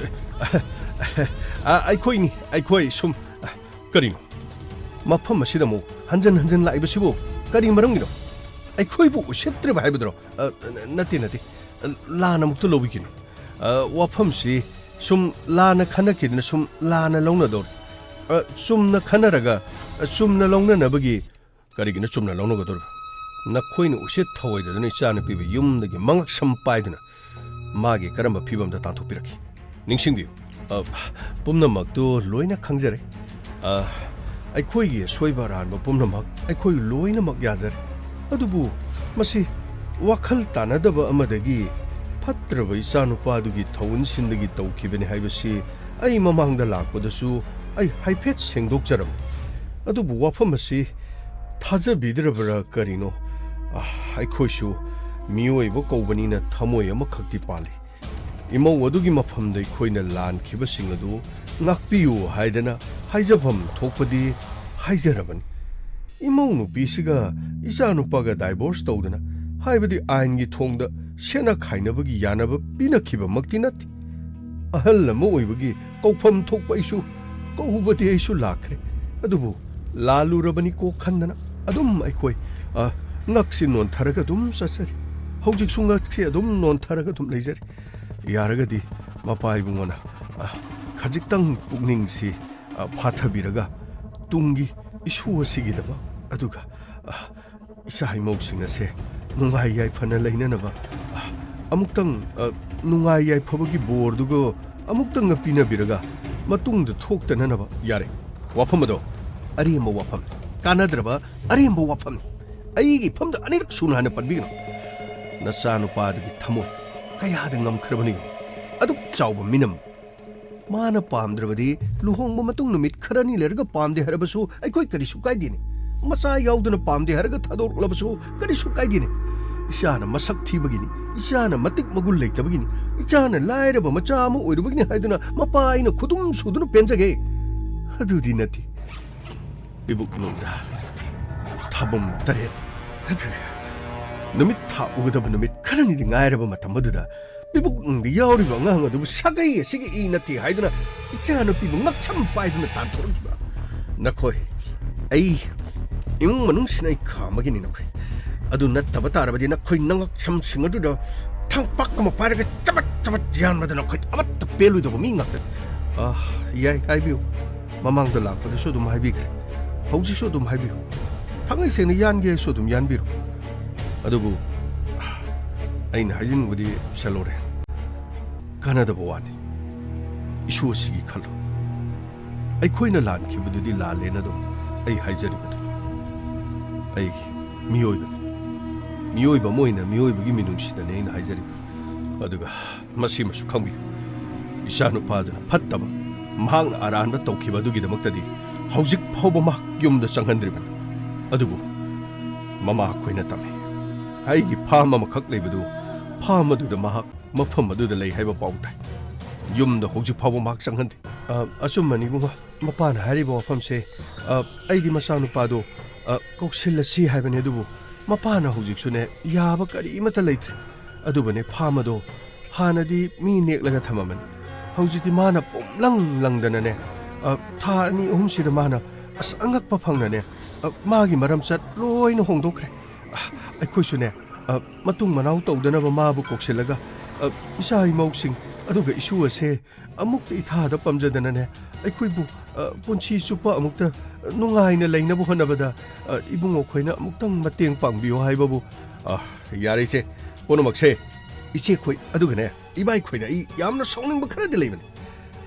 ꯑ, ꯑ, ꯑ, ꯑꯩꯈꯣꯏꯅꯤ, ꯑꯩꯈꯣꯏ ꯁꯨꯝ, ꯑ, ꯀꯔꯤꯅꯣ? ꯃꯐꯝ ꯑꯁꯤꯗ ꯑꯃꯨꯛ ꯍꯟꯖꯟ ꯍꯟꯖꯟ ꯂꯥꯛꯏꯕꯁꯤꯕꯨ ꯀꯔꯤ ꯃꯔꯝꯒꯤꯅꯣ? ꯑꯩꯈꯣꯏꯕꯨ ꯎꯁꯤꯠꯇ꯭ꯔꯤꯕ ꯍꯥꯏꯕꯗꯨꯔꯣ? ꯑ, ꯅꯠꯇꯦ, ꯅꯠꯇꯦ꯫ ꯂꯥꯟꯅ ꯑꯃꯨꯛꯇ ꯂꯧꯕꯤꯒꯅꯨ꯫ ꯑ, ꯋꯥꯐꯝꯁꯤ ꯁꯨꯝ ꯂꯥꯟꯅ ꯈꯟꯅꯈꯤꯗꯅ ꯁꯨꯝ ꯂꯥꯟꯅ ꯂꯧꯅꯗꯧꯔꯦ꯫ ꯑ, ꯆꯨꯝꯅ ꯈꯟꯅꯔꯒ, ꯑ, ꯆꯨꯝꯅ ꯂꯧꯅꯅꯕꯒꯤ ꯀꯔꯤꯒꯤꯅꯣ ꯆꯨꯝꯅ ꯂꯧꯅꯒꯗꯧꯔꯤꯕ? ꯅꯈꯣꯏꯅ ꯎꯁꯤꯠ ꯊꯑꯣꯏꯗꯗꯅ ꯏꯆꯥꯅꯨꯄꯤꯕꯨ ꯌꯨꯝꯗꯒꯤ ꯃꯉꯛꯁꯝ ꯄꯥꯏꯗꯨꯅ ꯃꯥꯒꯤ ꯀꯔꯝꯕ ꯐꯤꯕꯝꯗ ꯇꯥꯟꯊꯣꯛꯄꯤꯔꯛꯈꯤ? ꯅꯤꯡꯁꯤꯡꯕꯤꯌꯨ, ꯑ, ꯄꯨꯝꯅꯃꯛꯇꯨ ꯂꯣꯏꯅ ꯈꯪꯖꯔꯦ꯫ ꯑ, ꯑꯩꯈꯣꯏꯒꯤ ꯑꯁꯣꯏꯕ ꯑꯔꯥꯟꯕ ꯄꯨꯝꯅꯃꯛ ꯑꯩꯈꯣꯏ ꯂꯣꯏꯅꯃꯛ ꯌꯥꯖꯔꯦ꯫ ꯑꯗꯨꯕꯨ ꯃꯁꯤ ꯋꯥꯈꯜ ꯇꯥꯅꯗꯕ ꯑꯃꯗꯒꯤ ꯐꯠꯇ꯭ꯔꯕ ꯏꯆꯥꯅꯨꯄꯥꯗꯨꯒꯤ ꯊꯧꯑꯣꯟꯁꯤꯟꯗꯒꯤ ꯇꯧꯈꯤꯕꯅꯤ ꯍꯥꯏꯕꯁꯤ ꯑꯩ ꯃꯃꯥꯡꯗ ꯂꯥꯛꯄꯗꯁꯨ ꯑꯩ ꯍꯥꯏꯐꯦꯠ ꯁꯦꯡꯗꯣꯛꯆꯔꯝꯃꯤ꯫ ꯑꯗꯨꯕꯨ ꯋꯥꯐꯝ ꯑꯁꯤ ꯊꯥꯖꯕꯤꯗ꯭ꯔꯕ꯭ꯔꯥ ꯀꯔꯤꯅꯣ? ꯑ, ꯑꯩꯈꯣꯏꯁꯨ ꯃꯤꯑꯣꯏꯕ ꯀꯧꯕꯅꯤꯅ ꯊꯃꯣꯏ ꯑꯃꯈꯛꯇꯤ ꯄꯥꯜꯂꯤ꯫ ꯏꯃꯧ ꯑꯗꯨꯒꯤ ꯃꯐꯝꯗ ꯑꯩꯈꯣꯏꯅ ꯂꯥꯟꯈꯤꯕꯁꯤꯡ ꯑꯗꯨ ꯉꯥꯛꯄꯤꯌꯨ ꯍꯥꯏꯗꯅ ꯍꯥꯏꯖꯐꯝ ꯊꯣꯛꯄꯗꯤ ꯍꯥꯏꯖꯔꯕꯅꯤ꯫ ꯏꯃꯧ ꯅꯨꯄꯤꯁꯤꯒ ꯏꯆꯥ ꯅꯨꯄꯥꯒ divorce ꯇꯧꯗꯅ, ꯍꯥꯏꯕꯗꯤ ꯑꯥꯏꯟꯒꯤ ꯊꯣꯡꯗ ꯁꯦꯠꯅ ꯈꯥꯏꯅꯕꯒꯤ ꯌꯥꯅꯕ ꯄꯤꯅꯈꯤꯕꯃꯛꯇꯤ ꯅꯠꯇꯦ꯫ ꯑꯍꯜ ꯑꯃ ꯑꯣꯏꯕꯒꯤ ꯀꯧꯐꯝ ꯊꯣꯛꯄ ꯑꯩꯁꯨ, ꯀꯧꯕꯗꯤ ꯑꯩꯁꯨ ꯂꯥꯛꯈ꯭ꯔꯦ꯫ ꯑꯗꯨꯕꯨ ꯂꯥꯜꯂꯨꯔꯕꯅꯤꯀꯣ ꯈꯟꯗꯅ ꯑꯗꯨꯝ ꯑꯩꯈꯣꯏ, ꯑ, ꯉꯛꯁꯤ ꯅꯣꯟꯊꯔꯒ ꯑꯗꯨꯝ ꯆꯠꯆꯔꯤ꯫ ꯍꯧꯖꯤꯛꯁꯨ ꯉꯛꯁꯤ ꯑꯗꯨꯝ ꯅꯣꯟꯊꯔꯒ ꯑꯗꯨꯝ ꯂꯩꯖꯔꯤ꯫ ꯌꯥꯔꯒꯗꯤ ꯃꯄꯥ ꯏꯕꯨꯡꯉꯣꯅ, ꯑ, ꯈꯖꯤꯛꯇꯪ ꯄꯨꯛꯅꯤꯡꯁꯤ, ꯑ, ꯐꯥꯊꯕꯤꯔꯒ ꯇꯨꯡꯒꯤ ꯏꯁꯨ ꯑꯁꯤꯒꯤꯗꯃꯛ, ꯑꯗꯨꯒ, ꯑ, ꯏꯆꯥ ꯏꯃꯧꯁꯤꯡ ꯑꯁꯦ ꯅꯨꯡꯉꯥꯏ ꯌꯥꯏꯐꯅ ꯂꯩꯅꯅꯕ, ꯑ, ꯑꯃꯨꯛꯇꯪ, ꯑ, ꯅꯨꯡꯉꯥꯏ ꯌꯥꯏꯐꯕꯒꯤ ꯕꯣꯔꯗꯨꯒ ꯑꯃꯨꯛꯇꯪꯒ ꯄꯤꯅꯕꯤꯔꯒ ꯃꯇꯨꯡꯗ ꯊꯣꯛꯇꯅꯅꯕ꯫ ꯌꯥꯔꯦ, ꯋꯥꯐꯝ ꯑꯗꯣ ꯑꯔꯦꯝꯕ ꯋꯥꯐꯝꯅꯤ, ꯀꯥꯟꯅꯗ꯭ꯔꯕ ꯑꯔꯦꯝꯕ ꯋꯥꯐꯝꯅꯤ꯫ ꯑꯩꯒꯤ ꯏꯐꯝꯗ ꯑꯅꯤꯔꯛ ꯁꯨꯅ ꯍꯟꯅ ꯄꯟꯕꯤꯒꯅꯨ꯫ ꯅꯆꯥꯅꯨꯄꯥꯗꯨꯒꯤ ꯊꯃꯣꯏ ꯀꯌꯥꯗ ꯉꯝꯈ꯭ꯔꯕꯅꯤ ꯌꯦꯡꯉꯨ꯫ ꯑꯗꯨꯛ ꯆꯥꯎꯕ ꯃꯤꯅꯝ꯫ ꯃꯥꯅ ꯄꯥꯝꯗ꯭ꯔꯕꯗꯤ ꯂꯨꯍꯣꯡꯕ ꯃꯇꯨꯡ ꯅꯨꯃꯤꯠ ꯈꯔꯅꯤ ꯂꯩꯔꯒ ꯄꯥꯝꯗꯦ ꯍꯥꯏꯔꯕꯁꯨ ꯑꯩꯈꯣꯏ ꯀꯔꯤꯁꯨ ꯀꯥꯏꯗꯦꯅꯦ꯫ ꯃꯆꯥ ꯌꯥꯎꯗꯅ ꯄꯥꯝꯗꯦ ꯍꯥꯏꯔꯒ ꯊꯥꯗꯣꯔꯛꯂꯕꯁꯨ ꯀꯔꯤꯁꯨ ꯀꯥꯏꯗꯦꯅꯦ꯫ ꯏꯆꯥꯅ ꯃꯁꯛ ꯊꯤꯕꯒꯤꯅꯤ, ꯏꯆꯥꯅ ꯃꯇꯤꯛ ꯃꯒꯨꯟ ꯂꯩꯇꯕꯒꯤꯅꯤ, ꯏꯆꯥꯅ ꯂꯥꯏꯔꯕ ꯃꯆꯥ ꯑꯃ ꯑꯣꯏꯔꯨꯕꯒꯤꯅꯤ ꯍꯥꯏꯗꯨꯅ ꯃꯄꯥ ꯑꯩꯅ ꯈꯨꯗꯨꯝ ꯁꯨꯗꯨꯅ ꯄꯦꯟꯖꯒꯦ꯫ ꯑꯗꯨꯗꯤ ꯅꯠꯇꯦ꯫ ꯄꯤꯕꯨꯛꯅꯨꯡꯗ ꯊꯥꯕꯨꯝ ꯇꯔꯦꯠ, ꯑꯗꯨꯒ ꯅꯨꯃꯤꯠ ꯊꯥ ꯎꯒꯗꯕ ꯅꯨꯃꯤꯠ ꯈꯔꯅꯤꯗꯤ ꯉꯥꯏꯔꯕ ꯃꯇꯝ ꯑꯗꯨꯗ ꯄꯤꯕꯨꯛꯅꯨꯡꯗ ꯌꯥꯎꯔꯤꯕ ꯑꯉꯥꯡ ꯑꯗꯨꯕꯨ ꯁꯥꯒꯩ ꯑꯁꯤꯒꯤ ꯏ ꯅꯠꯇꯦ ꯍꯥꯏꯗꯨꯅ ꯏꯆꯥꯅꯨꯄꯤꯕꯨ ꯉꯛꯁꯝ ꯄꯥꯏꯗꯨꯅ ꯇꯥꯟꯊꯣꯔꯛꯈꯤꯕ꯫ ꯅꯈꯣꯏ, ꯑꯩ ꯏꯃꯨꯡ ꯃꯅꯨꯡꯁꯤꯅ ꯑꯩ ꯈꯥꯝꯃꯒꯤꯅꯤ ꯅꯈꯣꯏ꯫ ꯑꯗꯨ ꯅꯠꯇꯕ ꯇꯥꯔꯕꯗꯤ ꯅꯈꯣꯏ ꯅꯉꯛꯁꯝꯁꯤꯡ ꯑꯗꯨꯗ ꯊꯥꯡꯄꯥꯛ ꯑꯃ ꯄꯥꯏꯔꯒ ꯆꯕꯠ ꯆꯕꯠ ꯌꯥꯟꯕꯗ ꯅꯈꯣꯏ ꯑꯃꯠꯇ ꯄꯦꯜꯂꯣꯏꯗꯧꯕ ꯃꯤ ꯉꯥꯛꯇꯅꯤ꯫ ꯑꯥ, ꯌꯥꯏ, ꯍꯥꯏꯕꯤꯌꯨ꯫ ꯃꯃꯥꯡꯗ ꯂꯥꯛꯄꯗꯁꯨ ꯑꯗꯨꯝ ꯍꯥꯏꯕꯤꯈ꯭ꯔꯦ, ꯍꯧꯖꯤꯛꯁꯨ ꯑꯗꯨꯝ ꯍꯥꯏꯕꯤꯌꯨ꯫ ꯊꯥꯡꯉꯩ ꯁꯦꯡꯅ ꯌꯥꯟꯒꯦ ꯍꯥꯏꯁꯨ ꯑꯗꯨꯝ ꯌꯥꯟꯕꯤꯔꯣ꯫ ꯑꯗꯨꯕꯨ ꯑꯩꯅ ꯍꯥꯏꯖꯅꯤꯡꯕꯗꯤ, ꯁꯦꯂꯣꯔꯦ, ꯀꯥꯟꯅꯗꯕ ꯋꯥꯅꯤ꯫ ꯏꯁꯨ ꯑꯁꯤꯒꯤ ꯈꯜꯂꯨ꯫ ꯑꯩꯈꯣꯏꯅ ꯂꯥꯟꯈꯤꯕꯗꯨꯗꯤ ꯂꯥꯜꯂꯦꯅ ꯑꯗꯨꯝ ꯑꯩ ꯍꯥꯏꯖꯔꯤꯕꯗꯨꯅꯤ꯫ ꯑꯩ ꯃꯤꯑꯣꯏꯕꯅꯤ꯫ ꯃꯤꯑꯣꯏꯕ ꯑꯃ ꯑꯣꯏꯅ ꯃꯤꯑꯣꯏꯕꯒꯤ ꯃꯤꯅꯨꯡꯁꯤꯗꯅꯤ ꯑꯩꯅ ꯍꯥꯏꯖꯔꯤꯕ꯫ ꯑꯗꯨꯒ ꯃꯁꯤꯃꯁꯨ ꯈꯪꯕꯤꯌꯨ, ꯏꯆꯥꯅꯨꯄꯥꯗꯨꯅ ꯐꯠꯇꯕ ꯃꯍꯥꯛꯅ ꯑꯔꯥꯟꯕ ꯇꯧꯈꯤꯕ ꯑꯗꯨꯒꯤꯗꯃꯛꯇꯗꯤ ꯍꯧꯖꯤꯛ ꯐꯥꯎꯕ ꯃꯍꯥꯛ ꯌꯨꯝꯗ ꯆꯪꯍꯟꯗ꯭ꯔꯤꯕꯅꯤ꯫ ꯑꯗꯨꯕꯨ ꯃꯃꯥ ꯑꯩꯈꯣꯏꯅ ꯇꯝꯃꯤ, ꯑꯩꯒꯤ ꯐꯥꯝ ꯑꯃꯈꯛ ꯂꯩꯕꯗꯨ, ꯐꯥꯝ ꯑꯗꯨꯗ ꯃꯍꯥꯛ ꯃꯐꯝ ꯑꯗꯨꯗ ꯂꯩ ꯍꯥꯏꯕ ꯄꯥꯎ ꯇꯥꯏ꯫ ꯌꯨꯝꯗ ꯍꯧꯖꯤꯛ ꯐꯥꯎꯕ ꯃꯍꯥꯛ ꯆꯪꯍꯟꯗꯦ꯫ ꯑ, ꯑꯆꯨꯝꯕꯅꯤ ꯏꯕꯨꯡꯉꯣ, ꯃꯄꯥꯅ ꯍꯥꯏꯔꯤꯕ ꯋꯥꯐꯝꯁꯦ꯫ ꯑ, ꯑꯩꯗꯤ ꯃꯆꯥꯅꯨꯄꯥꯗꯣ, ꯑ, ꯀꯧꯁꯤꯜꯂꯁꯤ ꯍꯥꯏꯕꯅꯦ, ꯑꯗꯨꯕꯨ ꯃꯄꯥꯅ ꯍꯧꯖꯤꯛꯁꯨꯅꯦ ꯌꯥꯕ ꯀꯔꯤꯃꯠꯇ ꯂꯩꯇ꯭ꯔꯦ꯫ ꯑꯗꯨꯕꯨꯅꯦ, ꯐꯥꯝ ꯑꯗꯣ ꯍꯥꯟꯅꯗꯤ ꯃꯤ ꯅꯦꯛꯂꯒ ꯊꯝꯃꯝꯕꯅꯤ, ꯍꯧꯖꯤꯛꯇꯤ ꯃꯥꯅ ꯄꯨꯝꯂꯪ ꯂꯪꯗꯅꯅꯦ, ꯑ, ꯊꯥ ꯑꯅꯤ ꯑꯍꯨꯝꯁꯤꯗ ꯃꯥꯅ ꯑꯁ ꯑꯉꯛꯄ ꯐꯪꯅꯅꯦ, ꯑ, ꯃꯥꯒꯤ ꯃꯔꯝꯆꯠ ꯂꯣꯏꯅ ꯍꯣꯡꯗꯣꯛꯈ꯭ꯔꯦ꯫ ꯑ, ꯑꯩꯈꯣꯏꯁꯨꯅꯦ, ꯑ, ꯃꯇꯨꯡ ꯃꯅꯥꯎ ꯇꯧꯗꯅꯕ ꯃꯥꯕꯨ ꯀꯧꯁꯤꯜꯂꯒ, ꯑ, ꯏꯆꯥ ꯏꯃꯧꯁꯤꯡ ꯑꯗꯨꯒ ꯏꯁꯨ ꯑꯁꯦ ꯑꯃꯨꯛꯇ ꯏꯊꯥꯗ ꯄꯝꯖꯗꯅꯅꯦ, ꯑꯩꯈꯣꯏꯕꯨ, ꯑ, ꯄꯨꯟꯁꯤ ꯆꯨꯞꯄ ꯑꯃꯨꯛꯇ ꯅꯨꯡꯉꯥꯏꯅ ꯂꯩꯅꯕ ꯍꯣꯠꯅꯕꯗ, ꯑ, ꯏꯕꯨꯡꯉꯣ ꯈꯣꯏꯅ ꯑꯃꯨꯛꯇꯪ ꯃꯇꯦꯡ ꯄꯥꯡꯕꯤꯌꯨ ꯍꯥꯏꯕꯕꯨ꯫ ꯑ, ꯌꯥꯔꯦ ꯏꯆꯦ, ꯄꯨꯝꯅꯃꯛꯁꯦ ꯏꯆꯦ ꯈꯣꯏ, ꯑꯗꯨꯒꯅꯦ, ꯏꯕꯥꯏ ꯈꯣꯏꯗ ꯑꯩ ꯌꯥꯝꯅ ꯁꯥꯎꯅꯤꯡꯕ ꯈꯔꯗꯤ ꯂꯩꯕꯅꯤ꯫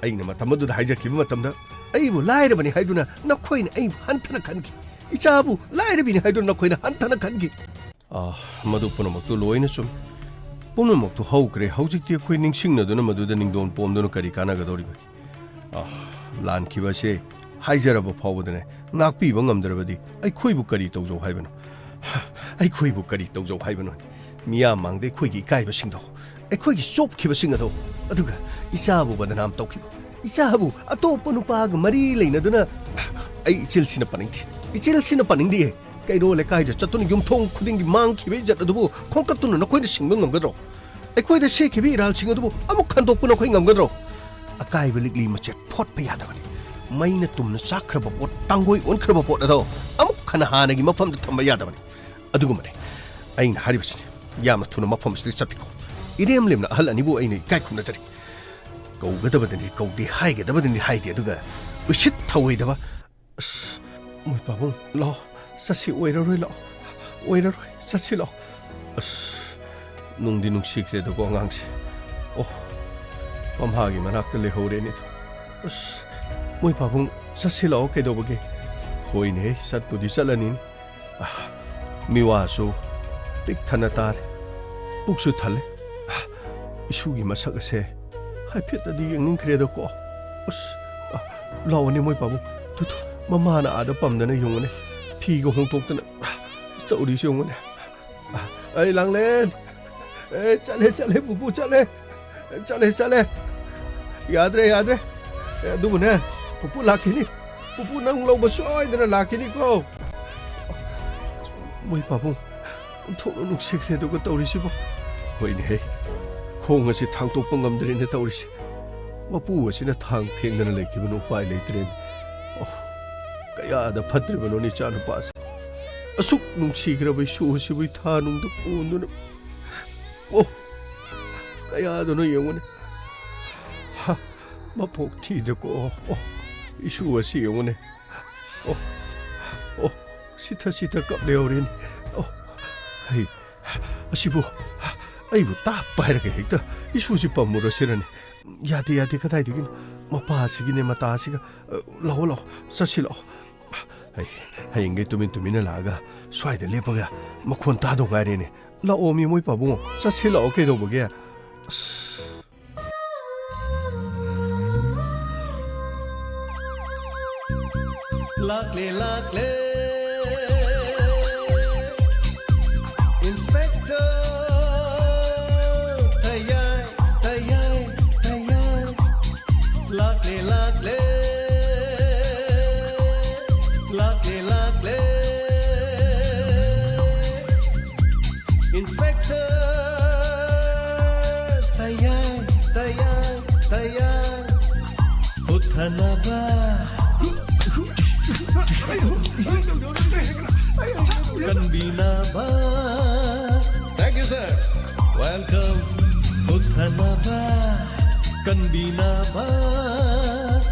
ꯑꯩꯅ ꯃꯇꯝ ꯑꯗꯨꯗ ꯍꯥꯏꯖꯈꯤꯕ ꯃꯇꯝꯗ, ꯑꯩꯕꯨ ꯂꯥꯏꯔꯕꯅꯤ ꯍꯥꯏꯗꯨꯅ ꯅꯈꯣꯏꯅ ꯑꯩꯕꯨ ꯍꯟꯊꯅ ꯈꯟꯈꯤ꯫ ꯏꯆꯥꯕꯨ ꯂꯥꯏꯔꯕꯤꯅꯤ ꯍꯥꯏꯗꯨꯅ ꯅꯈꯣꯏꯅ ꯍꯟꯊꯅ ꯈꯟꯈꯤ꯫ ꯑꯥ, ꯃꯗꯨ ꯄꯨꯝꯅꯃꯛꯇꯨ ꯂꯣꯏꯅ ꯆꯨꯝꯃꯤ꯫ ꯄꯨꯝꯅꯃꯛꯇꯨ ꯍꯧꯈ꯭ꯔꯦ꯫ ꯍꯧꯖꯤꯛꯇꯤ ꯑꯩꯈꯣꯏ ꯅꯤꯡꯁꯤꯡꯅꯗꯨꯅ ꯃꯗꯨꯗ ꯅꯤꯡꯗꯣꯟ ꯄꯣꯝꯗꯨꯅ ꯀꯔꯤ ꯀꯥꯟꯅꯒꯗꯧꯔꯤꯕꯒꯦ? ꯑꯥ, ꯂꯥꯟꯈꯤꯕ ꯑꯁꯦ ꯍꯥꯏꯖꯔꯕ ꯐꯥꯎꯕꯗꯅꯦ, ꯉꯥꯛꯄꯤꯕ ꯉꯝꯗ꯭ꯔꯕꯗꯤ ꯑꯩꯈꯣꯏꯕꯨ ꯀꯔꯤ ꯇꯧꯖꯧ ꯍꯥꯏꯕꯅꯣ? ꯑꯩꯈꯣꯏꯕꯨ ꯀꯔꯤ ꯇꯧꯖꯧ ꯍꯥꯏꯕꯅꯣ? ꯃꯤꯌꯥꯝ ꯃꯥꯡꯗ ꯑꯩꯈꯣꯏꯒꯤ ꯏꯀꯥꯏꯕꯁꯤꯡꯗꯣ, ꯑꯩꯈꯣꯏꯒꯤ ꯆꯣꯞꯈꯤꯕꯁꯤꯡ ꯑꯗꯣ, ꯑꯗꯨꯒ ꯏꯆꯥꯕꯨ ꯕꯗꯅꯥꯝ ꯇꯧꯈꯤꯕ, ꯏꯆꯥꯕꯨ ꯑꯇꯣꯞꯄ ꯅꯨꯄꯥꯒ ꯃꯔꯤ ꯂꯩꯅꯗꯨꯅ, ꯑꯩ ꯏꯆꯤꯜꯁꯤꯅ ꯄꯥꯅꯤꯡꯗꯦ, ꯏꯆꯤꯜꯁꯤꯅ ꯄꯥꯅꯤꯡꯗꯦ꯫ ꯀꯩꯔꯣꯜ ꯂꯩꯀꯥꯏꯗ ꯆꯠꯇꯨꯅ ꯌꯨꯝꯊꯣꯡ ꯈꯨꯗꯤꯡꯒꯤ ꯃꯥꯡꯈꯤꯕ ꯏꯖꯠ ꯑꯗꯨꯕꯨ ꯈꯣꯝꯀꯠꯇꯨꯅ ꯅꯈꯣꯏꯅ ꯁꯤꯡꯕ ꯉꯝꯒꯗ꯭ꯔꯣ? ꯑꯩꯈꯣꯏꯗ ꯁꯦꯠꯈꯤꯕ ꯏꯔꯥꯜꯁꯤꯡ ꯑꯗꯨꯕꯨ ꯑꯃꯨꯛ ꯍꯟꯗꯣꯛꯄ ꯅꯈꯣꯏ ꯉꯝꯒꯗ꯭ꯔꯣ? ꯑꯀꯥꯏꯕ ꯂꯤꯛꯂꯤ ꯃꯆꯦꯠ ꯐꯣꯠꯄ ꯌꯥꯗꯕꯅꯤ꯫ ꯃꯩꯅ ꯇꯨꯝꯅ ꯆꯥꯛꯈ꯭ꯔꯕ ꯄꯣꯠ, ꯇꯥꯡꯒꯣꯏ ꯑꯣꯟꯈ꯭ꯔꯕ ꯄꯣꯠ ꯑꯗꯣ ꯑꯃꯨꯛ ꯍꯟꯅ ꯍꯥꯟꯅꯒꯤ ꯃꯐꯝꯗ ꯊꯝꯕ ꯌꯥꯗꯕꯅꯤ꯫ ꯑꯗꯨꯒꯨꯝꯕꯅꯤ ꯑꯩꯅ ꯍꯥꯏꯔꯤꯕꯁꯤꯅꯤ꯫ ꯌꯥꯝꯅ ꯊꯨꯅ ꯃꯐꯝ ꯑꯁꯤꯗ ꯆꯠꯄꯤꯈꯣ꯫ ꯏꯔꯦꯝ ꯂꯦꯝꯅ ꯑꯍꯜ ꯑꯅꯤꯕꯨ ꯑꯩꯅ ꯏꯀꯥꯏ ꯈꯨꯝꯅꯖꯔꯤ꯫ ꯀꯧꯒꯗꯕꯗꯅꯤ ꯀꯧꯗꯦ, ꯍꯥꯏꯒꯗꯕꯗꯅꯤ ꯍꯥꯏꯗꯦ, ꯑꯗꯨꯒ ꯎꯁꯤꯠ ꯊꯧꯑꯣꯏꯗꯕ꯫ ꯑꯁ, ꯃꯣꯏ ꯄꯥꯕꯨꯡ, ꯂꯥꯛꯑꯣ, ꯆꯠꯁꯤ, ꯑꯣꯏꯔꯔꯣꯏ, ꯂꯥꯛꯑꯣ, ꯑꯣꯏꯔꯔꯣꯏ, ꯆꯠꯁꯤ, ꯂꯥꯛꯑꯣ꯫ ꯑꯁ, ꯅꯨꯡꯗꯤ ꯅꯨꯡꯁꯤꯈ꯭ꯔꯦꯗꯀꯣ ꯑꯉꯥꯡꯁꯦ꯫ ꯑꯣ, ꯃꯃꯥꯒꯤ ꯃꯅꯥꯛꯇ ꯂꯩꯍꯧꯔꯦꯅꯦ꯫ ꯑꯁ, ꯃꯣꯏ ꯄꯥꯕꯨꯡ, ꯆꯠꯁꯤ ꯂꯥꯛꯑꯣ, ꯀꯩꯗꯧꯕꯒꯦ? ꯍꯣꯏꯅꯦꯍꯦ, ꯆꯠꯄꯨꯗꯤ ꯆꯠꯂꯅꯤꯅꯦ꯫ ꯑꯥ, ꯃꯤꯋꯥꯁꯨ ꯄꯤꯛ ꯊꯟꯅ ꯇꯥꯔꯦ, ꯄꯨꯛꯁꯨ ꯊꯜꯂꯦ꯫ ꯑꯥ, ꯏꯁꯨꯒꯤ ꯃꯁꯛ ꯑꯁꯦ ꯍꯥꯏꯐꯦꯠꯇꯗꯤ ꯌꯦꯡꯅꯤꯡꯈ꯭ꯔꯦꯗꯀꯣ꯫ ꯑꯁ, ꯑꯥ, ꯂꯥꯛꯑꯣꯅꯦ ꯃꯣꯏ ꯄꯥꯕꯨꯡ, ꯇꯨ, ꯇꯨ, ꯃꯃꯥꯅ ꯑꯥꯗ ꯄꯝꯗꯅ ꯌꯦꯡꯉꯨꯅꯦ, ꯐꯤꯒ ꯍꯣꯡꯗꯣꯛꯇꯅ, ꯑꯥ, ꯇꯧꯔꯤꯁꯦ ꯌꯦꯡꯉꯨꯅꯦ꯫ ꯑꯥ, ꯑꯩ ꯂꯥꯡꯂꯦꯟ, ꯑꯦ, ꯆꯠꯂꯦ, ꯆꯠꯂꯦ, ꯄꯨꯄꯨ ꯆꯠꯂꯦ꯫ ꯆꯠꯂꯦ, ꯆꯠꯂꯦ꯫ ꯌꯥꯗ꯭ꯔꯦ, ꯌꯥꯗ꯭ꯔꯦ꯫ ꯑꯦ, ꯑꯗꯨꯕꯨꯅꯦ, ꯄꯨꯄꯨ ꯂꯥꯛꯈꯤꯅꯤ꯫ ꯄꯨꯄꯨ ꯅꯪ ꯂꯧꯕ ꯁꯣꯏꯗꯅ ꯂꯥꯛꯈꯤꯅꯤꯀꯣ꯫ ꯃꯣꯏ ꯄꯥꯕꯨꯡ, ꯑꯣꯟꯊꯣꯛꯅ ꯅꯨꯡꯁꯤꯈ꯭ꯔꯦ ꯑꯗꯨꯒ ꯇꯧꯔꯤꯁꯤꯕꯣ꯫ ꯍꯣꯏꯅꯦꯍꯦ, ꯈꯣꯡ ꯑꯁꯤ ꯊꯥꯡꯗꯣꯛꯄ ꯉꯝꯗ꯭ꯔꯦꯅꯦ ꯇꯧꯔꯤꯁꯦ꯫ ꯃꯄꯨ ꯑꯁꯤꯅ ꯊꯥꯡ ꯊꯦꯡꯗꯅ ꯂꯩꯈꯤꯕꯅ ꯎꯄꯥꯏ ꯂꯩꯇ꯭ꯔꯦꯅꯦ꯫ ꯑꯣ, ꯀꯌꯥꯗ ꯐꯠꯇ꯭ꯔꯤꯕꯅꯣꯅꯦ ꯏꯆꯥꯅꯨꯄꯥꯁꯦ꯫ ꯑꯁꯨꯛ ꯅꯨꯡꯁꯤꯈ꯭ꯔꯕ ꯏꯁꯨ ꯑꯁꯤꯕꯨ ꯏꯊꯥ ꯅꯨꯡꯗ ꯄꯣꯟꯗꯨꯅ꯫ ꯑꯣ, ꯀꯌꯥꯗꯅꯣ ꯌꯦꯡꯉꯨꯅꯦ꯫ ꯍꯥ, ꯃꯄꯣꯛ ꯊꯤꯗꯀꯣ꯫ ꯑꯣ, ꯏꯁꯨ ꯑꯁꯤ ꯌꯦꯡꯉꯨꯅꯦ꯫ ꯑꯣ, ꯑꯣ, ꯁꯤꯊ ꯁꯤꯊ ꯀꯞ ꯂꯩꯍꯧꯔꯦꯅꯦ꯫ ꯑꯣ, ꯍꯩ, ꯑꯁꯤꯕꯨ, ꯑꯩꯕꯨ ꯇꯥꯞ ꯄꯥꯏꯔꯒ ꯍꯦꯛꯇ ꯏꯁꯨꯁꯤ ꯄꯝꯃꯨꯔꯁꯤꯔꯅꯦ꯫ ꯌꯥꯗꯦ, ꯌꯥꯗꯦ, ꯀꯗꯥꯏꯗꯒꯤꯅꯣ? ꯃꯄꯥꯁꯤꯒꯤꯅꯦ, ꯃꯇꯥꯁꯤꯒ꯫ ꯑ, ꯂꯥꯛꯑꯣ, ꯂꯥꯛꯑꯣ, ꯆꯠꯁꯤ ꯂꯥꯛꯑꯣ꯫ ꯑꯩ ꯍꯌꯦꯡꯗꯩ ꯇꯨꯃꯤꯟ ꯇꯨꯃꯤꯟꯅ ꯂꯥꯛꯑꯒ ꯁ꯭ꯋꯥꯏꯗ ꯂꯦꯞꯄꯒ ꯃꯈꯣꯟ ꯇꯥꯗꯧ ꯉꯥꯏꯔꯦꯅꯦ꯫ ꯂꯥꯛꯑꯣꯃꯤ ꯃꯣꯏ ꯄꯥꯕꯨꯡꯉꯣ, ꯆꯠꯁꯤ ꯂꯥꯛꯑꯣ, ꯀꯩꯗꯧꯕꯒꯦ? ꯑꯁ꯫ ꯂꯥꯛꯂꯦ, ꯂꯥꯛꯂꯦ, Inspector ꯊꯌꯥꯏ, ꯊꯌꯥꯏ, ꯊꯌꯥꯏ꯫ ꯂꯥꯛꯂꯦ, ꯂꯥꯛꯂꯦ, ꯂꯥꯛꯂꯦ, ꯂꯥꯛꯂꯦ꯫ Inspector ꯊꯌꯥꯏ, ꯊꯌꯥꯏ, ꯊꯌꯥꯏ꯫ ꯍꯨꯠꯊꯅꯕ ꯀꯟꯕꯤꯅꯕ꯫ Thank you, sir. Welcome. ꯍꯨꯠꯊꯅꯕ ꯀꯟꯕꯤꯅꯕ꯫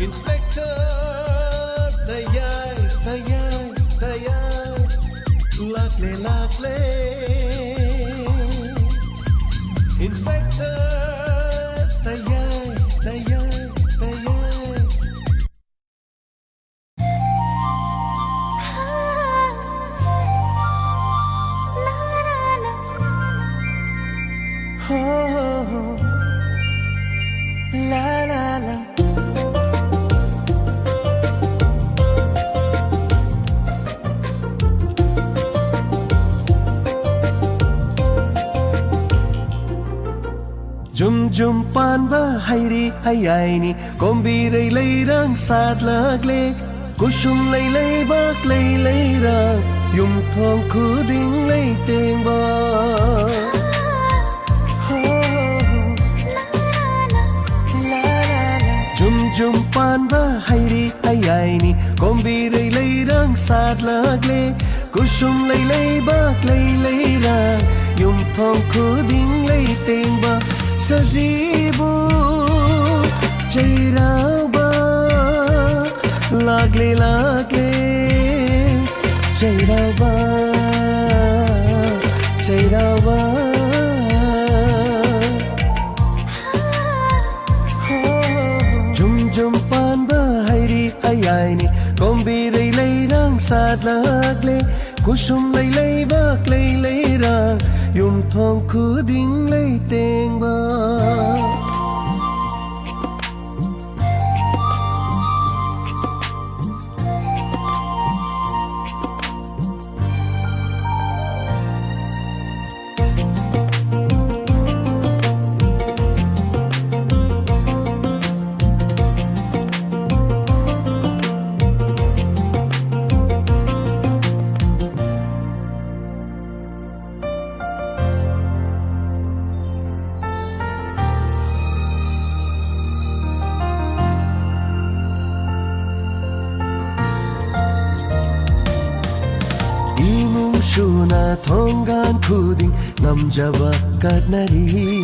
Inspector ꯊꯌꯥꯏ, ꯊꯌꯥꯏ, ꯊꯌꯥꯏ꯫ ꯂꯥꯛꯂꯦ, ꯂꯥꯛꯂꯦ꯫ Inspector ꯊꯌꯥꯏ, ꯊꯌꯥꯏ, ꯊꯌꯥꯏ꯫ ꯖꯨꯝ ꯖꯨꯝ ꯄꯥꯟꯕ ꯍꯩꯔꯤ ꯍꯌꯥꯏꯅꯤ, ꯀꯣꯝꯕꯤꯔꯩ ꯂꯩꯔꯥꯡ ꯁꯥꯠꯂꯛꯂꯦ꯫ ꯀꯨꯁꯨꯝ ꯂꯩ ꯂꯩꯕꯥꯛ ꯂꯩ ꯂꯩꯔꯥꯡ, ꯌꯨꯝꯊꯣꯡ ꯈꯨꯗꯤꯡ ꯂꯩ ꯇꯦꯡꯕ꯫ ꯖꯨꯝ ꯖꯨꯝ ꯄꯥꯟꯕ ꯍꯩꯔꯤ ꯍꯌꯥꯏꯅꯤ, ꯀꯣꯝꯕꯤꯔꯩ ꯂꯩꯔꯥꯡ ꯁꯥꯠꯂꯛꯂꯦ꯫ ꯀꯨꯁꯨꯝ ꯂꯩ ꯂꯩꯕꯥꯛ ꯂꯩ ꯂꯩꯔꯥꯡ, ꯌꯨꯝꯊꯣꯡ ꯈꯨꯗꯤꯡ ꯂꯩ ꯇꯦꯡꯕ꯫ ꯁꯖꯤꯕꯨ ꯆꯩꯔꯥꯎꯕ ꯂꯥꯛꯂꯦ ꯂꯥꯛꯂꯦ꯫ ꯆꯩꯔꯥꯎꯕ, ꯆꯩꯔꯥꯎꯕ꯫ ꯁꯥꯠꯂꯛꯂꯦ꯫ ꯀꯨꯁꯨꯝ ꯂꯩ ꯂꯩꯕꯥꯛ ꯂꯩ ꯂꯩꯔꯥꯡ, ꯌꯨꯝꯊꯣꯡ ꯈꯨꯗꯤꯡ ꯂꯩ ꯇꯦꯡꯕ꯫ ꯏꯃꯨꯡ ꯁꯨꯅ ꯊꯣꯡꯒꯥꯟ ꯈꯨꯗꯤꯡ ꯉꯝꯖꯕ ꯀꯠꯅꯔꯤ꯫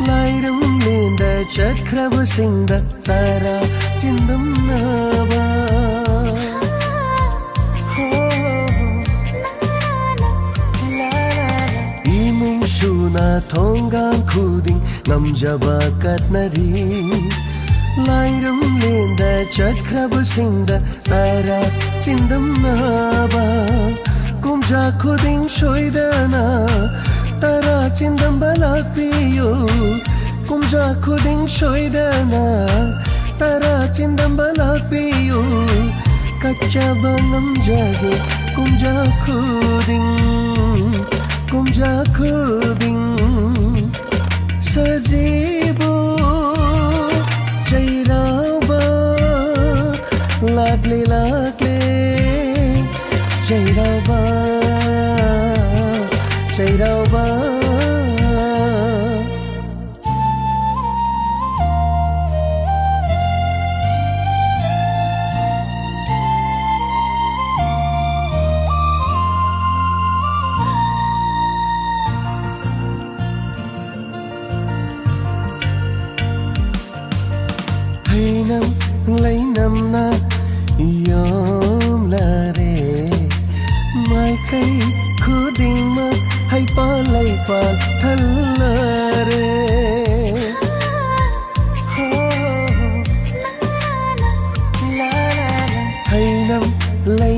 ꯂꯥꯏꯔꯝꯂꯦꯟꯗ ꯆꯠꯈ꯭ꯔꯕꯁꯤꯡꯗ ꯇꯔꯥ ꯆꯤꯟꯗꯝꯅꯕ꯫ ꯏꯃꯨꯡ ꯁꯨꯅ ꯊꯣꯡꯒꯥꯟ ꯈꯨꯗꯤꯡ ꯉꯝꯖꯕ ꯀꯠꯅꯔꯤ꯫ ꯂꯥꯏꯔꯝꯂꯦꯟꯗ ꯆꯠꯈ꯭ꯔꯕꯁꯤꯡꯗ ꯇꯔꯥ ꯆꯤꯟꯗꯝꯅꯕ꯫ ꯀꯨꯝꯖꯥ ꯈꯨꯗꯤꯡ ꯁꯣꯏꯗꯅ ꯇꯔꯥ ꯆꯤꯟꯗꯝꯕ ꯂꯥꯛꯄꯤꯌꯨ꯫ ꯀꯨꯝꯖꯥ ꯈꯨꯗꯤꯡ ꯁꯣꯏꯗꯅ ꯇꯔꯥ ꯆꯤꯟꯗꯝꯕ ꯂꯥꯛꯄꯤꯌꯨ꯫ ꯀꯠꯆꯕ ꯉꯝꯖꯒꯦ ꯀꯨꯝꯖꯥ ꯈꯨꯗꯤꯡ, ꯀꯨꯝꯖꯥ ꯈꯨꯗꯤꯡ꯫ ꯁꯖꯤꯕꯨ ꯆꯩꯔꯥꯎꯕ ꯂꯥꯛꯂꯦ, ꯂꯥꯛꯂꯦ꯫ ꯆꯩꯔꯥꯎꯕ, ꯆꯩꯔꯥꯎꯕ꯫ ꯍꯩꯅꯝ ꯂꯩꯅꯝꯅ ꯌꯣꯝꯂꯔꯦ꯫ ꯃꯥꯏꯀꯩ ꯈꯨꯗꯤꯡꯃꯛ ꯍꯩꯄꯥꯜ ꯂꯩꯄꯥꯜ ꯊꯜꯂꯔꯦ꯫ ꯍꯩꯅꯝ ꯂꯩ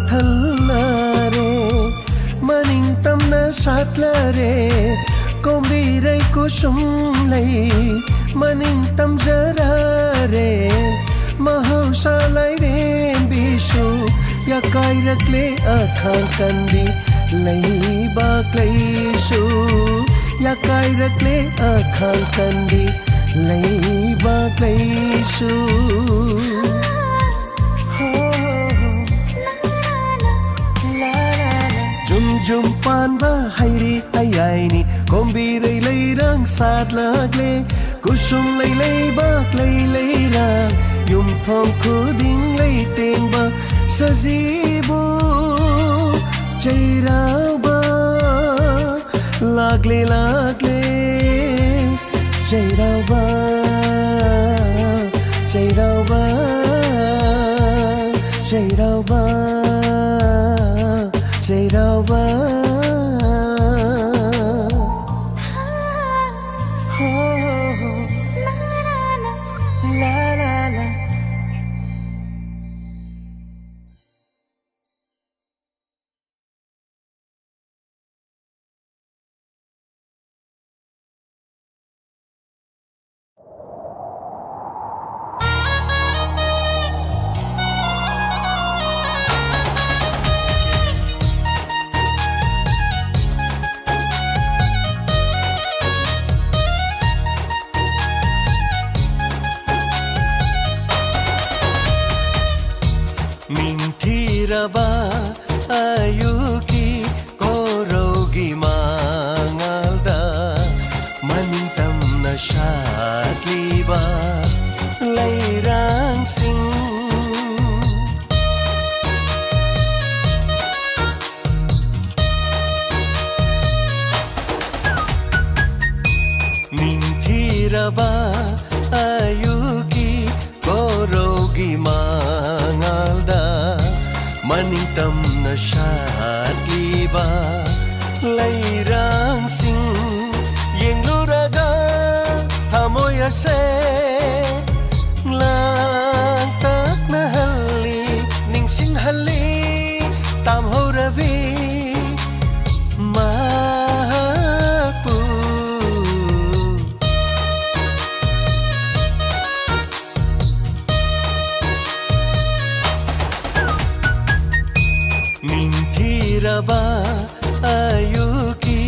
ꯊꯜꯂꯔꯦ, ꯃꯅꯤꯡ ꯇꯝꯅ ꯁꯥꯠꯂꯔꯦ, ꯀꯣꯝꯕꯤꯔꯩ ꯀꯨꯁꯨꯝ ꯂꯩ, ꯃꯅꯤꯡ ꯇꯝꯖꯔꯔꯦ꯫ ꯃꯍꯧꯁꯥ ꯂꯥꯏꯔꯦꯝꯕꯤꯁꯨ ꯌꯥꯀꯥꯏꯔꯛꯂꯦ, ꯑꯈꯥꯡ ꯀꯟꯕꯤ ꯂꯩꯕꯥꯛ ꯂꯩꯁꯨ, ꯌꯥꯀꯥꯏꯔꯛꯂꯦ, ꯑꯈꯥꯡ ꯀꯟꯕꯤ ꯂꯩꯕꯥꯛ ꯂꯩꯁꯨ꯫ ꯖꯨꯝ ꯖꯨꯝ ꯄꯥꯟꯕ ꯍꯩꯔꯤ ꯍꯌꯥꯏꯅꯤ, ꯀꯣꯝꯕꯤꯔꯩ ꯂꯩꯔꯥꯡ ꯁꯥꯠꯂꯛꯂꯦ, ꯀꯨꯁꯨꯝ ꯂꯩ ꯂꯩꯕꯥꯛ ꯂꯩ ꯂꯩꯔꯥꯡ, ꯌꯨꯝꯊꯣꯡ ꯈꯨꯗꯤꯡ ꯂꯩꯇꯦꯡꯕ ꯁꯖꯤꯕꯨ ꯆꯩꯔꯥꯎꯕ ꯂꯥꯛꯂꯦ ꯂꯥꯛꯂꯦ꯫ ꯆꯩꯔꯥꯎꯕ, ꯆꯩꯔꯥꯎꯕ, ꯆꯩꯔꯥꯎꯕ, ꯆꯩꯔꯥꯎꯕ꯫ ꯍꯣ, ꯍꯣ, ꯍꯣ꯫ ꯂꯥ, ꯂꯥ, ꯂꯥ꯫ ꯅꯤꯡꯊꯤꯔꯕ ꯑꯌꯨꯛꯀꯤ ꯀꯣꯔꯧꯒꯤ ꯃꯉꯥꯜꯗ ꯃꯅꯤꯡ ꯇꯝꯅ ꯁꯥꯠꯂꯤꯕ ꯂꯩꯔꯥꯡꯁꯤꯡ꯫ ꯅꯤꯡꯊꯤꯔꯕ ꯑꯌꯨꯛꯀꯤ ꯀꯣꯔꯧꯒꯤ ꯃꯉꯥꯜꯗ ꯃꯅꯤꯡ ꯇꯝꯅ ꯁꯥꯠꯂꯤꯕ ꯂꯩꯔꯥꯡꯁꯤꯡ ꯌꯦꯡꯂꯨꯔꯒ ꯊꯃꯣꯏ ꯑꯁꯦ ꯂꯥꯡꯇꯛꯅꯍꯜꯂꯤ, ꯅꯤꯡꯁꯤꯡꯍꯜꯂꯤ꯫ ꯇꯥꯝꯍꯧꯔꯕꯤ ꯃꯍꯥꯛꯄꯨ꯫ ꯅꯤꯡꯊꯤꯔꯕ ꯑꯌꯨꯛꯀꯤ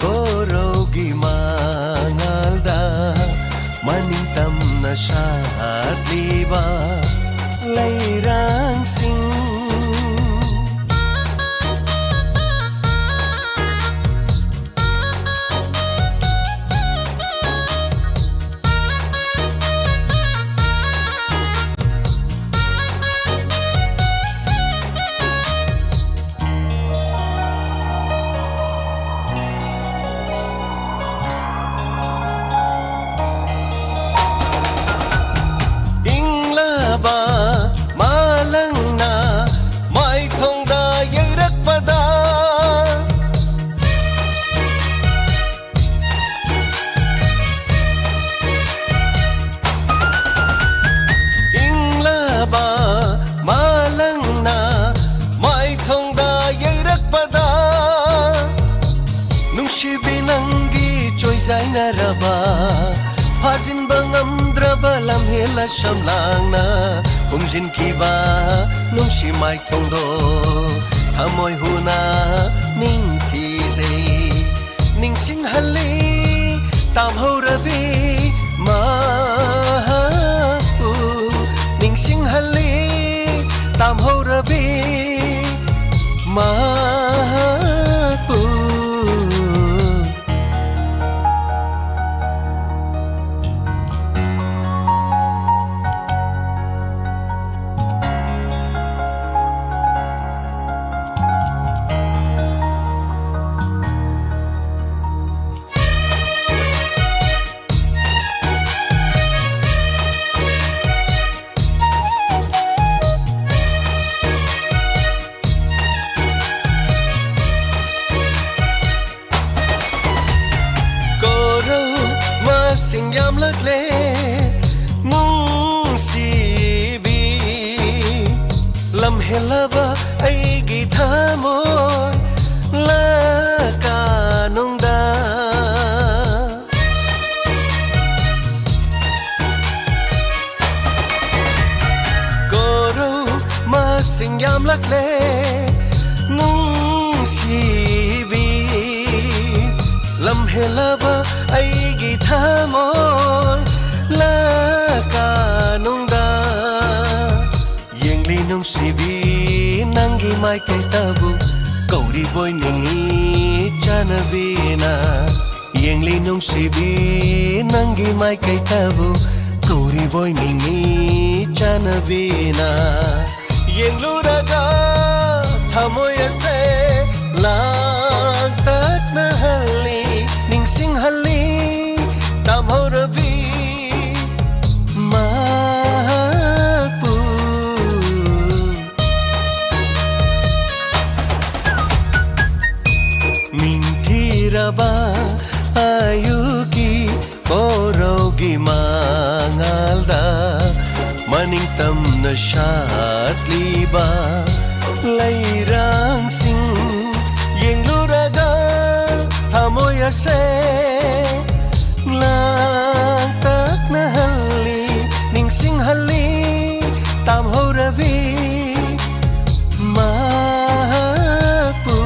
ꯀꯣꯔꯧꯒꯤ ꯃꯉꯥꯜꯗ ꯃꯅꯤꯡ ꯇꯝꯅ ꯁꯥꯠꯂꯤꯕ ꯂꯩꯔꯥꯡꯁꯤꯡ꯫ ꯏꯪꯂꯕ ꯃꯥꯂꯪꯅ ꯃꯥꯏꯊꯣꯡꯗ ꯌꯩꯔꯛꯄꯗ, ꯏꯪꯂꯕ ꯃꯥꯂꯪꯅ ꯃꯥꯏꯊꯣꯡꯗ ꯌꯩꯔꯛꯄꯗ, ꯅꯨꯡꯁꯤꯕꯤ ꯅꯪꯒꯤ ꯆꯣꯏꯖꯥꯏꯅꯔꯕ, ꯐꯥꯖꯤꯟꯕ ꯉꯝꯗ꯭ꯔꯕ ꯂꯝꯍꯦꯜ ꯑꯁꯝꯂꯥꯡꯅ ꯈꯨꯝꯖꯤꯟꯈꯤꯕ ꯅꯨꯡꯁꯤ ꯃꯥꯏꯊꯣꯡꯗꯣ ꯊꯃꯣꯏ ꯍꯨꯅ ꯅꯤꯡꯊꯤꯖꯩ꯫ ꯅꯤꯡꯁꯤꯡꯍꯜꯂꯤ ꯇꯥꯝꯍꯧꯔꯕꯤ ꯃꯍꯥꯛꯄꯨ, ꯅꯤꯡꯁꯤꯡꯍꯜꯂꯤ ꯇꯥꯝꯍꯧꯔꯕꯤ ꯃꯍꯥꯛꯄꯨ꯫ ꯂꯦ ꯅꯨꯡꯁꯤꯕꯤ, ꯂꯝꯍꯦꯜꯂꯕ ꯑꯩꯒꯤ ꯊꯃꯣꯏ ꯂꯥ ꯀꯥꯅꯨꯡꯗ꯫ ꯌꯦꯡꯂꯤ ꯅꯨꯡꯁꯤꯕꯤ, ꯅꯪꯒꯤ ꯃꯥꯏꯀꯩꯗꯕꯨ ꯀꯧꯔꯤꯕꯣꯏ ꯅꯤꯡꯏ ꯆꯥꯟꯅꯕꯤꯅ꯫ ꯌꯦꯡꯂꯤ ꯅꯨꯡꯁꯤꯕꯤ, ꯅꯪꯒꯤ ꯃꯥꯏꯀꯩꯗꯕꯨ ꯀꯧꯔꯤꯕꯣꯏ ꯅꯤꯡꯏ ꯆꯥꯟꯅꯕꯤꯅ꯫ ꯌꯦꯡꯂꯨꯔꯒ ꯊꯃꯣꯏ ꯑꯁꯦ ꯂꯥꯡꯇꯛꯅꯍꯜꯂꯤ, ꯅꯤꯡꯁꯤꯡꯍꯜꯂꯤ ꯇꯝꯍꯧꯔꯕꯤ ꯃꯍꯥꯛꯄꯨ꯫ ꯅꯤꯡꯊꯤꯔꯕ ꯑꯌꯨꯛꯀꯤ ꯀꯣꯔꯧꯒꯤ ꯃꯉꯥꯜꯗ ꯃꯅꯤꯡ ꯇꯝꯅ ꯁꯥꯠꯂꯤꯕ ꯂꯩꯔꯥꯡꯁꯤꯡ ꯌꯦꯡꯂꯨꯔꯒ ꯊꯃꯣꯏ ꯑꯁꯦ ꯂꯥꯡꯇꯛꯅꯍꯜꯂꯤ, ꯅꯤꯡꯁꯤꯡꯍꯜꯂꯤ ꯇꯝꯍꯧꯔꯕꯤ ꯃꯍꯥꯛꯄꯨ꯫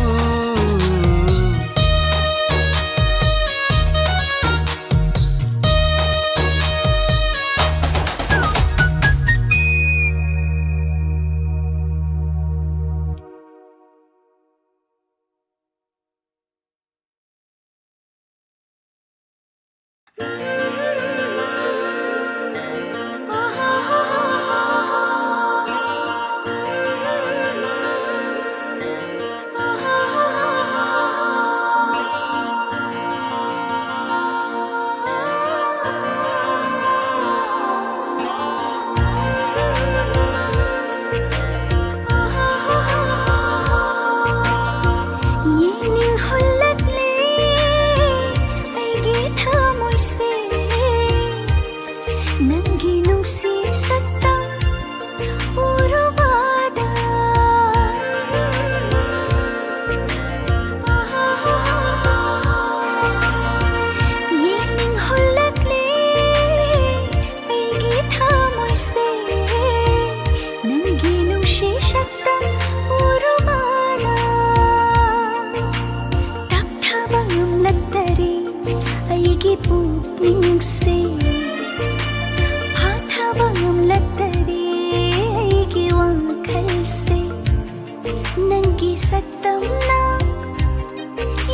ꯁꯛꯇꯝꯅ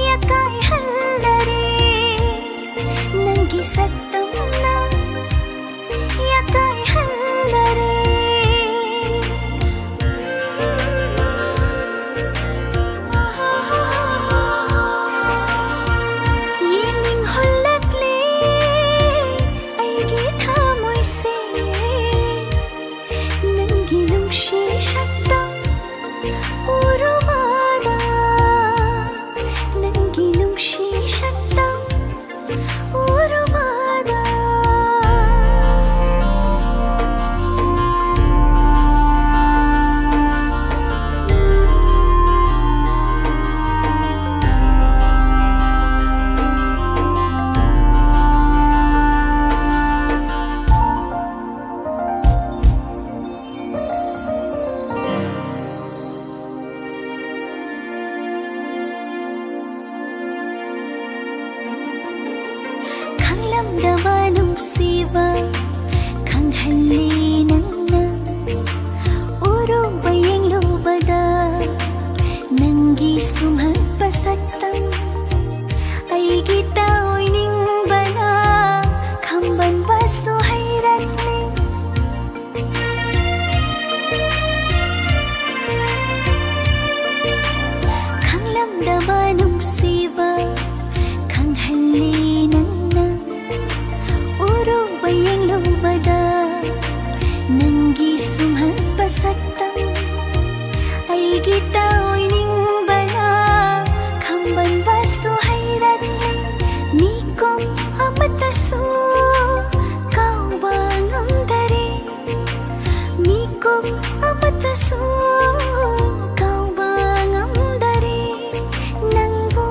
ꯌꯥꯀꯥꯏꯍꯜꯂꯔꯦ, ꯅꯪꯒꯤ ꯁꯛꯇꯝꯅ ꯌꯥꯀꯥꯏꯍꯜꯂꯔꯦ꯫ ꯌꯦꯡꯅꯤꯡꯍꯜꯂꯛꯂꯦ ꯑꯩꯒꯤ ꯊꯃꯣꯏꯁꯦ, ꯅꯪꯒꯤ ꯅꯨꯡꯁꯤ ꯁꯛꯇꯝ ꯎꯔꯨꯕꯗ, ꯅꯪꯒꯤ ꯅꯨꯡꯁꯤ ꯁꯛꯇꯝ ꯎꯔꯨꯕꯗ꯫ ꯈꯪꯂꯝꯗꯕ ꯅꯨꯡꯁꯤꯕ ꯈꯪꯍꯜꯂꯤ ꯅꯪꯅ꯫ ꯎꯔꯨꯕ ꯌꯦꯡꯂꯨꯕꯗ ꯅꯪꯒꯤ ꯁꯨꯝꯍꯠꯄ ꯁꯛꯇꯝ ꯑꯩꯒꯤ ꯇꯥꯑꯣꯏꯅꯤꯡꯕꯅ ꯈꯝꯕꯟꯕꯁꯨ ꯍꯩꯔꯛꯂꯦ꯫ ꯈꯪꯂꯝꯗꯕ ꯅꯨꯡꯁꯤꯕ ꯈꯪꯍꯜꯂꯤ ꯅꯪꯅ꯫ ꯎꯔꯨꯕ ꯌꯦꯡꯂꯨꯕꯗ ꯅꯪꯒꯤ ꯁꯨꯝꯍꯠꯄ ꯁꯛꯇꯝ ꯑꯩꯒꯤ ꯇꯥꯑꯣꯏꯅꯤꯡꯕꯅ ꯈꯝꯕꯟꯕꯁꯨ ꯍꯩꯔꯛꯂꯦ꯫ ꯃꯤꯀꯨꯞ ꯑꯃꯠꯇꯁꯨ ꯀꯥꯎꯕ ꯉꯝꯗꯔꯦ꯫ ꯃꯤꯀꯨꯞ ꯑꯃꯠꯇꯁꯨ ꯀꯥꯎꯕ ꯉꯝꯗꯔꯦ ꯅꯪꯕꯨ꯫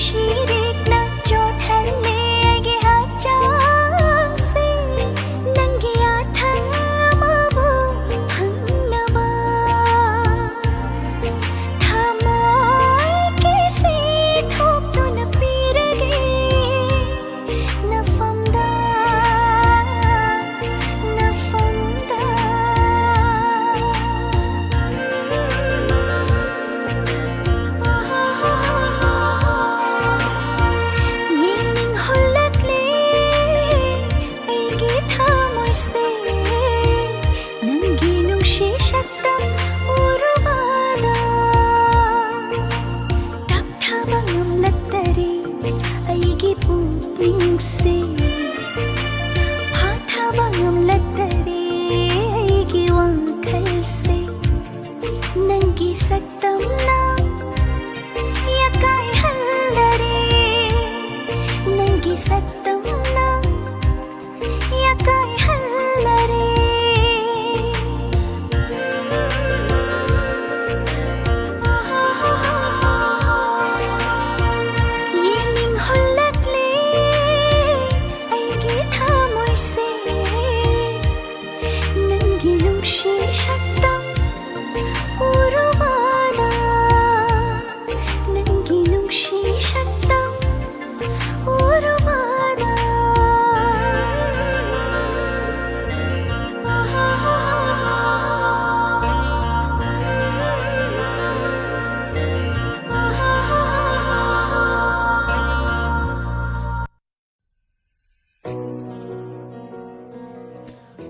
ꯁꯤꯔꯦꯛꯅ ꯆꯣꯠꯍꯜꯂꯦ ꯑꯩꯒꯤ ꯍꯛꯆꯥꯡꯁꯦ꯫ ꯅꯪꯒꯤ ꯌꯥꯊꯪ ꯑꯃꯕꯨ ꯐꯪꯅꯕ ꯊꯃꯣꯏ ꯀꯤꯁꯤ ꯊꯣꯛꯇꯨꯅ ꯄꯤꯔꯒꯦ꯫ ꯅꯐꯝꯗ, ꯅꯐꯝꯗ꯫ ꯌꯦꯡꯅꯤꯡꯍꯜꯂꯛꯂꯦ ꯑꯩꯒꯤ ꯊꯃꯣꯏꯁꯦ꯫ ꯅꯪꯒꯤ ꯅꯨꯡꯁꯤ ꯁꯛꯇꯝ ꯎꯔꯨꯕꯗ ꯇꯞꯊꯕ ꯉꯝꯂꯛꯇꯔꯦ ꯑꯩꯒꯤ ꯄꯨꯛꯅꯤꯡꯁꯦ꯫ ꯐꯥꯊꯕ ꯉꯝꯂꯛꯇꯔꯦ ꯑꯩꯒꯤ ꯋꯥꯈꯜꯁꯦ꯫ ꯅꯪꯒꯤ ꯁꯛꯇꯝꯅ ꯌꯥꯀꯥꯏꯍꯜꯂꯔꯦ꯫ ꯅꯪꯒꯤ ꯁꯛꯇꯝꯅ ꯌꯥꯀꯥꯏꯍꯜꯂꯔꯦ꯫ ꯌꯦꯡꯅꯤꯡꯍꯜꯂꯛꯂꯦ ꯑꯩꯒꯤ ꯊꯃꯣꯏꯁꯦ꯫ ꯅꯪꯒꯤ ꯅꯨꯡꯁꯤ ꯁꯛꯇꯝ ꯎꯔꯨꯕꯗ, ꯅꯪꯒꯤ ꯅꯨꯡꯁꯤ ꯁꯛꯇꯝ ꯎꯔꯨꯕꯗ꯫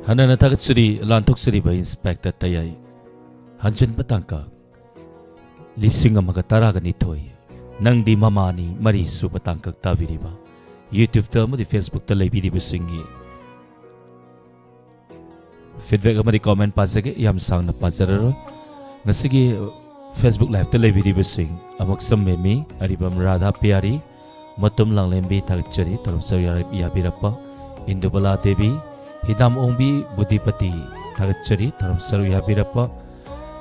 ꯍꯟꯅꯅ ꯊꯥꯒꯠꯆꯔꯤ, ꯂꯥꯟꯊꯣꯛꯆꯔꯤꯕ ꯏꯟꯁꯄꯦꯛꯇꯔ ꯇꯌꯥꯏ꯫ ꯍꯟꯖꯤꯟꯕ ꯇꯥꯡꯀꯛ ꯂꯤꯁꯤꯡ ꯑꯃꯒ ꯇꯔꯥꯒ ꯅꯤꯊꯣꯏ꯫ ꯅꯪꯗꯤ ꯃꯃꯥꯅꯤ, ꯃꯔꯤ ꯁꯨꯕ ꯇꯥꯡꯀꯛ ꯇꯥꯕꯤꯔꯤꯕ꯫ YouTube-ꯇ ꯑꯃꯗꯤ Facebook-ꯇ ꯂꯩꯕꯤꯔꯤꯕꯁꯤꯡꯒꯤ feedback ꯑꯃꯗꯤ comment ꯄꯥꯖꯒꯦ, ꯌꯥꯝ ꯁꯥꯡꯅ ꯄꯥꯖꯔꯔꯣꯏ꯫ ꯉꯁꯤꯒꯤ Facebook Live-ꯇ ꯂꯩꯕꯤꯔꯤꯕꯁꯤꯡ, ꯑꯃꯛꯁꯝ ꯃꯦꯃꯤ, ꯑꯔꯤꯕꯝ ꯔꯥꯙꯥ ꯄꯤꯌꯥꯔꯤ, ꯃꯇꯨꯝ ꯂꯥꯡꯂꯦꯝꯕꯤ ꯊꯥꯒꯠꯆꯔꯤ, ꯊꯧꯔꯝ ꯁꯔꯨꯛ ꯌꯥꯔ-, ꯌꯥꯕꯤꯔꯛꯄ꯫ ꯏꯟꯗꯨꯕꯂꯥ ꯗꯦꯕꯤ, ꯍꯤꯗꯥꯝ ꯑꯣꯡꯕꯤ ꯕꯨꯙꯤꯄꯇꯤ ꯊꯥꯒꯠꯆꯔꯤ, ꯊꯧꯔꯝ ꯁꯔꯨꯛ ꯌꯥꯕꯤꯔꯛꯄ꯫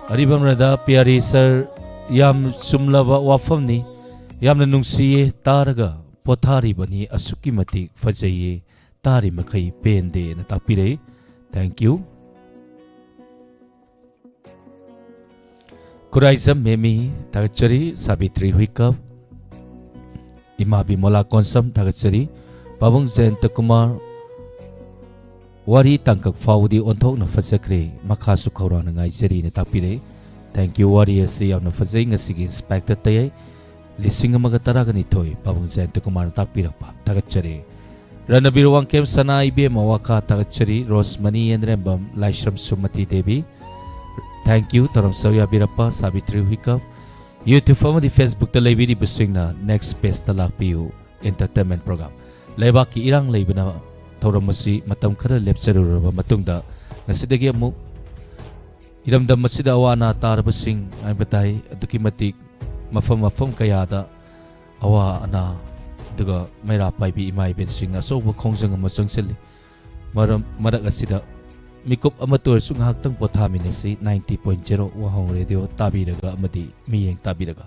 ꯑꯔꯤꯕꯝ ꯔꯥꯙꯥ ꯄꯤꯌꯥꯔꯤ ꯁꯔ, ꯌꯥꯝ ꯆꯨꯝꯂꯕ ꯋꯥꯐꯝꯅꯤ꯫ ꯌꯥꯝꯅ ꯅꯨꯡꯁꯤꯌꯦ, ꯇꯥꯔꯒ ꯄꯣꯊꯥꯔꯤꯕꯅꯤ, ꯑꯁꯨꯛꯀꯤ ꯃꯇꯤꯛ ꯐꯖꯩꯌꯦ, ꯇꯥꯔꯤ ꯃꯈꯩ ꯄꯦꯟꯗꯦꯅ ꯇꯥꯛꯄꯤꯔꯛꯏ꯫ Thank you꯫ ꯈꯨꯔꯥꯏꯖꯝ ꯃꯦꯃꯤ ꯊꯥꯒꯠꯆꯔꯤ, ꯁꯥꯕꯤꯇ꯭ꯔꯤ ꯍꯨꯏꯀꯞ, ꯏꯃꯥ ꯕꯤꯃꯣꯂꯥ ꯀꯣꯟꯁꯝ ꯊꯥꯒꯠꯆꯔꯤ, ꯄꯥꯕꯨꯡ ꯖꯌꯟꯇ ꯀꯨꯃꯥꯔ, ꯋꯥꯔꯤ ꯇꯥꯡꯀꯛ ꯐꯥꯎꯕꯗꯤ ꯑꯣꯟꯊꯣꯛꯅ ꯐꯖꯈ꯭ꯔꯦ, ꯃꯈꯥꯁꯨ ꯈꯧꯔꯥꯡꯅ ꯉꯥꯏꯖꯔꯤꯅ ꯇꯥꯛꯄꯤꯔꯛꯏ꯫ Thank you, ꯋꯥꯔꯤ ꯑꯁꯤ ꯌꯥꯝꯅ ꯐꯖꯩ꯫ ꯉꯁꯤꯒꯤ ꯏꯟꯁꯄꯦꯛꯇꯔ ꯇꯌꯥꯏ ꯂꯤꯁꯤꯡ ꯑꯃꯒ ꯇꯔꯥꯒ ꯅꯤꯊꯣꯏ, ꯄꯥꯕꯨꯡ ꯖꯌꯟꯇ ꯀꯨꯃꯥꯔꯅ ꯇꯥꯛꯄꯤꯔꯛꯄ ꯊꯥꯒꯠꯆꯔꯤ꯫ ꯔꯅꯕꯤꯔ ꯋꯥꯡꯈꯦꯝ ꯁꯅꯥ ꯏꯕꯦꯝꯃ ꯋꯥꯀꯥ ꯊꯥꯒꯠꯆꯔꯤ, ꯔꯣꯁꯃꯅꯤ ꯌꯦꯟꯗ꯭ꯔꯦꯝꯕꯝ ꯂꯥꯏꯁ꯭ꯔꯝ ꯁꯨꯃꯇꯤ ꯗꯦꯕꯤ꯫ Thank you, ꯊꯧꯔꯝ ꯁꯔꯨꯛ ꯌꯥꯕꯤꯔꯛꯄ ꯁꯥꯕꯤꯇ꯭ꯔꯤ ꯍꯨꯏꯀꯞ꯫ YouTube ꯑꯃꯗꯤ Facebook ꯇ ꯂꯩꯕꯤꯔꯤꯕꯁꯤꯡꯅ next page ꯇ ꯂꯥꯛꯄꯤꯌꯨ꯫ Entertainment program꯫ ꯂꯩꯕꯥꯛꯀꯤ ꯏꯔꯥꯡ ꯂꯩꯕꯅ ꯊꯧꯔꯝ ꯑꯁꯤ ꯃꯇꯝ ꯈꯔ ꯂꯦꯞꯆꯔꯨꯔꯕ ꯃꯇꯨꯡꯗ, ꯉꯁꯤꯗꯒꯤ ꯑꯃꯨꯛ ꯏꯔꯝꯗꯝ ꯑꯁꯤꯗ ꯑꯋꯥ ꯑꯅꯥ ꯇꯥꯔꯕꯁꯤꯡ ꯍꯥꯏꯕ ꯇꯥꯏ, ꯑꯗꯨꯛꯀꯤ ꯃꯇꯤꯛ ꯃꯐꯝ ꯃꯐꯝ ꯀꯌꯥꯗ ꯑꯋꯥ ꯑꯅꯥ ꯑꯗꯨꯒ ꯃꯩꯔꯥ ꯄꯥꯏꯕꯤ ꯏꯃꯥ ꯏꯕꯦꯟꯁꯤꯡꯅ ꯑꯆꯧꯕ ꯈꯣꯡꯖꯪ ꯑꯃ ꯆꯪꯁꯤꯜꯂꯤ꯫ ꯃꯔꯝ, ꯃꯔꯛ ꯑꯁꯤꯗ ꯃꯤꯀꯨꯞ ꯑꯃꯠꯇ ꯑꯣꯏꯔꯁꯨ ꯉꯥꯏꯍꯥꯛꯇꯪ ꯄꯣꯊꯥꯃꯤꯟꯅꯁꯤ꯫ Ninety point zero ꯋꯥꯍꯣꯡ ꯔꯦꯗꯤꯑꯣ ꯇꯥꯕꯤꯔꯒ ꯑꯃꯗꯤ ꯃꯤꯠꯌꯦꯡ ꯇꯥꯕꯤꯔꯒ꯫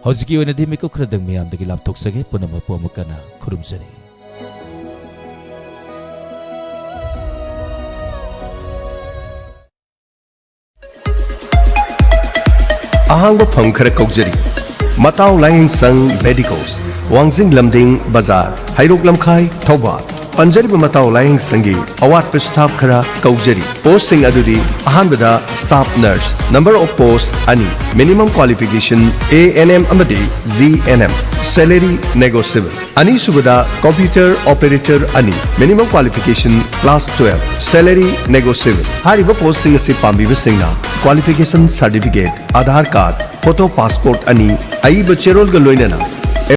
ꯍꯧꯖꯤꯛꯀꯤ ꯑꯣꯏꯅꯗꯤ ꯃꯤꯀꯨꯞ ꯈꯔꯗꯪ ꯃꯤꯌꯥꯝꯗꯒꯤ ꯂꯥꯞꯊꯣꯛꯆꯒꯦ꯫ ꯄꯨꯝꯅꯃꯛꯄꯨ ꯑꯃꯨꯛ ꯍꯟꯅ ꯈꯨꯔꯨꯝꯖꯔꯤ꯫ ꯑꯍꯥꯡꯕ ꯐꯝ ꯈꯔ ꯀꯧꯖꯔꯤ꯫ ꯃꯇꯥꯎ ꯂꯥꯏꯌꯦꯡꯁꯪ ꯃꯦꯗꯤꯀꯣꯁ, ꯋꯥꯡꯖꯤꯡ ꯂꯝꯗꯤꯡ ꯕꯖꯥꯔ, ꯍꯩꯔꯣꯛ ꯂꯝꯈꯥꯏ, ꯊꯧꯕꯥꯜ꯫ ꯄꯟꯖꯔꯤꯕ ꯃꯇꯥꯎ ꯂꯥꯏꯌꯦꯡꯁꯪꯒꯤ ꯑꯋꯥꯠꯄ ꯁ꯭ꯇꯥꯐ ꯈꯔ ꯀꯧꯖꯔꯤ꯫ ꯄꯣꯁꯁꯤꯡ ꯑꯗꯨꯗꯤ ꯑꯍꯥꯟꯕꯗ staff nurse, number of post ꯑꯅꯤ, minimum qualification A N M ꯑꯃꯗꯤ G N M, salary negotiable꯫ ꯑꯅꯤꯁꯨꯕꯗ ꯀꯝꯄ꯭ꯌꯨꯇꯔ ꯑꯣꯄꯔꯦꯇꯔ ꯑꯅꯤ, minimum qualification class twelve, salary negotiable꯫ ꯍꯥꯏꯔꯤꯕ ꯄꯣꯁꯁꯤꯡ ꯑꯁꯤ ꯄꯥꯝꯕꯤꯕꯁꯤꯡꯅ qualification certificate, Aadhaar card, photo passport ꯑꯅꯤ, ꯑꯏꯕ ꯆꯦꯔꯣꯜꯒ ꯂꯣꯏꯅꯅ